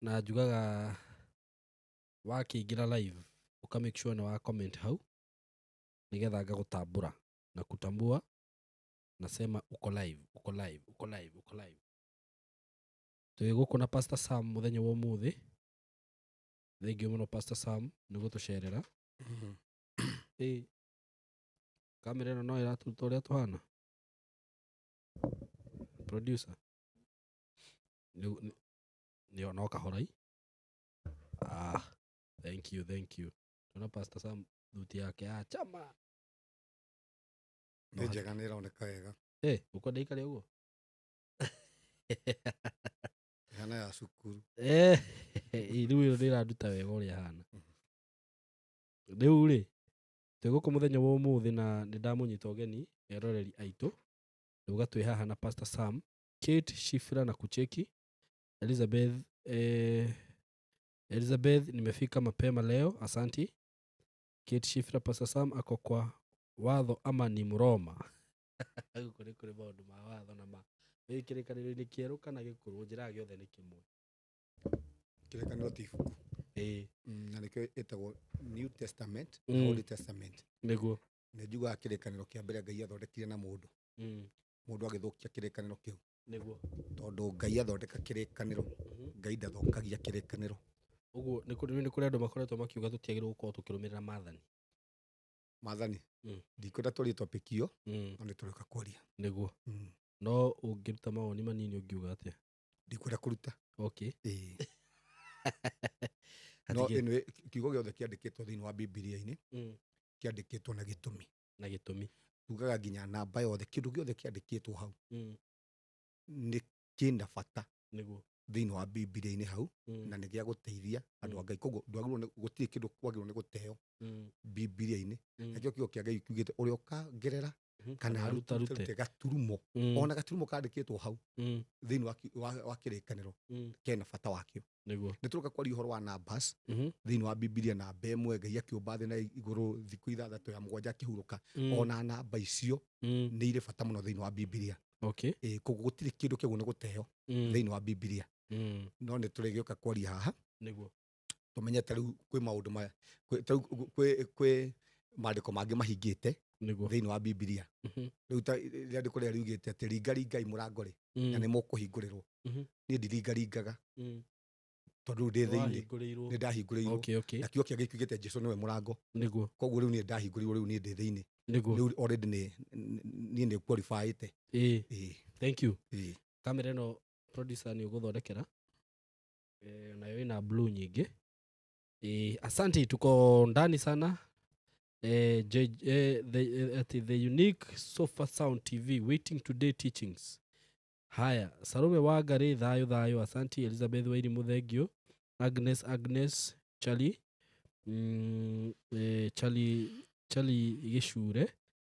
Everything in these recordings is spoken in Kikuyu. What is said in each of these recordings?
Na njugaga wakĩingĩra live ũka make sure nĩ wa comment hau nĩgetha ngagũtambũra na kutambua, nasema uko live, uko live, uko live, uko live. Twĩ gũkũ na Pastor Sam mũthenya wa ũmũthĩ. Thengiũ mũno, Pastor Sam, nĩ gũtũcerera. Ĩ kamera ĩno no ĩratuta ũrĩa tũhana, producer? Nĩ no kahorai. Ah, thank you, thank you. Tuna Pastor Sam, thuti yake ya chama. Nĩ njega, nĩ ĩroneka wega. Eh, ũkwenda ikare ũguo? Hana ya cukuru. Eh, rĩu ĩyo nĩ ĩranduta wega ũrĩa hana. Rĩu rĩ, twĩ gũkũ mũthenya wa ũmũthĩ na nĩ ndamũnyita ũgeni eroreri aitũ. Rĩuga twĩ haha na Pastor Sam, Kate Shifra na Kucheki Elizabeth. Elizabeth, nimefika mapema leo, asanti. Kate Shifra, Pastor Sam ako kwa watho ama ni Mroma? Gũkũ nĩ kũrĩ maũndũ ma watho na ma wĩ kĩrĩkanĩro-inĩ kĩerũ kana gĩkũrũ, njĩraga gĩothe nĩ kĩmwe. Kĩrĩkanĩro ti ibuku. Na nĩkĩo ĩtagwo New Testament na Old Testament. Nĩ njugaga kĩrĩkanĩro kĩa mbere Ngai athondekire na mũndũ. Mũndũ agĩthũkia kĩrĩkanĩro kĩu. Tondũ Ngai athondeka kĩrĩkanĩro, Ngai ndathũkagia kĩrĩkanĩro. Ũguo nĩ kũrĩ andũ makoretwo makiuga tũtiagĩrĩirwo gũkorwo tũkĩrũmĩrĩra maathani. Maathani. Ndikwenda twarie topic ĩyo, no nĩ tũrĩũka kwaria. No ũngĩruta mawoni manini, ũngiuga atĩa? Ndikwenda kũruta. Okay. Ĩĩ. No Hatigĩ- ĩno kiugo gĩothe kĩandĩkĩtwo thĩinĩ wa Bibilia-inĩ kĩandĩkĩtwo na gĩtũmi. Na gĩtũmi. Tugaga nginya namba yothe, kĩndũ gĩothe kĩandĩkĩtwo hau nĩ kĩna bata thĩinĩ wa Bibilia-inĩ hau, na nĩ gĩa gũteithia andũ a Ngai. Koguo ndwagĩrĩirwo gũtirĩ kĩndũ kwagĩrĩirwo nĩ gũteo Bibilia-inĩ. Nakĩo kiugo kĩa Ngai kiugĩte ũrĩa ũkangerera kana arutarute arute gaturumo, ona gaturumo kandĩkĩtwo hau thĩinĩ wa kĩrĩkanĩro kena bata wakĩo. Nĩ tũroka kwaria ũhoro wa numbers thĩinĩ wa Bibilia. Namba 1, Ngai akĩũmba thĩ na igũrũ, thikũ 6, ya 7 akĩhurũka. Ona namba icio nĩ irĩ bata mũno thĩinĩ wa Bibilia. Ĩĩ, koguo gũtirĩ kĩndũ kĩagĩrĩirwo nĩ gũteo thĩinĩ wa Bibilia. No nĩ tũrĩgĩũka kwaria haha tũmenye ta rĩu kwĩ maũndũ maya, ta rĩu kwĩ maandĩko mangĩ mahingĩte thĩinĩ wa Bibilia. Rĩu ta rĩandĩko rĩrĩa riugĩte atĩ ringaringai mũrango rĩ, na nĩ mũkũhingũrĩrwo. Niĩ ndiringaringaga tondũ rĩu ndĩ thĩinĩ. Wahingũrĩirwo. Nĩ ndahingũrĩirwo. Na kiugo kĩa Ngai kiugĩte Jesu nĩwe mũrango. Koguo rĩu niĩ ndahingũrĩirwo, rĩu niĩ ndĩ thĩinĩ. Rĩu already niĩ nĩ qualifyĩte. Ĩĩ. Ĩĩ. Thank you. Ĩĩ. Kamera ĩno, producer, nĩ ũgũthondekera. Eh, nayo ina blue nyingĩ. Asante, tuko ndani sana. J, eh, the, eh, ati the unique Sofa Sound TV waiting today teachings. Haya, Salome Wangari, thayũ thayũ, asanti. Elizabeth Wairimu, thengio. Agnes, Agnes Charlie, Charlie, Charlie Gĩcure,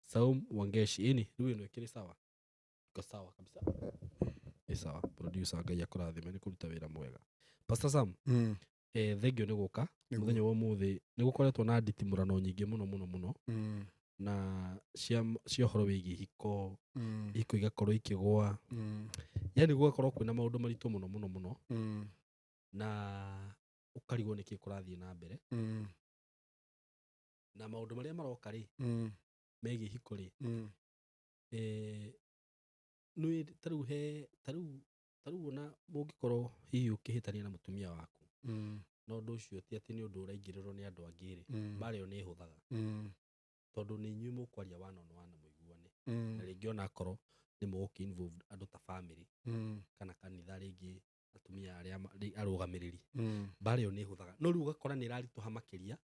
Saum Wangeshi. Ĩni rĩu ĩno ĩkĩrĩ sawa, iko sawa kabisa, ĩ sawa. Producer, Ngai akũrathime nĩ kũruta wĩra mwega. Pastor Sam, thengio nĩ gũka. Mũthenya wa ũmũthĩ nĩ gũkoretwo na nditimũrano nyingĩ mũno mũno mũno na cia ũhoro wĩgiĩ hiko, hiko igakorwo ikĩgũa, yani gũgakorwo kwĩna maũndũ maritũ mũno mũno mũno, na ũkarigwo nĩkĩ kũrathiĩ na mbere. Na maũndũ marĩa maroka rĩ, megiĩ hiko rĩ, nĩ tarĩu he tarĩu ona mũngĩkorwo hihi ũkĩhĩtania na mũtumia waku, na ũndũ ũcio ti atĩ nĩ ũndũ ũraingĩrĩrwo nĩ andũ angĩ rĩ, mbara ĩyo nĩ ĩhũthaga, tondũ nĩ inyuĩ mũkwaria one on one na mũiguane. Na rĩngĩ ona akorwo nĩ mũgũkĩ involve andũ ta family kana kanitha, rĩngĩ atumia arĩa arũgamĩrĩri, mbara ĩyo nĩ ĩhũthaga. No rĩu ũgakora nĩ ĩraritũha makĩria,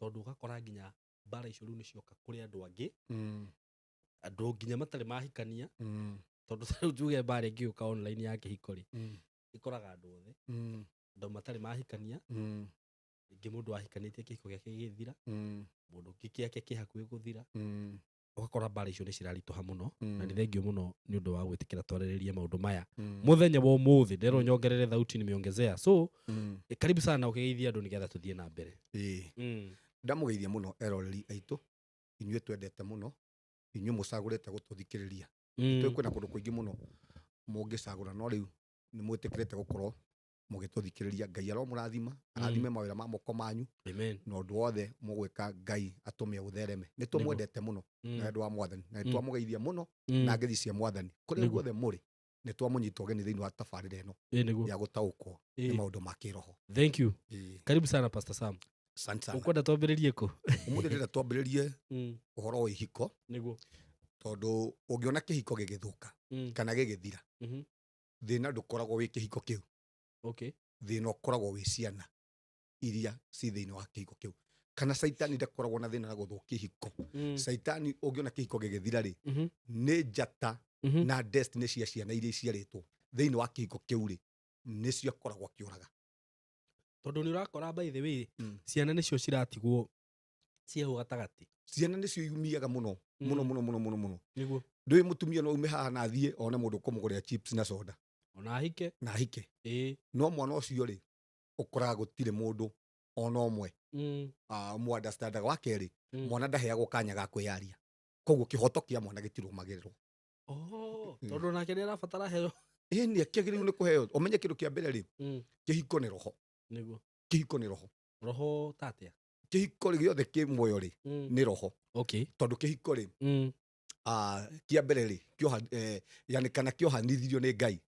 tondũ ũgakora nginya mbara icio rĩu nĩ cioka kũrĩ andũ angĩ, andũ nginya matarĩ mahikania, tondũ ta rĩu njuge mbara ĩngĩũka online ya kĩhiko rĩ, ĩkoraga andũ othe, andũ matarĩ mahikania, rĩngĩ mũndũ ahikanĩtie kĩhiko gĩake gĩgĩthira, mũndũ ũngĩ kĩake kĩ hakuhĩ gũthira. Ũgakora mbara icio nĩ ciraritũha mũno. Na nĩ thengio mũno nĩ ũndũ wa gwĩtĩkĩra twarĩrĩrie maũndũ maya mũthenya wa ũmũthĩ. Nderwo nyongerere thauti, nimeongezea. So karibu sana, ũkĩgeithia andũ nĩgetha tũthiĩ na mbere. Ĩĩ. Ndamũgeithia mũno eroreri aitũ, inyuĩ twendete mũno, inyuĩ mũcagũrĩte gũtũthikĩrĩria. Tũĩ kwĩna kũndũ kũingĩ mũno mũngĩcagũra, no rĩu nĩ mwĩtĩkĩrĩte gũkorwo Mũgĩtũthikĩrĩria, Ngai aromũrathima, arathime mawĩra ma moko manyu. Amen. Na ũndũ wothe mũgwĩka, Ngai atũme ũthereme. Nĩ tũmwendete mũno na wendo wa Mwathani, na nĩ twamũgeithia mũno na ngeithi cia Mwathani kũrĩa guothe mũrĩ. Nĩ twamũnyita ũgeni thĩinĩ wa tabarĩra ĩno Nĩguo. ya gũtaũkwo nĩ maũndũ ma kĩroho. Thank you. Karibu sana, Pastor Sam. Asante sana. Ũkwenda twambĩrĩrie kũ? Ũmũthĩ ndĩrenda twambĩrĩrie ũhoro wa ihiko, tondũ ũngĩona kĩhiko gĩgĩthũka kana gĩgĩthira, thĩna ndũkoragwo wĩ kĩhiko kĩu. Thĩna ũkoragwo wĩ ciana iria ci thĩinĩ wa kĩhiko kĩu, kana Caitani ndakoragwo na thĩna na gũthũkia ihiko. Caitani, ũngĩona kĩhiko gĩgĩthira rĩ, nĩ njata na destiny cia ciana iria iciarĩtwo thĩinĩ wa kĩhiko kĩu rĩ, nĩcio akoragwo akĩũraga. Tondũ nĩ ũrakora, by the way, ciana nĩcio ciratigwo ciehau gatagatĩ. Ciana nĩcio iumiaga mũno mũno mũno mũno mũno mũno. Ndũĩ mũtumia no ume haha na athiĩ one mũndũ ũkũmũgũrĩra chips na soda Ona ahike. Na ahike, no mwana ũcio rĩ, ũkoraga gũtirĩ mũndũ ona ũmwe mu understandaga. Wa kerĩ, mwana ndaheagwo kanya ga kwĩyaria, koguo kĩhoto kĩa mwana gĩtirũmagĩrĩrwo. Oh, tondũ nake nĩ arabatara heo. Ĩ, nĩ akĩagĩrĩirwo nĩ kũheo. Ũmenye kĩndũ kĩa mbere rĩ, kĩhiko nĩ roho. Kĩhiko nĩ roho. Roho tatia? Kĩhiko rĩ, gĩothe kĩ muoyo rĩ, nĩ roho. Tondũ kĩhiko rĩ, kĩa mbere rĩ, kĩoha, yani kana kĩohanithirio nĩ Ngai.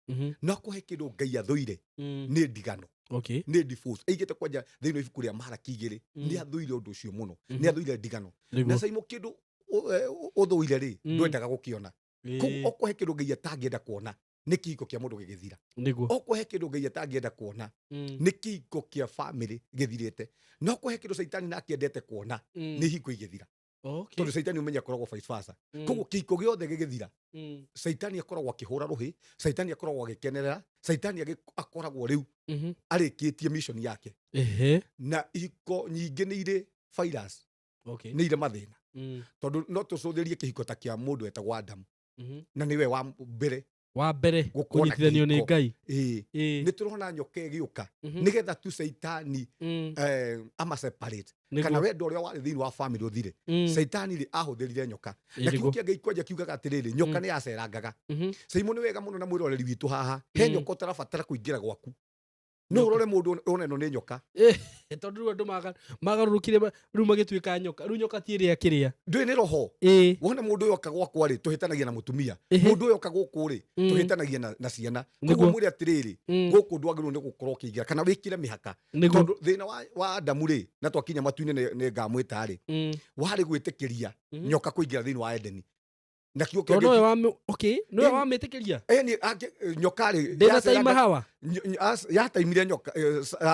No kũhe kĩndũ Ngai athũire nĩ ndigano, nĩ divorce. Aigĩte kwanja thĩinĩ wa ibuku rĩa Maraki 2, nĩ athũire ũndũ ũcio mũno, nĩ athũire ndigano. Na caimo kĩndũ ũthũire rĩ, ndwendaga gũkĩona. Koguo okorwo he kĩndũ Ngai atangĩenda kuona, nĩ kĩhiko kĩa mũndũ gĩgĩthira. Okorwo he kĩndũ Ngai atangĩenda kuona, nĩ kĩhiko kĩa famĩlĩ gĩthirĩte. No okorwo he kĩndũ Caitani nake endete kuona, nĩ ihiko igĩthira, tondũ Caitani ũmenye akoragwo vice versa. Koguo kĩhiko gĩothe gĩgĩthira, Caitani akoragwo akĩhũra rũhĩ, Caitani akoragwo agĩkenerera, Caitani akoragwo rĩu arĩkĩtie mission yake. Na ihiko nyingĩ nĩ irĩ virus, nĩ irĩ mathĩna, tondũ no tũcũthĩrie kĩhiko ta kĩa mũndũ wetagwo Adamu, na nĩwe wa mbere Wa mbere gũkorwo na kũnyitithanio nĩ kĩhiko. Ngai. Ĩĩ. Nĩ tũrona nyoka ĩgĩũka nĩgetha tu Caitani ama separate kana wendo ũrĩa warĩ thĩinĩ wa family ũthire. Caitani rĩ, ahũthĩrire nyoka. Na kiugo kĩa Ngai kwanja kiugaga atĩrĩrĩ, nyoka nĩ yacerangaga. Caimo nĩ wega mũno na mwĩroreri witũ haha, he nyoka ũtarabatara kũingĩra gwaku, no ũrore mũndũ one ĩno nĩ nyoka. Tondũ rĩu andũ magarũrũkire, rĩu magĩtuĩka nyoka, rĩu nyoka ti ĩrĩa kĩrĩa. Ndũĩ nĩ roho. Wona mũndũ ũyũ oka gwakwa rĩ, tũhĩtanagia na mũtumia. Mũndũ ũyũ oka gũkũ rĩ, tũhĩtanagia na ciana. Koguo mwĩre atĩrĩrĩ, gũkũ ndwagĩrĩirwo nĩ gũkorwo ũkĩingĩra kana wĩkĩre mĩhaka. Tondũ thĩna wa Adamu rĩ, na twakinya matu-inĩ nĩ ngamwĩta rĩ, warĩ gwĩtĩkĩria nyoka kũingĩra thĩinĩ wa Edeni, na kiugo kĩa Tondũ nĩwe Ngai okay, nĩwe Ĩni. wamĩtĩkĩria. Ĩni, nyoka rĩ, Ndĩna taima hawa. Yataimire nyoka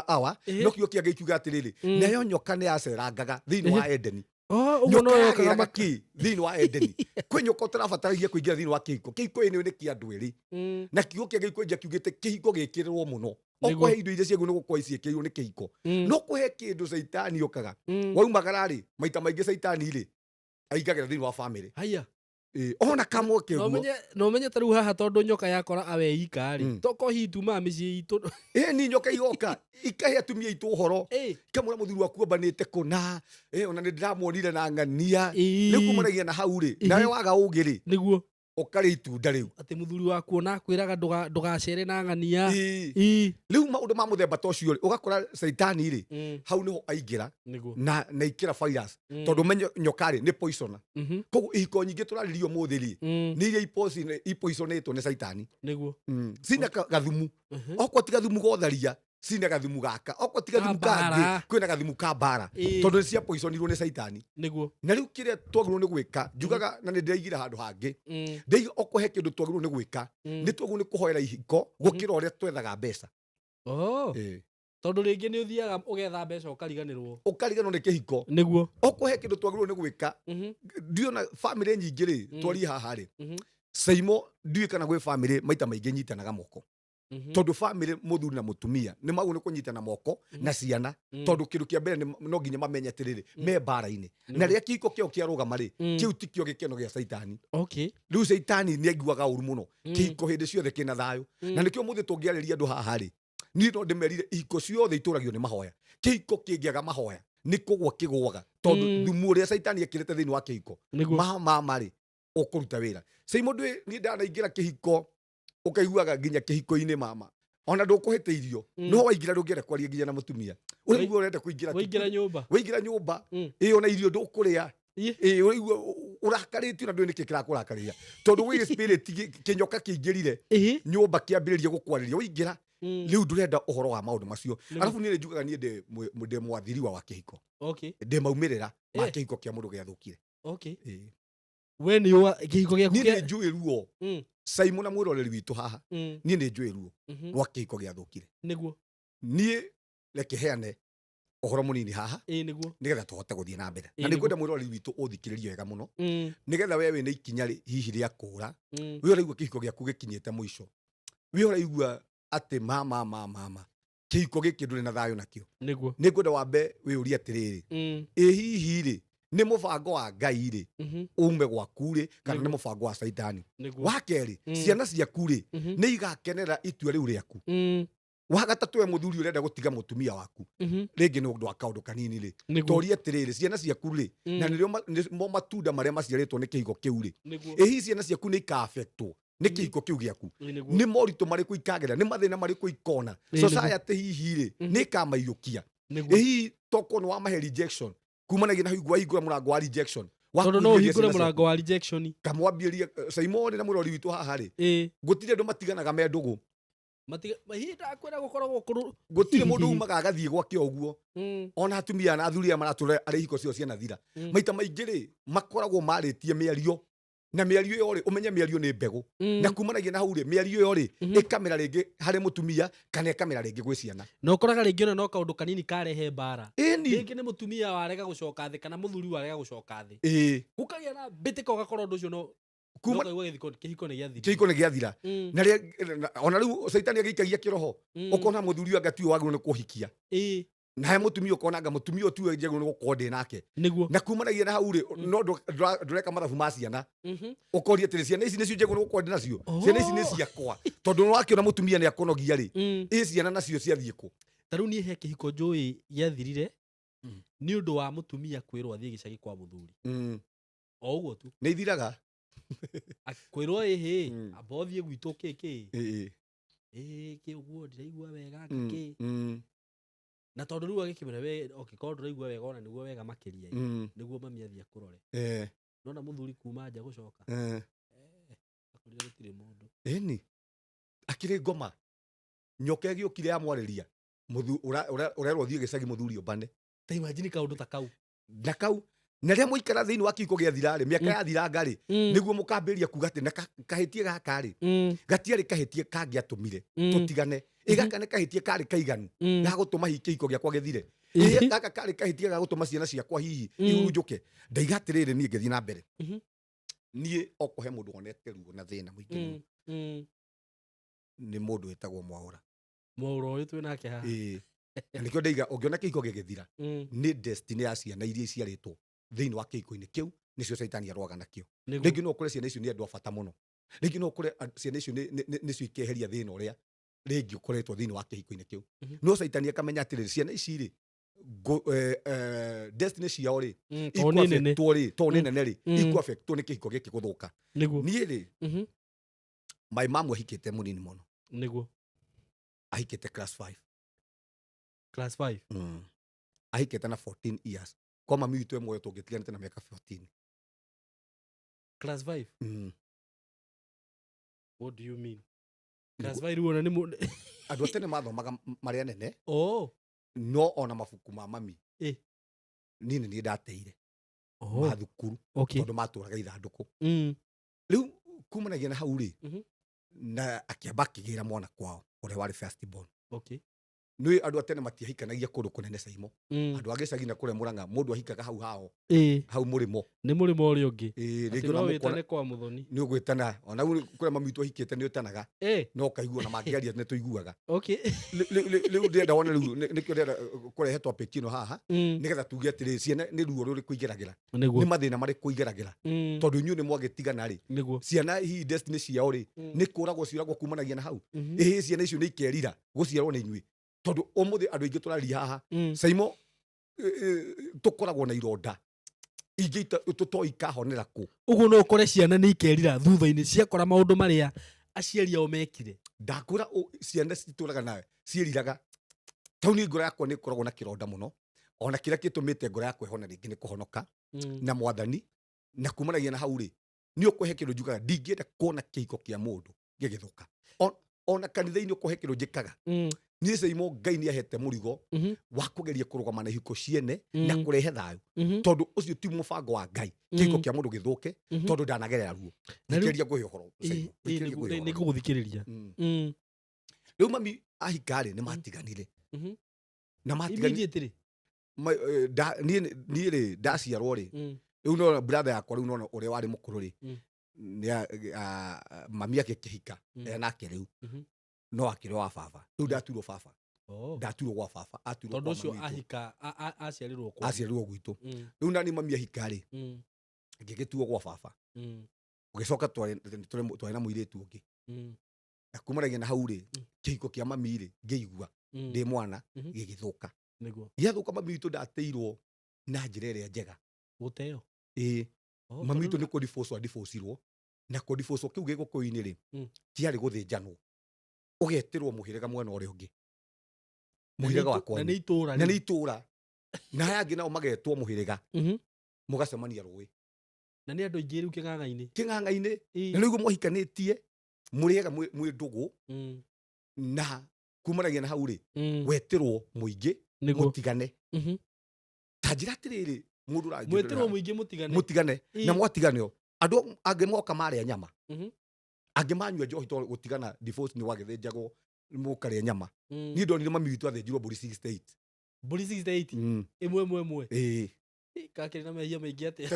awa. No kiugo kĩa Ngai kiuga atĩrĩrĩ, nayo nyoka nĩ yacerangaga thĩinĩ wa Edeni. Oh, ũguo Nyoka no yokaga yagĩraga kĩ thĩinĩ wa Edeni? Kwĩ nyoka ũtarabataragia kũingĩra thĩinĩ wa kĩhiko. Kĩhiko ĩno nĩ kĩa andũ erĩ. Na kiugo kĩa Ngai kwanja kiugĩte kĩhiko gĩkĩrĩrwo mũno. Okorwo he indo iria ciagĩrĩirwo nĩ gũkorwo ciĩkĩrĩirwo nĩ kĩhiko, no kũhe kĩndũ caitani okaga waumagara rĩ, maita maingĩ caitani rĩ, aingagĩra thĩinĩ wa famĩlĩ. Haya. Ĩ, ona kamweke Na ũguo. Ũmenye, na ũmenye ta rĩu haha, tondũ nyoka yakora awe ika rĩ, toko hihi tumaga mĩciĩ itũ. Ĩ, ni nyoka igoka ikahe atumia aitũ ũhoro, ikamwĩra mũthuri waku ambanĩte kũna. Ĩ, ona nĩ ndĩramuonire na ng'ania. Rĩu kumanagia na hau rĩ, nawe waga ũgĩ rĩ, ũkarĩa itunda rĩu. Atĩ mũthuri waku ona akwĩraga ndũgacere na ng'ania. Ĩ. Rĩu maũndũ ma mũthemba ta ũcio rĩ, ũgakora caitani rĩ, hau nĩho aingĩra na ikĩra virus, tondũ menye nyoka rĩ, nĩ poisoner. Koguo ihiko nyingĩ tũrarĩria ũmũthĩ rĩ, nĩ iria ipoisonĩtwo nĩ caitani. Cina gathumu. Okorwo ti gathumu gotharia, cina gathumu gaka, okorwo ti gathumu Ka kangĩ, mbara. kwĩna gathumu ka mbara, tondũ nĩ ciapoisonirwo nĩ caitani. Na rĩu kĩrĩa twagĩrĩirwo nĩ gwĩka, njugaga na nĩ ndĩraigire handũ hangĩ, ndĩiga okorwo he kĩndũ twagĩrĩirwo nĩ gwĩka, nĩ twagĩrĩirwo nĩ kũhoera ihiko gũkĩra ũrĩa twethaga mbeca. Oh. Tondũ rĩngĩ nĩ ũthiaga ũgetha mbeca ũkariganĩrwo. Ũkariganĩrwo nĩ kĩhiko. Okorwo he kĩndũ twagĩrĩirwo nĩ gwĩka, ndiona famĩlĩ nyingĩ rĩ, twarie haha rĩ, caimo ndiũĩ kana gwĩ famĩlĩ maita maingĩ nyitanaga moko, tondũ famĩlĩ mũthuri na mũtumia nĩ magwo nĩ kũnyitana moko na ciana, tondũ kĩndũ kĩa mbere no nginya mamenye atĩrĩrĩ, me mbara-inĩ, na rĩrĩa kĩhiko kĩao kĩarũgama rĩ, kĩu tikĩo gĩkeno gĩa caitani. Rĩu caitani nĩ aiguaga ũru mũno kĩhiko hĩndĩ ciothe kĩna thayũ. Na nĩkĩo mũthĩ tũngĩarĩria andũ haha rĩ, niĩ no ndĩmerire ihiko ciothe itũragio nĩ mahoya. Kĩhiko kĩngĩaga mahoya nĩ kũgwa kĩgũaga, tondũ thumu ũrĩa caitani ekĩrĩte thĩinĩ wa kĩhiko, mama rĩ, ũkũruta wĩra. Cai mũndũ, niĩ ndanaingĩra kĩhiko, ũkaiguaga nginya kĩhiko-inĩ mama Ona ndũkũhĩtĩirio. No waingĩra ndũngĩenda kwaria nginya na mũtumia. Ũraigua ũrenda kũingĩra tu. Waingĩra nyũmba. Waingĩra nyũmba. Ĩ ona irio ndũkũrĩa. Ĩ ũraigua ũrakarĩtio na ndũĩ nĩkĩ kĩrakũrakaria, tondũ gwĩ spirit kĩnyoka kĩingĩrire nyũmba kĩambĩrĩria gũkwarĩria waingĩra. Rĩu ndũrenda ũhoro wa maũndũ macio. Arabu niĩ nĩ njugaga niĩ ndĩ mwathiriwa wa kĩhiko. Ndĩ maumĩrĩra ma kĩhiko kĩa mũndũ gĩathũkire. Ĩĩ. We nĩ ũwa kĩhiko gĩaku Niĩ nĩ njũĩ ruo. Simon na mwĩroreri witũ haha, niĩ nĩ njũĩ ruo rwa kĩhiko gĩathũkire. Niĩ reke heane ũhoro mũnini haha, Ĩĩ, nĩguo. nĩgetha tũhote gũthiĩ na mbere. Na nĩngwenda mwĩroreri witũ ũthikĩrĩrie wega mũno, nĩgetha we wĩna ikinya hihi rĩa kũũra, we ũraigua kĩhiko gĩaku gĩkinyĩte mũico, we ũraigua atĩ mama, mama, mama, kĩhiko gĩkĩ ndũrĩ na thayũ nakĩo. Nĩngwenda wambe wĩyũrie atĩrĩrĩ, ĩ hihi rĩ, nĩ mũbango wa Ngai rĩ, ume gwaku rĩ, kana nĩ mũbango wa Caitani? Wa kerĩ, ciana ciaku rĩ, nĩ igakenera itua rĩu rĩaku? Wa gatatũ, we mũthuri ũrenda gũtiga mũtumia waku, rĩngĩ nĩ ũndũ wa kaũndũ kanini rĩ, toria atĩrĩrĩ, ciana ciaku rĩ, na nĩrĩo nĩmo matunda marĩa maciarĩtwo nĩ kĩhiko kĩu rĩ, ĩ hihi ciana ciaku nĩ ikaafectwo nĩ kĩhiko kĩu gĩaku? Nĩ moritũ marĩkũ ikagera? Nĩ mathĩna marĩkũ ikona? Society hihi rĩ, nĩ ĩkamaiyũkia? Ĩ hihi tokorwo nĩ wamahe rejection, kumanagia na hingũ wahingũra mũrango wa rejection, wa Tondũ no kũingĩria ũhingũre ciana ciaku. mũrango wa rejection. Kamwambĩrĩrie, Simon na mũrori witũ haha rĩ, gũtirĩ andũ matiganaga me ndũgũ. Matiga, mahinda akwĩra gũkoragwo kũrũ- Gũtirĩ mũndũ umaga agathiĩ gwake ũguo. Ona atumia na athuri aya maratũra arĩa ihiko ciao cianathira. Maita maingĩ rĩ, makoragwo marĩtie mĩario. Na mĩario ĩyo rĩ, ũmenye mĩario nĩ mbegũ. Na kumanagia na hau rĩ, mĩario ĩyo rĩ, ĩkamera rĩngĩ harĩ mũtumia, kana ĩkamera rĩngĩ gwĩ ciana. Na ũkoraga rĩngĩ ona no kaũndũ kanini karehe mbara. Ĩni. Rĩngĩ nĩ mũtumia warega gũcoka thĩ kana mũthuri warega gũcoka thĩ. Gũkagĩa na mbĩtĩka ũgakora ũndũ ũcio no Kuma no kaigua kĩhiko nĩ gĩathira. Kĩhiko nĩ gĩathira. Na ona rĩu Caitani agĩikagia kĩroho. Ũkona mũthuri ũyũ anga tiwe wagĩrĩirwo nĩ kũhikia. Na he mũtumia ũkona anga mũtumia ũyũ tiwe njagĩrĩirwo nĩ gũkorwo ndĩ nake. Na kumanagia na hau rĩ, no ndũreka mathabu ma ciana. Ũkoria atĩrĩ, ciana ici nĩcio njagĩrĩirwo nĩ gũkorwo ndĩ nacio? Ciana ici nĩ ciakwa. Tondũ nĩ wakĩona mũtumia nĩ akũnogia rĩ, ĩ ciana nacio ciathiĩ kũ? Ta rĩu niĩ he kĩhiko njũĩ gĩathirire nĩ ũndũ wa mũtumia kwĩrwo athiĩ gĩcagi kwa mũthuri. O ũguo tu. Nĩ ithiraga. Kwĩrwo ĩhĩ, amba ũthiĩ gwitũ kĩ kĩ? Ĩ, kĩ ũguo, ndiraigua wega, kĩ? Na tondũ rĩu agĩkĩmwĩra we, okay, korwo ndũraigua wega ona nĩguo wega makĩria ĩ, nĩguo mami athiĩ akũrore. Nona mũthuri kuma nja gũcoka. Akorire gũtirĩ mũndũ. Ĩni. Akĩrĩ ngoma. Nyoka ĩgĩũkire yamwarĩria. Ũrerwo ũthiĩ gĩcagi mũthuri ũmbane. Ta imagine kaũndũ ta kau. Na kau. Na rĩrĩa mwaikara thĩinĩ wa kĩhiko gĩathira rĩ, mĩaka yathiranga rĩ, nĩguo mũkambĩrĩria kuga atĩ na kahĩtie gaka rĩ, gatiarĩ kahĩtie kangĩatũmire tũtigane. Ĩ gaka nĩ kahĩtie karĩ kaiganu, ga gũtũma hihi kĩhiko gĩakwa gĩthire. Ĩ gaka karĩ kahĩtie ga gũtũma ciana ciakwa hihi ihurunjũke. Ndaiga atĩrĩrĩ, niĩ ngĩthiĩ na mbere. Niĩ okorwo he mũndũ wonete ruo na thĩna mũingĩ mũno, nĩ mũndũ wĩtagwo Mwaũra. Mwaũra ũyũ twĩ nake haha. Ĩĩ. Na nĩkĩo ndaiga, ũngĩona kĩhiko gĩgĩthira, nĩ destiny ya ciana iria iciarĩtwo thĩinĩ wa kĩhiko-inĩ kĩu, nĩcio Caitani arũaga nakĩo. Rĩngĩ no ũkore ciana icio nĩ andũ a bata mũno. Rĩngĩ no ũkore ciana icio nĩcio ikeheria thĩna ũrĩa rĩngĩ ũkoretwo thĩinĩ wa kĩhiko-inĩ kĩu. No Caitani akamenya atĩrĩrĩ, ciana ici rĩ, destiny ciao rĩ, Tondũ nĩ nene. ikuaffectwo rĩ, tondũ nĩ nene rĩ, ikuaffectwo nĩ kĩhiko gĩkĩ gũthũka. Niĩ rĩ, my mom ahikĩte mũnini mũno. Ahikĩte class 5. Class 5? Ahikĩte na 14 years. Kwa mami witũ ĩmwe tũngĩtiganĩte na mĩaka 14. Class 5? What do you mean? Class 5 rĩu ona nĩ Andũ a tene mathomaga marĩ anene. No ona mabuku ma mami. Niĩ nĩ niĩ ndateire. Ma thukuru. Tondũ matũraga ithandũkũ. Rĩu kumanagia na hau rĩ, na akĩamba akĩgĩra mwana kwao ũrĩa warĩ first born. Nĩ andũ a tene matiahikanagia kũndũ kũnene Caimo. Andũ a gĩcagi na kũrĩa Mũrang'a, mũndũ ahikaga hau hao. Hau mũrĩmo. Nĩ mũrĩmo ũrĩa ũngĩ. Ĩĩ, Atĩ rĩngĩ no ona wĩtane mũkona kwa mũthoni. Nĩ ũgwĩtana. Ona hau kũrĩa mami witũ ahikĩte nĩ ũtanaga. No ũkaigua ona mangĩaria nĩ tũiguaga. Rĩu ndĩrenda wone rĩu, nĩkĩo ndĩrenda kũrehe topic ĩno haha, nĩgetha tuge atĩrĩ, ciana nĩ ruo rũrĩkũ igeragĩra? Nĩ mathĩna marĩkũ igeragĩra? Tondũ inyuĩ nĩ mwagĩtigana rĩ. Ciana hihi destiny ciao rĩ, nĩ kũragwo ciũragwo kumanagia na hau. Ĩhĩ, ciana icio nĩ ikerira gũciarwo nĩ inyuĩ. Tondũ ũmũthĩ andũ aingĩ tũraria haha, Caimo, tũkoragwo na ironda ingĩ tũtoĩ ikahonera kũ. Ũguo no ũkore ciana nĩ ikerira thutha-inĩ ciakora maũndũ marĩa Aciari ao mekire. Ndakwĩra ciana citũraga nawe ciĩriraga. Tau niĩ ngoro yakwa nĩ ĩkoragwo na kĩronda mũno, ona kĩrĩa gĩtũmĩte ngoro yakwa ĩhone rĩngĩ nĩ kũhonoka na Mwathani, na kumanagia na hau rĩ, nĩ ũkũhe kĩndũ njugaga ndingĩenda kuona kĩhiko kĩa mũndũ gĩgĩthũka. Ona kanitha-inĩ ũkũhe kĩndũ njĩkaga. Niĩ Caimo Ngai nĩ ahete mũrigo wa kũgeria kũrũgama na ihiko ciene na kũrehe thayũ, tondũ ũcio ti mũbango wa Ngai kĩhiko kĩa mũndũ gĩthũke, tondũ ndanagerera ruo. Na rĩu- Thikĩrĩria ngũhe ũhoro, Caimo. Thikĩrĩria ngũhe Nĩ ũhoro. ngũgũthikĩrĩria. Rĩu mami ahika rĩ, nĩ matiganire. Na matiganire Immediately. Niĩ rĩ, ndaciarwo rĩ, rĩu nona brother yakwa, rĩu nona ũrĩa warĩ mũkũrũ rĩ, mami ake kĩhika enake rĩu, no akĩrĩ wa baba. Rĩu ndatuirwo baba. Ndatuirwo gwa baba, atuirwo Tondũ kwa ũcio mami witũ. ahika aciarirwo kwa. Aciarirwo gwitũ. Rĩu nani mami ahika rĩ, ngĩgĩtuo gwa baba. Ũgĩcoka twarĩ na mũirĩtu ũngĩ, na kumanagia na hau rĩ, kĩhiko kĩa mami rĩ, ngĩigua ndĩ mwana gĩgĩthũka. Gĩathũka, mami witũ ndatĩirwo na njĩra ĩrĩa njega. Gũteo. Ĩĩ. Oh, Mami tondũ witũ nĩ kũdivorce adivorcirwo, na kũdivorce kĩu gĩgũkũyũ-inĩ rĩ, kĩarĩ gũthĩnjanwo, ũgetĩrwo mũhĩrĩga mwena ũrĩa ũngĩ, Na nĩ mũhĩrĩga wa na kwanyu. Nĩ itũra. Na Rĩu. nĩ itũra, na aya angĩ nao magetwo mũhĩrĩga, mũgacemania rũĩ. Na nĩ andũ aingĩ rĩu kĩng'ang'a-inĩ. Kĩng'ang'a-inĩ. Na nĩguo mwahikanĩtie mũrĩega mwĩ ndũgũ, na kumanagia na hau rĩ, wetĩrwo mũingĩ mũtigane. Ta njĩra atĩrĩrĩ, mũndũ Mwĩtĩrwo mũingĩ mũtigane. Mũtigane. Na mwatiganio, andũ angĩ moka marĩa nyama, angĩ manyua njohi, tondũ gũtigana, divorce, nĩ wagĩthĩnjagwo mũkarĩa nyama. Niĩ ndonire mami witũ athĩnjirwo mbũri 68. Mbũri 68? Ĩmwe ĩmwe ĩmwe? Ĩĩ. Ĩ, kakĩrĩ na mehia maingĩ atĩa?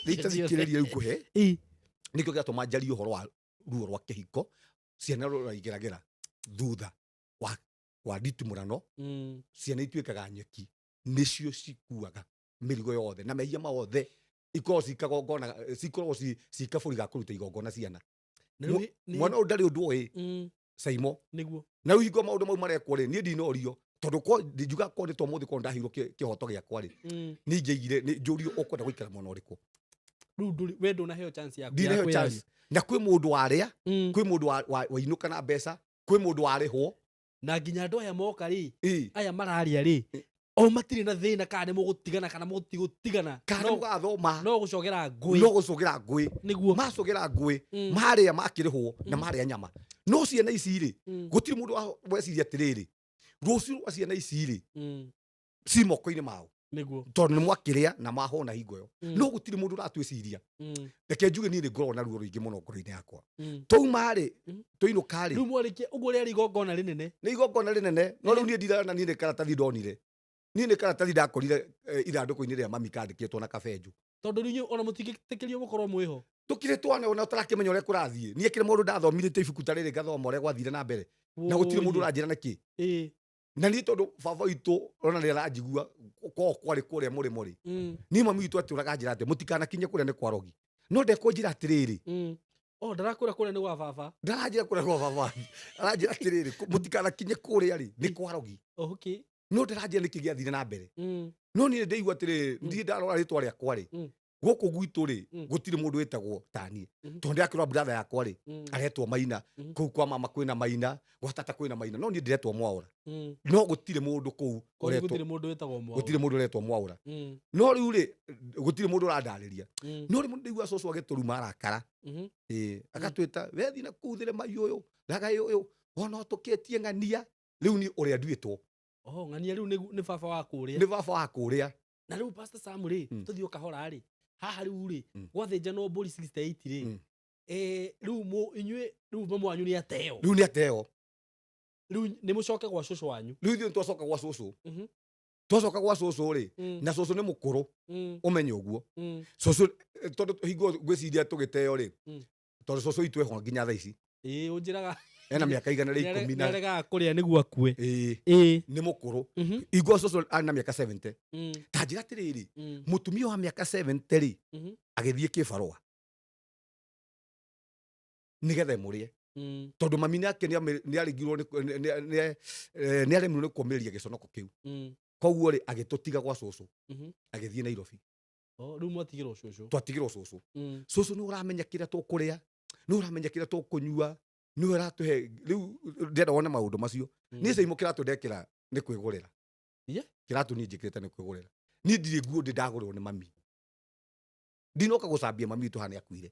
Rĩu tathikĩrĩria rĩu ngũhe. Nĩkĩo gĩatũma njarie ũhoro wa ruo rwa kĩhiko, ciana rũraigeragĩra thutha wa nditimũrano. Ciana ituĩkaga nyeki, nĩcio cikuaga mĩrigo yothe na mehia mothe, ikoragwo ci kagongona, cikoragwo ci kabũri ga kũruta igongona ciana. Na rĩu Mwana ũyũ ndarĩ ũndũ oĩ, Caimo. Na rĩu hingo maũndũ mau marekwo rĩ, niĩ ndinorio, tondũ ko ndinjuga ko nĩ to mũthĩ korwo ndaheirwo kĩhoto gĩakwa rĩ, niĩ ingĩaigire nĩ njũrio ũkwenda gũikara mwena ũrĩkũ. Rĩu ndũrĩ we ndũnaheo chance yaku ya Ndinaheo kwĩyaria. chance, na kwĩ mũndũ warĩa, kwĩ mũndũ wainũka na mbeca, kwĩ mũndũ warĩhwo. Na nginya andũ aya moka rĩ, aya mararĩa rĩ, o matirĩ na thĩna kana nĩ mũgũtigana kana mũtigũtigana. Kana mũgathoma. No gũcogera ngũĩ. No gũcogera ngũĩ. Macogera ngũĩ, marĩa makĩrĩhwo na marĩa nyama, no ciana ici rĩ, gũtirĩ mũndũ weciria atĩrĩrĩ, rũciũ rwa ciana ici rĩ, ci moko-inĩ mao, tondũ nĩ mwakĩrĩa na mahũna hingo ĩyo, no gũtirĩ mũndũ ũratwĩciria. Reke njuge niĩ nĩ ngoragwo na ruo rũingĩ mũno ngoro-inĩ yakwa. Twauma rĩ, twainũka rĩ, Rĩu mwarĩkia ũguo rĩarĩ igongona rĩnene. Nĩ igongona rĩnene, no rĩu niĩ ndirana, niĩ nĩ karatathi ndonire, niĩ nĩ karatathi ndakorire ithandũkũ-inĩ rĩa mami kandĩkĩtwo na kabenjũ. Tondũ rĩu inyuĩ ona mũtingĩtĩkĩrio mũkorwo mwĩho. Tũkĩrĩ twana, ona ũtarakĩmenya ũrĩa kũrathiĩ. Niĩ kĩrĩ mũndũ ndathomire ibuku ta rĩrĩ, ngathoma ũrĩa gwathire na mbere, na gũtirĩ mũndũ ũranjĩra nĩkĩ. Na niĩ tondũ baba witũ ona nĩ aranjigua ko kwarĩ kũrĩa mũrĩmo rĩ, niĩ mami witũ atũraga njĩra atĩ mũtikanakinye kũrĩa nĩ kwarogi, no ndekũnjĩra atĩrĩrĩ, Oh, ndarakwĩra kũrĩa nĩ gwa baba. Ndaranjĩra kũrĩa gwa baba, aranjĩra atĩrĩrĩ, mũtikanakinye kũrĩa rĩ, nĩ kwarogi. No ndaranjĩra nĩkĩ gĩathire na mbere. No niĩ ndĩigua atĩrĩrĩ, niĩ ndarora rĩtwa rĩakwa rĩ, gũkũ gwitũ rĩ, gũtirĩ mũndũ wĩtagwo ta niĩ, tondũ ndĩrakĩrora brother yakwa rĩ, aretwo Maina. Kũu kwa mama kwĩna Maina, gwa tata kwĩna Maina, no niĩ ndĩretwo Mwaũra. No gũtirĩ mũndũ kũu Kwanyu ũretwo gũtirĩ mũndũ wĩtagwo Mwaũra. Gũtirĩ mũndũ ũretwo Mwaũra. No rĩu rĩ, gũtirĩ mũndũ ũrandarĩria. No rĩmwe ndĩigua cũcũ agĩtũruma arakara. Ĩĩ, agatwĩta wethi na kũu thĩre mai ũyũ ragaĩ ũyũ ona ũtũkĩtie ng'ania. Rĩu niĩ ũrĩa nduĩtwo. Oh, ng'ania rĩu nĩ baba wa kũrĩa. Nĩ baba wa kũrĩa. Na rĩu Pastor Sam rĩ, tũthiĩ o kahora rĩ, haha rĩu rĩ, gwathĩnjanwo mbũri 68 rĩ, rĩu inyuĩ rĩu mamu wanyu nĩ ateo. Rĩu nĩ ateo. Rĩu nĩ mũcoke gwa cũcũ wanyu. Rĩu ithuĩ twacoka gwa cũcũ. Twacoka gwa cũcũ rĩ, na cũcũ nĩ mũkũrũ, ũmenye ũguo. Cũcũ tondũ hingo ngwĩciria tũgĩteo rĩ, tondũ cũcũ witũ eho nginya thaa ici. Ĩĩ, ũnjĩraga. Ena mĩaka 110 na Nĩaregaga kũrĩa nĩguo akue. Ĩĩ. Nĩ mũkũrũ. Hingo cũcũ arĩ na mĩaka 70. Ta njĩra atĩrĩrĩ, mũtumia wa mĩaka 70 rĩ, agĩthiĩ kĩbarũa nĩgetha ĩmũrĩe, tondũ mami nake nĩarigirwo nĩaremirwo nĩ kũmĩrĩria gĩconoko kĩu. Koguo rĩ, agĩtũtiga gwa cũcũ, agĩthiĩ Nairobi. Oh, rĩu mwatigĩrwo cũcũ. Twatigĩrwo cũcũ. Cũcũ nĩ ũramenya kĩrĩa tũkũrĩa, nĩ ũramenya kĩrĩa tũkũnyua. Nĩwe ũratũhe rĩu. Ndĩrenda wone maũndũ macio. Niĩ Caimo kĩratũ ndekĩra nĩ kwĩgũrĩra. Kĩratũ niĩ njĩkĩrĩte nĩ kwĩgũrĩra. Niĩ ndirĩ nguo ndĩ ndagũrĩrwo nĩ mami. Ndinoka gũcambia mami witũ haha nĩ akuire.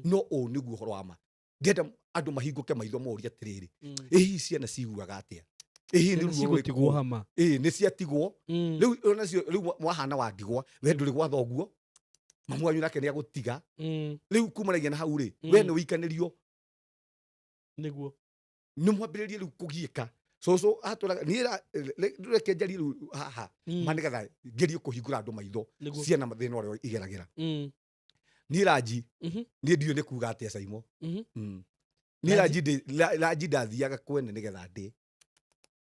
No ũũ nĩguo ũhoro wa ma. Ndĩrenda andũ mahingũke maitho morie atĩrĩrĩ, ĩ hihi ciana ciguaga atĩa? Ĩ hihi nĩ Ciana ruo rũrĩkũ? cigũtigwo hama. Ĩ nĩ ciatigwo. Rĩu onacio rĩu wahana wa ndigwa, we ndũrĩ gwa thoguo, mamu wanyu nake nĩ agũtiga. Rĩu kumanagia na hau rĩ, we nĩ ũikanĩrio. Nĩ mwambĩrĩrie rĩu kũgiĩka. Cũcũ atũraga niĩ reke njarie rĩu haha ma nĩgetha ngerie kũhingũra andũ maitho ciana thĩna ũrĩa igeragĩra. Niĩ ranji, niĩ ndiũĩ nĩ kuga atĩa Caimo. Niĩ Ranji? ranji ranji ndathiaga kwene nĩgetha ndĩ.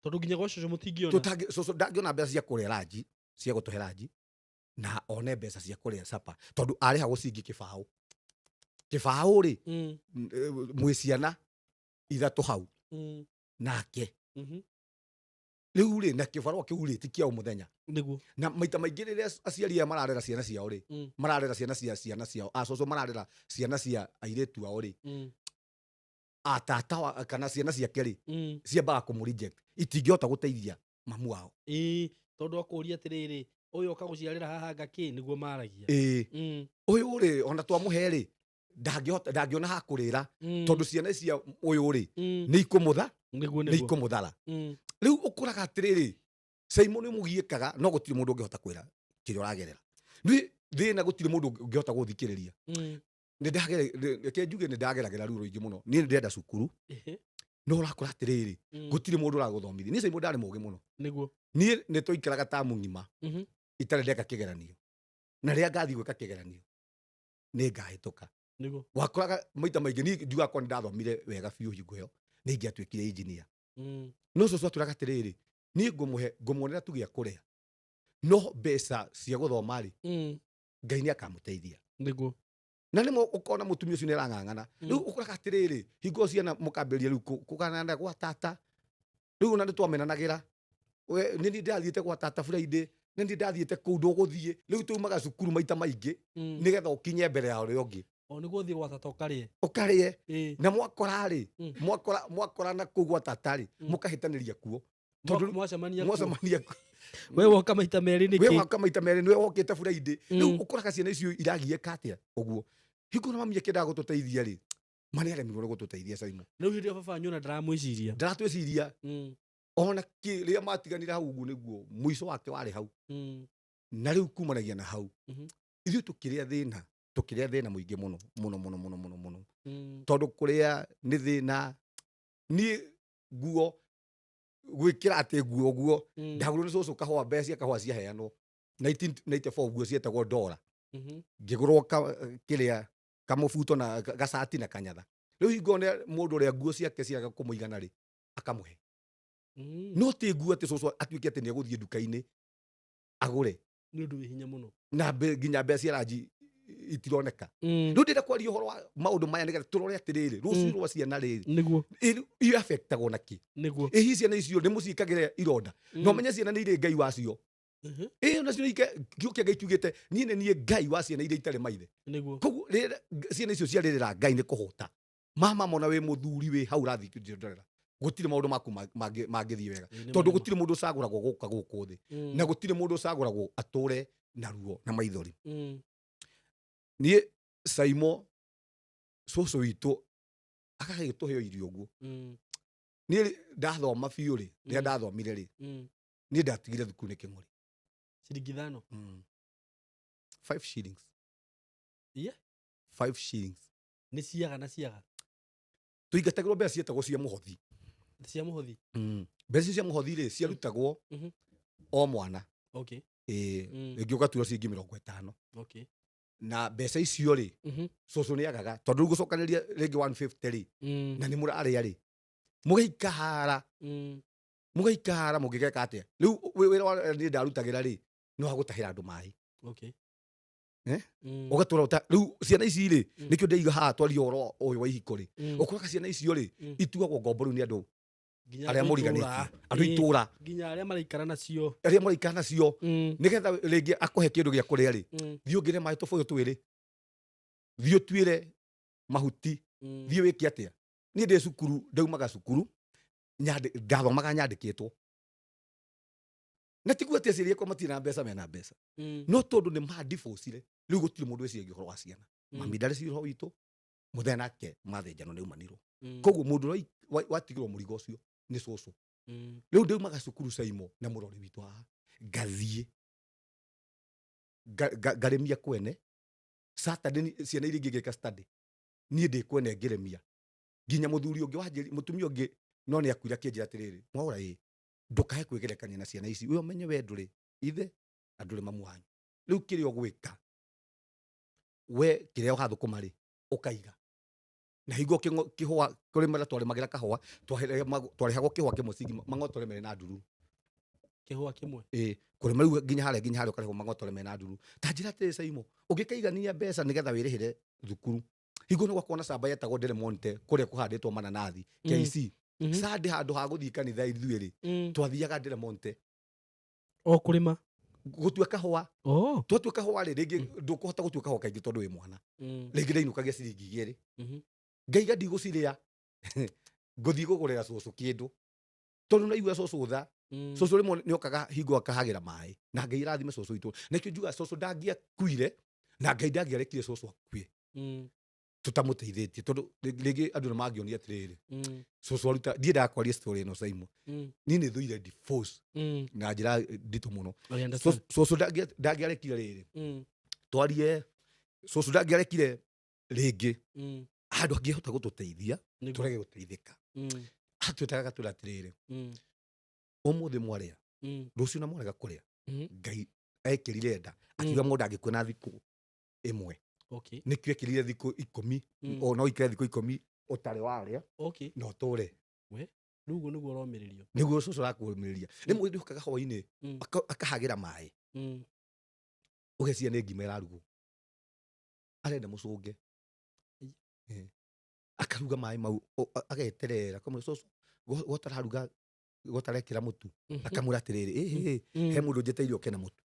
Tondũ nginya gwa cũcũ mũtingĩona. Cũcũ ndangĩona mbeca cia kũrĩa ranji, cia gũtũhe ranji, na one mbeca cia kũrĩa capa, tondũ arĩhagwo ciringi kĩbaũ. Kĩbaũ rĩ, mwĩ ciana ithatũ hau nake. Rĩu rĩ, na kĩbarũa kĩu rĩ, ti kĩa o mũthenya. Na maita maingĩ rĩrĩa aciari aya mararera ciana ciao rĩ, mararera ciana cia ciana ciao, acũcũ mararera ciana cia airĩtu ao rĩ, atata wa, kana ciana ciake rĩ, ciambaga kũmũ reject, itingĩhota gũteithia mamu wao. Ĩĩ, tondũ akũria atĩrĩrĩ, ũyũ oka gũciarĩra haha ngakĩ, nĩguo maragia. Ĩĩ. Ũyũ rĩ, ona twamũhe rĩ, ndangĩhota, ndangĩona ha kũrĩra, tondũ ciana cia ũyũ rĩ, nĩ ikũmũtha, nĩ ikũmũthara. Rĩu ũkoraga atĩrĩrĩ, Caimo nĩ mũgiĩkaga, no gũtirĩ mũndũ ũngĩhota kwĩra kĩrĩa ũragerera. Nĩ thĩna, gũtirĩ mũndũ ũngĩhota gũthikĩrĩria. Reke njuge nĩ ndageragĩra ruo rũingĩ mũno. Niĩ nĩ ndĩrenda cukuru, no ũrakora atĩrĩrĩ, gũtirĩ mũndũ ũragũthomithia. Niĩ Caimo ndarĩ mũgĩ mũno. Niĩ nĩ twaikaraga ta mũng'ima itarĩ ndeka kĩgeranio, na rĩrĩa ngathiĩ gwĩka kĩgeranio nĩ ngahĩtũka. Wakoraga maita maingĩ niĩ njugaga korwo nĩ ndathomire wega biũ hingo ĩyo nĩ ingĩatuĩkire engineer. No cũcũ atwĩraga atĩrĩrĩ, niĩ ngũmũhe, ngũmuonera tu gĩa kũrĩa, no mbeca cia gũthoma rĩ, Ngai nĩ akamũteithia. Na nĩmo ũkona mũtumia ũcio nĩ arang'ang'ana. Rĩu ũkoraga atĩrĩrĩ, hingo ciana mũkambĩrĩria rĩu kũganana gwa tata. Rĩu ona nĩ twamenanagĩra. We, nĩ niĩ ndĩrathiĩte gwa tata Friday, nĩ niĩ ndathiĩte kũu ndũgũthiĩ. Rĩu tumaga cukuru maita maingĩ, nĩgetha ũkinye mbere ya ũrĩa ũngĩ. O nĩguo ũthiĩ gwa tata ũkarĩe. Ũkarĩe. Ĩĩ. Na mwakora rĩ, mwakora na kũu gwa tata rĩ, mũkahĩtanĩria kuo. Tondũ Mwacemania kuo. Mwacemania kuo. We woka maita merĩ nĩkĩ? We woka maita merĩ, nĩwe wokĩte Friday. Rĩu ũkoraga ciana icio iragiĩka atĩa ũguo. Hingo na mami akĩendaga gũtũteithia rĩ, ma nĩ aremirwo nĩ gũtũteithia Caimo. Rĩu hĩndĩ ĩyo baba wanyu ona ndaramwĩciria. Ndaratwĩciria. Ona kĩ, rĩrĩa matiganire hau ũguo nĩguo mũico wake warĩ hau. Na rĩu kumanagia na hau. Ithuĩ tũkĩrĩa thĩna, tũkĩrĩa thĩna mũingĩ mũno, mũno, mũno, mũno, mũno, mũno. Tondũ kũrĩa nĩ thĩna, niĩ nguo, gwĩkĩra atĩ nguo ũguo, ndagũrwo nĩ cũcũ kahũa, mbeca cia kahũa ciaheanwo. 1994 nguo cietagwo ndora. Ngĩgũrwo kĩrĩa, kamũbuto na gacati na kanyatha. Rĩu hingo nĩ mũndũ ũrĩa nguo ciake ciaga kũmũigana rĩ, akamũhe. No ti nguo atĩ cũcũ atuĩke atĩ nĩ egũthiĩ nduka-inĩ agũre. Nĩ ũndũ wĩ hinya mũno. Na nginya mbeca cia ranji itironeka. Rĩu ndĩrenda kwaria ũhoro wa maũndũ maya nĩgetha tũrore atĩrĩrĩ, rũciũ rwa ciana rĩrĩ. I affectagwo na kĩ? Ĩ hihi ciana icio nĩ mũciĩkagĩra ironda? No menye ciana nĩ irĩ Ngai wacio. Ĩ nacio nĩ ike, kiugo kĩa Ngai kiugĩte, niĩ nĩ niĩ Ngai wa ciana iria itarĩ maithe. Koguo rĩrĩa ciana icio ciarĩrĩra Ngai nĩ kũhũta. Mama mona wĩ mũthuri wĩ hau ũrathiĩ kũnjĩrorera. Gũtirĩ maũndũ maku mangĩthiĩ wega. Ĩĩ, nĩ Tondũ ma. gũtirĩ mũndũ ũcagũragwo gũka gũkũ thĩ. Na gũtirĩ mũndũ ũcagũragwo atũre na ruo na maithori. Niĩ Caimo cũcũ witũ agagĩtũhe irio ũguo. Niĩ ndathoma biũ rĩ, rĩrĩa ndathomire rĩ, niĩ ndatigire thukuru nĩ kĩng'ori. Ciringi ithano? 5 shillings. Yeah. 5 shillings. Nĩ ciaga na ciaga? Tũingatagĩrwo mbeca cietagwo cia mũhothi. Cia mũhothi? Mbeca cia mũhothi rĩ, ciarutagwo o mwana. Ĩĩ, rĩngĩ ũgaturwo ciringi mĩrongo ĩtano. Na mbeca icio rĩ, cũcũ nĩ agaga, tondũ rĩu gũcokanĩria rĩngĩ 150 rĩ, na nĩ mũrarĩa rĩ, mũgaikara, mũgaikara mũngĩgeka atĩa? Rĩu wĩra wa niĩ ndarutagĩra rĩ, nĩ wa gũtahĩra andũ maĩ. Ũgatũra ũta, rĩu ciana ici rĩ, nĩkĩo ndĩiga haha twarie ũhoro ũyũ wa ihiko rĩ. Ũkoraga ciana icio rĩ, ituagwo ngombo rĩu nĩ andũ Nginya arĩa andũ mũriganĩtie. itũũra. Andũ itũũra. Nginya arĩa maraikara nacio. Arĩa maraikara nacio. Nĩgetha rĩngĩ akũhe kĩndũ gĩa kũrĩa rĩ, thiĩ ũngĩre maĩ tũbũyũ twĩrĩ. Thiĩ ũtuĩre mahuti. Thiĩ wĩke atĩa? Niĩ ndĩ cukuru, ndaumaga cukuru, ndathomaga nyandĩkĩtwo. Na tiguo atĩ aciari akwa matirĩ na mbeca, mena mbeca. No tondũ nĩ mandivorcire, rĩu gũtirĩ mũndũ wĩciragia ũhoro wa ciana. Mami ndarĩ cira ũhoro witũ, mũthenya nake mathĩnjano nĩ aumanirwo. Koguo mũndũ ũrĩa watigirwo mũrigo ũcio nĩ cũcũ. Rĩu ndaumaga cukuru Caimo na mũrori witũ haha, ngathiĩ ngarĩmia kwene. Saturday ciana iria ingĩ ngĩka study, niĩ ndĩ kwene ngĩrĩmia. Nginya mũthuri ũngĩ wanjĩri, mũtumia ũngĩ no nĩ akuire akĩnjĩra atĩrĩrĩ, Mwaũra ĩ, ndũkae kwĩgerekania na ciana ici, we ũmenye we ndũrĩ ithe na ndũrĩ mamu wanyu. Rĩu kĩrĩa ũgwĩka, we kĩrĩa ũgathũkũma rĩ, ũkaiga. Na hingo kĩhũa, kũrĩmĩra twarĩmagĩra kahũa, twarĩhagwo kĩhũa kĩmwe ciringi mang'otore merĩ na ndururu. Kĩhũa kĩmwe? Ĩĩ, kũrĩma rĩu nginya harĩa, nginya harĩa ũkarĩhwo mang'otore merĩ na ndururu. Ta njĩra atĩrĩ Caimo, ũngĩkaigania mbeca nĩgetha wĩrĩhĩre thukuru. Hingo nĩ gwakorwo na camba yetagwo Del Monte, kũrĩa kũhandĩtwo mananathi, KC. Sunday handũ ha gũthiĩ kanitha ithuĩ rĩ, twathiaga Del Monte. O kũrĩma? Gũtua kahũa. Twatua kahũa rĩ, rĩngĩ ndũkũhota gũtua kahũa kaingĩ tondũ wĩ mwana. Rĩngĩ ndainũkagia ciringi igĩrĩ. Ngaiga ndigũcirĩa. Ngũthiĩ kũgũrĩra cũcũ kĩndũ. Tondũ naigua cũcũ tha. Cũcũ rĩmwe nĩokaga hingo akahagĩra maĩ. Na Ngai arathime cũcũ witũ. Nĩkĩo njugaga cũcũ ndangĩakuire, na Ngai ndangĩarekire cũcũ akue. Tũtamũteithĩtie, tondũ rĩngĩ andũ nĩmangĩonire atĩrĩrĩ, cũcũ aruta, ndiendaga kwaria story ĩno Caimo. Niĩ nĩ thũire divorce na njĩra nditũ mũno. I understand. Cũcũ ndangĩarekire rĩrĩ. Twarie, cũcũ ndangĩarekire rĩngĩ. Handũ angĩhota gũtũteithia, tũrege gũteithĩka. Atwĩtaga agatwĩra atĩrĩrĩ, ũmũthĩ mwarĩa, rũciũ na mwarega kũrĩa, Ngai ekĩrire nda, akiuga mũndũ angĩkua na thikũ ĩmwe. Nĩkĩo ekĩrire thikũ ikũmi, o no ikĩre thikũ ikũmi ũtarĩ warĩa, na ũtũre. We, rĩu ũguo nĩguo ũromĩrĩrio. Nĩguo cũcũ arakũrũmĩrĩria. Rĩmwe nĩũkaga hwaĩ-inĩ, akahagĩra maĩ. Ũgeciria nĩ ngima ĩrarugwo. Arenda mũcũnge. Akaruga maĩ mau, ageterera, akamwĩra cũcũ, gotararuga, gotarekĩra mũtu. Akamwĩra atĩrĩrĩ, ĩ, ĩ, he mũndũ njĩtĩire oke na mũtu.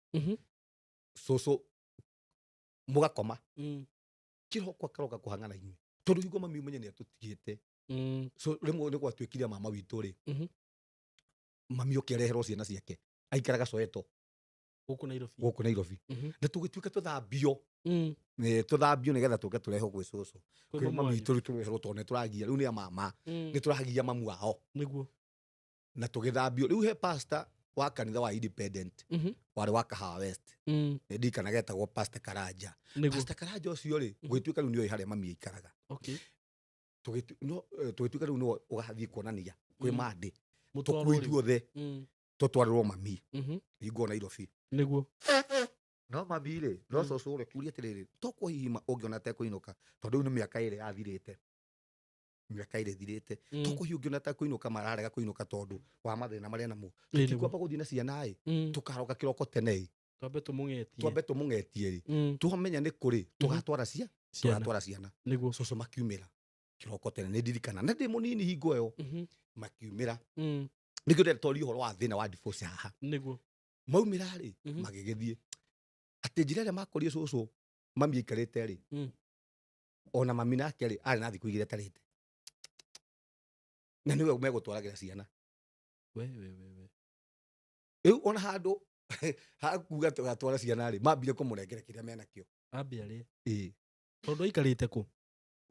Cũcũ, mũgakoma. Kĩroko akaroka kũhang'ana inyuĩ. Tondũ hingo mami ũmenye nĩ atũtigĩte. So, rĩmwe nĩ gwatuĩkire mama witũ rĩ. Mami oke areherwo ciana ciake. Aikaraga Soweto. Gũkũ Nairobi. Gũkũ Nairobi. Na tũgĩtuĩka tũthambio. Tũthambio nĩgetha tũke tũrehwo gwĩ cũcũ. Kwĩ Kwĩ mamu mami wanyu. witũ rĩu tũreherwo tondũ nĩ tũragia. Rĩu nĩ a mama. Nĩ tũragia mamu wao. Na tũgĩthambio. Rĩu he pastor wa kanitha wa Independent. Warĩ wa Kahawa West. Nĩ ndirikanaga etagwo Pastor Karanja. Pastor Karanja ũcio rĩ, gũgĩtuĩka rĩu nĩoĩ harĩa mami aikaraga. No tũgĩtuĩka rĩu nĩwe ũgathiĩ kuonania kwĩ Monday. Mũtwarwo Tũkuo rĩu. ithuothe. Tũtwarĩrwo mami. Hingo Nairobi. No mami rĩ, no cũcũ rĩ, kũria atĩrĩrĩ, tokwo hihi ũngĩona tekũinũka, tondũ rĩu nĩ mĩaka ĩrĩ yathirĩte. Mĩaka ĩrĩ ĩthirĩte. Tokwo hihi ũngĩona tekũinũka, mararega kũinũka tondũ wa mathĩna marĩa namo. Tũtikwamba gũthiĩ na ciana ĩ, tũkaroka kĩroko tene ĩ. Twambe tũmũng'etie. Twambe tũmũng'etie rĩ. Twamenya nĩ kũrĩ, tũgatwara Ciana. tũgatwara ciana. Cũcũ makiumĩra kĩroko tene, nĩ ndirikana. Na ndĩ mũnini hingo ĩyo. Makiumĩra. Nĩkĩo ndetwaria ũhoro wa thĩna wa divorce haha. Maumĩra rĩ, magĩgĩthiĩ. Atĩ njĩra ĩrĩa makorire cũcũ mami aikarĩte rĩ, ona mami nake rĩ, arĩ na thikũ igĩrĩ atarĩte. Na nĩwe megũtwaragĩra ciana. We, we, we, we. Rĩu ona handũ ha kuga tũgatwara ciana rĩ, mambire kũmũnengera kĩrĩa menakĩo. Ambe arĩe. Ĩĩ. Tondũ aikarĩte kũ?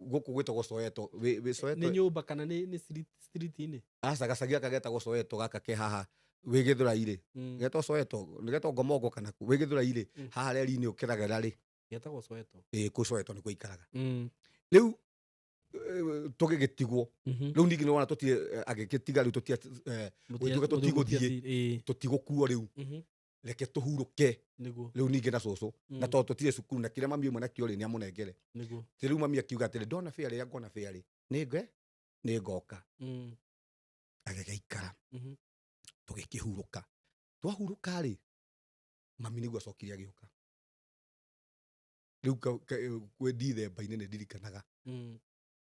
Gũkũ gwĩtagwo Soweto. Wĩ Soweto. Nĩ nyũmba kana nĩ street-inĩ? Aca, gacagi gaka getagwo Soweto gaka ke haha wĩ Gĩthũrai rĩ. Getagwo Soweto, nĩ getagwo Ngomongo kana kũ? Wĩ Gĩthũrai rĩ, haha reri-inĩ ũkĩragera rĩ. Getagwo Soweto. Ĩĩ, kũ Soweto nĩkuo aikaraga. Rĩu, tũgĩgĩtigwo. Rĩu ningĩ nĩwona tũtirĩ, agĩgĩtiga rĩu gũtuĩka tũtigũthiĩ. Tũtigũkuo rĩu. Reke tũhurũke. Rĩu ningĩ na cũcũ. Na tondũ tũtirĩ cukuru, na kĩrĩa mami auma nakĩo rĩ, nĩamũnengere. Ti rĩu mami akiuga atĩrĩ, ndona bĩa rĩrĩa ngona bĩa rĩ, nĩ ngoka. Agĩgĩikara. Tũgĩkĩhurũka. Twahurũka rĩ, mami nĩguo acokire agĩũka. Rĩu kwĩ Dithemba-inĩ nĩ ndirikanaga.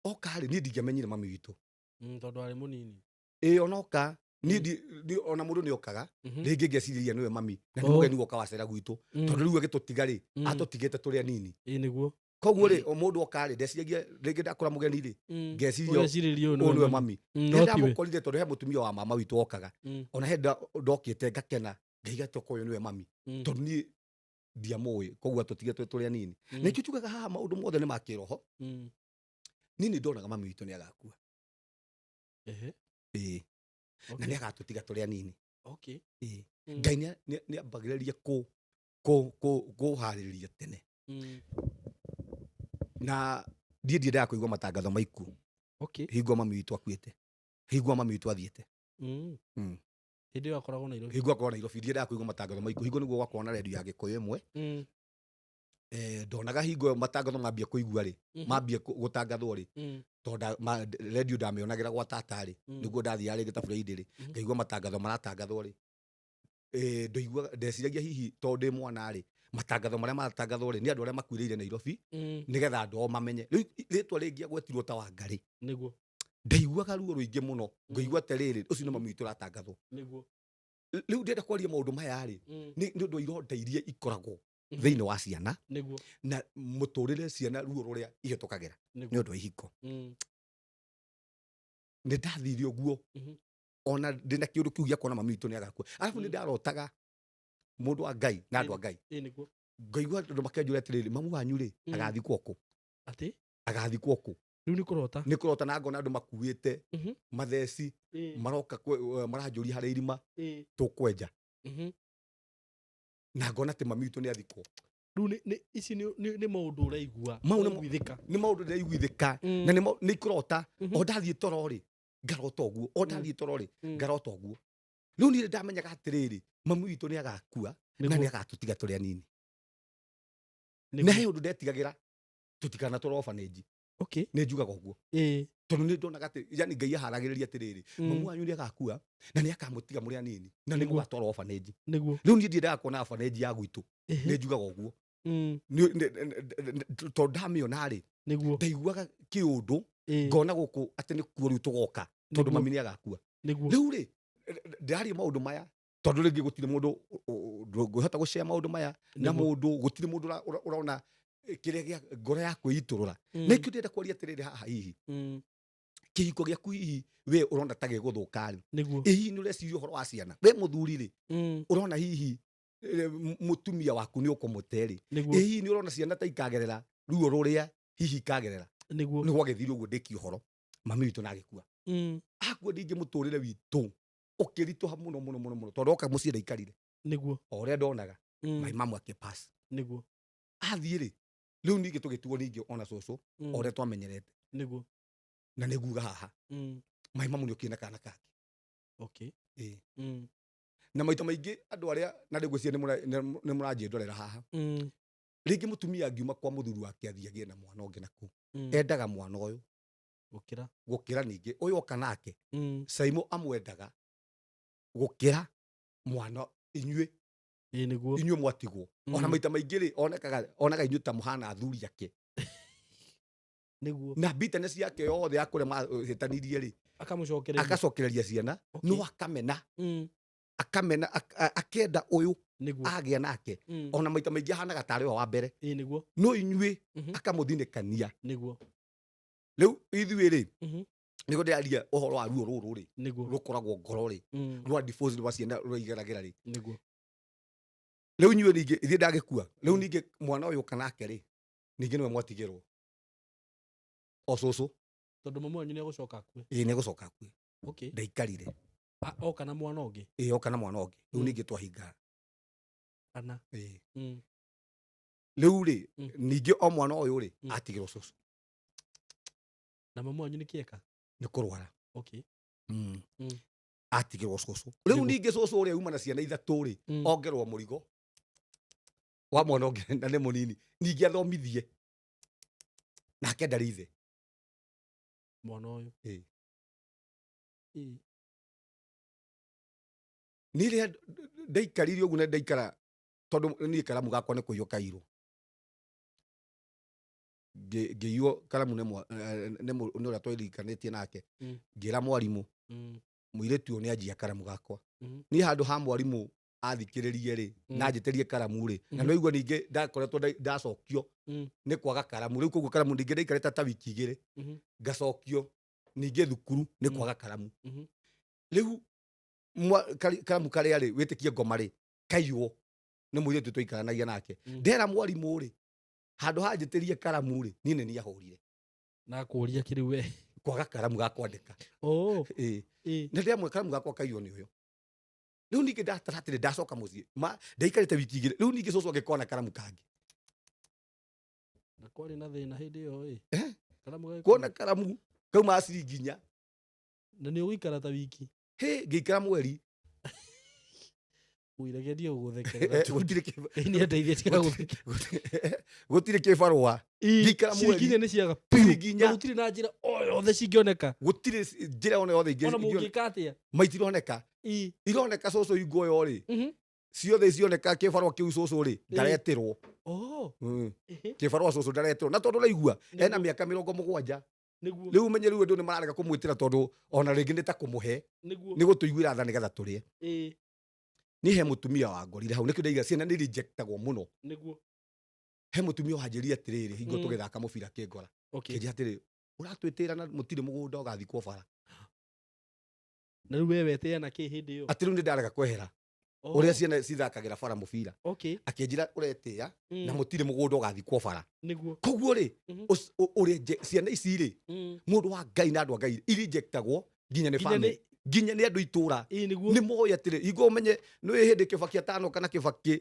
Oka rĩ, niĩ ndingĩamenyire mami witũ. Tondũ arĩ mũnini. Ĩĩ, ona oka, niĩ ndi-, ona mũndũ nĩokaga, rĩngĩ ngecirĩria nĩwe mami, na nĩ mũgeni woka wacera gwitũ. Tondũ rĩu agĩtũtiga rĩ, atũtigĩte tũrĩ anini. Ĩĩ, nĩguo. Koguo rĩ, o mũndũ oka rĩ, ndeciragia rĩngĩ ndakora mũgeni rĩ, ngeciria Ũgecirĩria ũyũ ũyũ nĩwe mami. No Rĩrĩa tiwe. Ndamũkorire, tondũ he mũtumia wa mama witũ okaga, ona he ndokĩte ngakena, ngaiga toko ũyũ nĩwe mami, tondũ niĩ ndiamũĩ, koguo atũtige twĩ tũrĩ anini. Na ikĩo tugaga haha maũndũ mothe nĩ ma kĩroho. Niĩ nĩ ndonaga mami witũ nĩ agakua. Ĩĩ, na nĩ agatũtiga tũrĩ anini. Ĩĩ. Ngai nĩ ambagĩrĩria kũharĩrĩria tene. Na niĩ ndiendaga kũigua matangatho ma ikuũ hingo mami witũ akuĩte, hingo mami witũ athiĩte. Hĩndĩ ĩyo akoragwo Nairobi. Hingo akorwo Nairobi, ndiendaga kũigua matangatho ma ikuũ. Hingo nĩguo gwakorwo na redio ya Gĩkũyũ ĩmwe. Ndonaga hingo ĩyo matangatho mambia kũigua rĩ, mambia gũtangathwo rĩ, tondũ redio ndamĩonagĩra gwa tata rĩ, nĩguo ndathiaga rĩngĩ ta Friday rĩ, ngaigua matangatho maratangathwo rĩ, ndoiguaga, ndeciragia hihi tondũ ndĩ mwana rĩ, matangatho marĩa maratangathwo rĩ, nĩ andũ arĩa makuĩrĩire Nairobi, nĩgetha andũ ao mamenye. Rĩu rĩtwa rĩngĩ agwetirwo ta Wangarĩ, ndaiguaga ruo rũingĩ mũno, ngaigua atĩrĩrĩ, ũcio nĩ mami witũ ũratangathwo. Rĩu ndĩrenda kwaria maũndũ maya rĩ, nĩ ũndũ wa ironda iria ikoragwo thĩinĩ wa ciana na mũtũrĩre, ciana ruo rũrĩa ihĩtũkagĩra nĩ ũndũ wa ihiko. Nĩ ndathire ũguo, ona ndĩna kĩũndũ kĩu gĩa kuona mami witũ nĩ agakua. Arabu nĩ ndarotaga mũndũ wa Ngai na andũ a Ngai, Ĩĩ nĩguo. Ngaigua andũ makenjũra atĩrĩrĩ, mamu wanyu rĩ, agathikwo kũ? Atĩ? Agathikwo kũ? Rĩu nĩ kũrota. Nĩ kũrota, na ngona andũ makuĩte matheci, maroka maranjũria harĩa irima tũkwenja, na ngona atĩ mami witũ nĩ athikwo. Rĩu ici nĩ maũndũ ũraigua. Mau nĩ Ũraiguithĩka. Nĩ maũndũ ndĩraiguithĩka, na nĩ ikũrota. O ndathiĩ toro rĩ, ngarota ũguo, o ndathiĩ toro rĩ, ngarota ũguo. Rĩu niĩ ndamenyaga atĩrĩrĩ, mami witũ nĩ agakua na nĩ agatũtiga tũrĩ anini. Na he ũndũ ndetigagĩra, tũtikanatwarwo orphanage. Nĩ njugaga ũguo, tondũ nĩ ndonaga atĩ yani Ngai aharagĩrĩria atĩrĩrĩ, mamu wanyu nĩ agakua na nĩ akamũtiga mũrĩ anini na nĩ mũgatwarwo orphanage. Rĩu niĩ ndiendaga kuona orphanage ya gwitũ. Nĩ njugaga ũguo. Tondũ ndamĩona rĩ, ndaiguaga kĩũndũ, ngona gũkũ atĩ nĩ kuo rĩu tũgoka, tondũ mami nĩ agakua. Rĩu rĩ, ndĩraria maũndũ maya tondũ rĩngĩ gũtirĩ mũndũ ndũngĩhota gũcea maũndũ maya na mũndũ, gũtirĩ mũndũ ũrona kĩrĩa gĩa ngoro ya kwĩitũrũra. Na ikĩo ndĩrenda kwaria atĩrĩrĩ haha, hihi kĩhiko gĩaku hihi we ũrona ta gĩgũthũka rĩ, ĩ hihi nĩ ũreciria ũhoro wa ciana? We mũthuri rĩ, ũrona hihi mũtumia waku nĩ ũkũmũte rĩ, ĩ hihi nĩ ũrona ciana ta ikagerera ruo rũrĩa hihi ikagerera? Nĩ gwagĩthire ũguo, ndĩki ũhoro, mami witũ na agĩkua. Akua, ndingĩ mũtũrĩre witũ ũkĩritũha mũno mũno mũno mũno, tondũ oka mũciĩ ndaikarire. O ũrĩa ndonaga, my mamu akĩpass. Athiĩ rĩ, rĩu ningĩ tũgĩtigwo ningĩ ona cũcũ, o ũrĩa twamenyerete. Na nĩ nguga haha, my mamu nĩ okire na kana kangĩ. Ĩĩ. Na maita maingĩ andũ arĩa na rĩu ngwĩciria nĩ mũranjĩndorera haha, rĩngĩ mũtumia angiuma kwa mũthuri wake athiĩ agĩe na mwana ũngĩ nakũu, endaga mwana ũyũ Gũkĩra. Gũkĩra ningĩ ũyũ oka nake. Caimo amwendaga gũkĩra mwana inyuĩ. Ĩĩ nĩguo. Inyuĩ mwatigwo, ona maita maingĩ rĩ, onekaga onaga inyuĩ ta mũhana athuri ake. Na bitterness yake yothe ya kũrĩa mahĩtanirie rĩ, Akamũcokereria. Agacokereria ciana. No akamena, akamena akenda ũyũ agĩa nake. Ona maita maingĩ ahanaga tarĩ we wa mbere. Ĩĩ nĩguo. No inyuĩ akamũthinĩkania. Rĩu ithuĩ rĩ, nĩguo ndĩraria ũhoro wa ruo rũrũ rĩ, rũkoragwo ngoro rĩ, rwa divorce, rwa ciana rũigeragĩra rĩ. Rĩu inyuĩ ningĩ ithuĩ ndagĩkua, rĩu ningĩ mwana ũyũ ũka nake rĩ, ningĩ nĩwe mwatigĩrwo o cũcũ. Tondũ mamu wanyu nĩ egũcoka akue. Ĩĩ, nĩ egũcoka akue. Ndaikarire. Oka na mwana ũngĩ. Ĩĩ, oka na mwana ũngĩ rĩu. Ningĩ twahinga Ana. Ĩĩ. Rĩu rĩ, ningĩ o mwana ũyũ rĩ, atigĩrwo cũcũ. Na mamu wanyu nĩ kĩeka? Nĩ kũrwara. Atigĩrwo cũcũ rĩu. Ningĩ cũcũ ũrĩa uma na ciana ithatũ rĩ, ongerwo mũrigo wa mwana ũngĩ na nĩ mũnini, ningĩ athomithie nake ndarĩ ithe. Mwana ũyũ. Ĩĩ. Ĩĩ. Niĩ rĩrĩa ndaikarire ũguo na ndaikara, tondũ niĩ karamu gakwa nĩ kũiywo kairwo. Ngĩiywo karamu nĩ ũrĩa tweririkanĩtie nake. Ngĩra mwarimũ, mũirĩtu ũyũ nĩ anjia karamu gakwa. Niĩ handũ ha mwarimũ Athikĩrĩrie rĩ, na njĩtĩrie karamu rĩ, na no igua ningĩ ndakoretwo ndacokio nĩ kwaga karamu. Rĩu koguo karamu ningĩ ndaikarĩte ta wiki 2, ngacokio ningĩ thukuru nĩ kwaga karamu. Rĩu karamu karĩa rĩ, wĩtĩkie ngoma rĩ, kaiywo nĩ mũirĩtu tũikaranagia nake. Ndera mwarimũ rĩ, handũ ha njĩtĩrie karamu rĩ, niĩ nĩ niĩ ahũrire. Na kũria kĩrĩ we? Kwaga karamu ga kwandĩka. Oh. Ĩĩ. Nĩ ndemwe karamu gakwa kaiywo nĩ ũyũ. Rĩu ningĩ ndatara atĩrĩ, ndacoka mũciĩ ma ndaikarĩte wiki 2, rĩu ningĩ cũcũ angĩkona karamu kangĩ. Na kwarĩ na thĩna hĩndĩ ĩyo ĩ? Eh? Karamu gagĩkora? Kuona karamu kauma ciringi 4. Na nĩ ũgũikara ta wiki? Hĩ, ngĩikara mweri. Ũiregerie gũgũthekerera. Gũtirĩ Ngai nĩ andeithie tiga gũtheke. Gũtirĩ kĩbarũa. Ngĩikara Ciringi mweri. 4 nĩ ciaga Ciringi piũ. 4. Na gũtirĩ na njĩra o yothe cingĩoneka. Gũtirĩ njĩra ona yothe Ona ingĩoneka. mũngĩka atĩa? Maitironeka. Ironeka cũcũ ingo ĩyo rĩ. Ciothe cioneka kĩbarũa kĩu cũcũ rĩ, ndaretirwo. Oh. Kĩbarũa cũcũ ndaretirwo. Na tondũ ũraigua, ena mĩaka 70. Nĩguo. Rĩu ũmenye rĩu andũ nĩ mararega kũmwĩtĩra tondũ ona rĩngĩ nĩ ta kũmũhe. Nĩguo. Nĩ gũtũiguĩra tha nĩgetha tũrĩe. Niĩ he mũtumia wangorire hau, nĩkĩo ndaiga ciana nĩ rejectagwo mũno. Nĩguo. He mũtumia wanjĩrire atĩrĩrĩ, hingo tũgĩthaka mũbira kĩngora. Kĩnjĩra atĩrĩrĩ, ũratwĩtĩra na mũtirĩ mũgũnda ũgathikwo bara. Na rĩu we wetĩĩa na kĩ hĩndĩ ĩyo? Atĩ rĩu nĩ ndarega kwehera. Oh. Ũrĩa ciana cithakagĩra bara mũbira. Okay. Akĩnjĩra ũretĩĩa na mũtirĩ mũgũnda ũgathikwo bara. Nĩguo. Koguo rĩ, ũrĩa ciana ici rĩ, mũndũ wa Ngai na andũ a Ngai irejectagwo nginya nĩ family, nginya nĩ andũ itũra. Ĩĩ, nĩguo. Nĩ moĩ atĩrĩ, hingo ũmenye nĩ hĩndĩ Kĩbaki atano kana Kĩbaki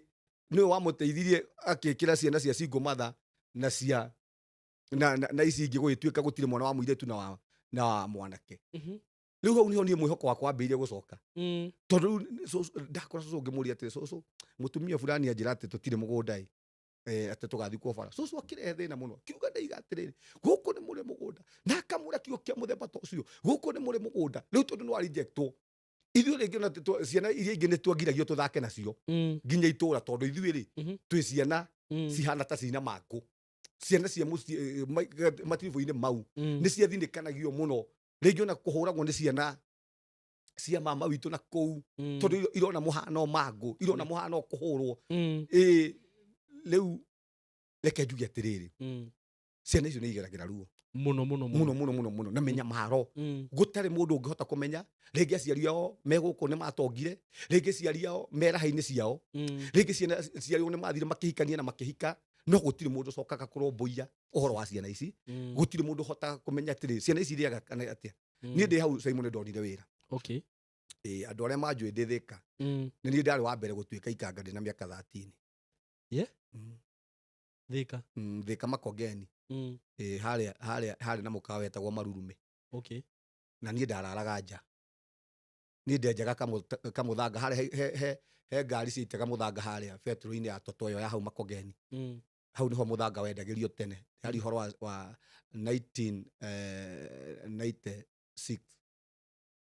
nĩwe wamũteithirie akĩkĩra ciana cia single mother na cia na ici ingĩ gũgĩtuĩka gũtirĩ mwana wa mũirĩtu na wa mwanake. Rĩu hau nĩho niĩ mwĩhoko wakwa wambĩrĩirie gũcoka. Tondũ rĩu ndakora cũcũ ngĩmũria atĩrĩ, cũcũ, mũtumia fulani anjĩra atĩ tũtirĩ mũgũnda ĩ, atĩ tũgathikwo bara. Cũcũ akĩrehe thĩna mũno, akiuga ndaiga atĩrĩrĩ, gũkũ nĩ mũrĩ mũgũnda, na akamũra kiugo kĩa mũthemba ta ũcio, gũkũ nĩ mũrĩ mũgũnda. Rĩu tondũ nĩ wa rejectwo, ithuĩ rĩngĩ ona ciana iria ingĩ nĩ twagiragio tũthake nacio nginya itũra, tondũ ithuĩ rĩ, twĩ ciana cihana ta cina mangũ. Ciana cia mũciĩ, matiribũ-inĩ mau, nĩ ciathinĩkanagio mũno. Rĩngĩ ona kũhũragwo nĩ ciana cia mama witũ na kũu, tondũ irona mũhano mangũ, irona mũhano kũhũrwo. Rĩu reke njuge atĩrĩrĩ, ciana icio nĩ igeragĩra ruo. Mũno, mũno, mũno. Mũno, mũno, mũno, na mĩnyamaro. Gũtarĩ mũndũ ũngĩhota kũmenya, rĩngĩ aciari ao me gũkũ nĩ matongire, rĩngĩ aciari ao me raha-inĩ ciao, rĩngĩ ciana aciari ao nĩ mathire makĩhikania na makĩhika, no gũtirĩ mũndũ ũcokaga kũrũmbũiya ũhoro wa ciana ici. Gũtirĩ mũndũ ũhotaga kũmenya atĩrĩ, ciana ici irĩaga kana atĩa. Niĩ ndĩ hau Simon ndonire wĩra. Okay. Andũ arĩa manjũĩ ndĩ Thĩka. Nĩ niĩ ndarĩ wa mbere gũtuĩka ikanga ndĩ na mĩaka 13. Yeah? Thĩka. Thĩka Makongeni. Harĩa na mũkawa wetagwo Marurume. Okay. Na niĩ ndararaga nja. Niĩ ndenjaga kamũthanga harĩa he ngari ciaitaga mũthanga harĩa betũrũ-inĩ ya Toto ĩyo ya hau Makongeni. Hau nĩho mũthanga wendagĩrio tene. Harĩ ũhoro wa nineteen, ninety-six.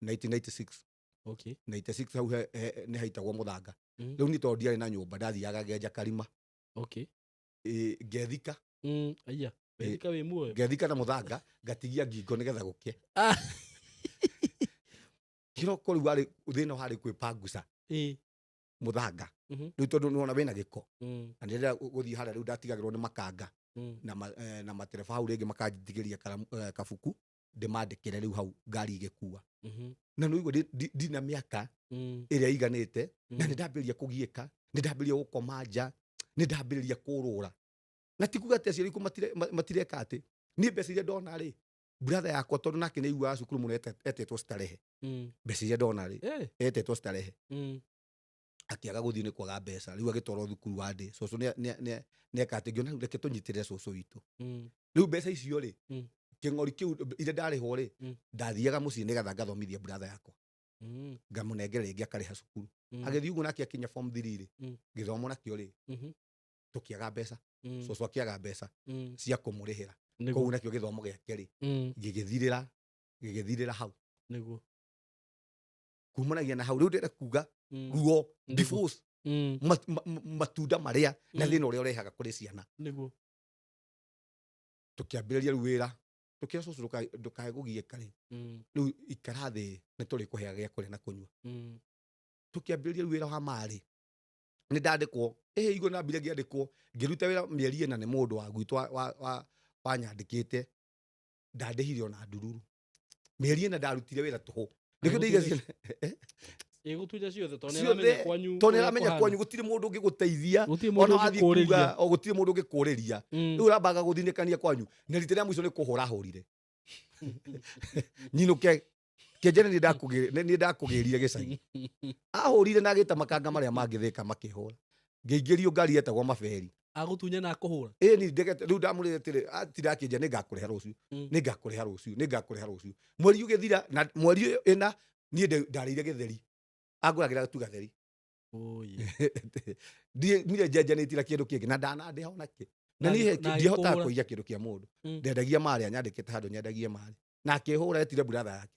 1996. Okay. 96 hau nĩ haitagwo mũthanga. Rĩu niĩ tondũ ndiarĩ na nyũmba, ndathiaga ngenja karima. Okay. Ngethika. Aya. Wethika wĩ muoyo? Ngethika na mũthanga, ngatigia ngingo nĩgetha gũkĩe. Kĩroko rĩu warĩ thĩna warĩ kwĩpanguca. Mũthanga. Rĩu tondũ nĩwona wĩna gĩko. Na nĩndĩrenda gũthiĩ harĩa rĩu ndatigagĩrwo nĩ makanga. Na matereba hau rĩngĩ makanjtigĩria kabuku, ndĩmandĩkĩre rĩu hau ngari igĩkua. Na nĩũigua ndina mĩaka ĩrĩa iganĩte, na nĩndambĩrĩria kũgiĩka, nĩndambĩrĩria gũkoma nja, nĩndambĩrĩria kũrũra. Na ti kuga atĩ aciari akwa matireka atĩ, niĩ mbeca iria ndona rĩ, brother yakwa tondũ nake nĩ aiguaga cukuru mũno etĩtwo Starehe. Mbeca iria ndona rĩ, etĩtwo Starehe. Akĩaga gũthiĩ nĩ kwaga mbeca, rĩu agĩtwarwo thukuru wa ndĩ. Cũcũ nĩ eka atĩ, ngĩona rĩu reke tũnyitĩrĩre cũcũ witũ. Rĩu mbeca icio rĩ, kĩng'ori kĩu iria ndarĩhwo rĩ, ndathiaga mũciĩ nĩgetha ngathomithie brother yakwa. Ngamũnengera rĩngĩ akarĩha cukuru. Agĩthiĩ ũguo nake akinya form 3 rĩ, gĩthomo nakĩo rĩ, tũkĩaga mbeca. Cũcũ akĩaga mbeca cia kũmũrĩhĩra. Koguo nakĩo gĩthomo gĩake rĩ, gĩgĩthirĩra hau. Nĩguo. Kumanagia na hau rĩu ndĩrenda kuga ruo, divorce, matunda marĩa na thĩna ũrĩa ũrehaga kũrĩ ciana. Nĩguo. Tũkĩambĩrĩria rĩu wĩra, tũkĩra cũcũ ndũkae gũgiĩka rĩ. Rĩu ikara thĩ nĩ tũrĩkũheaga gĩa kũrĩa na kũnyua. Tũkĩambĩrĩria rĩu wĩra wa marĩ. Nĩ ndandĩkwo ĩhĩ igũ nambire ngĩandĩkwo, ngĩruta wĩra mĩeri 4 nĩ mũndũ wa gwitũ wanyandĩkĩte, ndandĩhire ona ndururu. Mĩeri 4 ndarutire wĩra tũhũ. Nĩkĩo ndĩiga ciana. Ĩgũtunya ciothe tondũ nĩaramenya kwanyu. Tondũ nĩaramenya kwanyu gũtirĩ mũndũ ũngĩgũteithia. Ona wathiĩ kuga o gũtirĩ mũndũ ũngĩkũrĩria. Rĩu ũrambaga gũthinĩkania kwanyu. Na rita rĩa mũico nĩ kũhũra hũrire. Nyinũke kĩenjene nĩ ndakũgĩrire gĩcagi. Ahũrire na agĩta makanga marĩa mangĩthĩka makĩhũra. Ngĩingĩrio ngari yetagwo maberi. Agũtunya na akũhũra. Ĩĩ ni ndegete rĩu ndamũrĩre atĩrĩ atinda akĩnjĩra nĩ ngakũrĩha rũciũ. Nĩ ngakũrĩha rũciũ, nĩ ngakũrĩha rũciũ. Mweri ũgĩthira na mweri 4 niĩ ndarĩire gĩtheri. Angũragĩra tu gatheri. Ndirĩ njenjanĩtie na kĩndũ kĩngĩ na ndanandĩha ona kĩ. Na niĩ ndihotaga kũiya kĩndũ kĩa mũndũ. Ndendagia marĩa nyandĩkĩte handũ nyendagie marĩ. Na akĩhũra etire brother yake.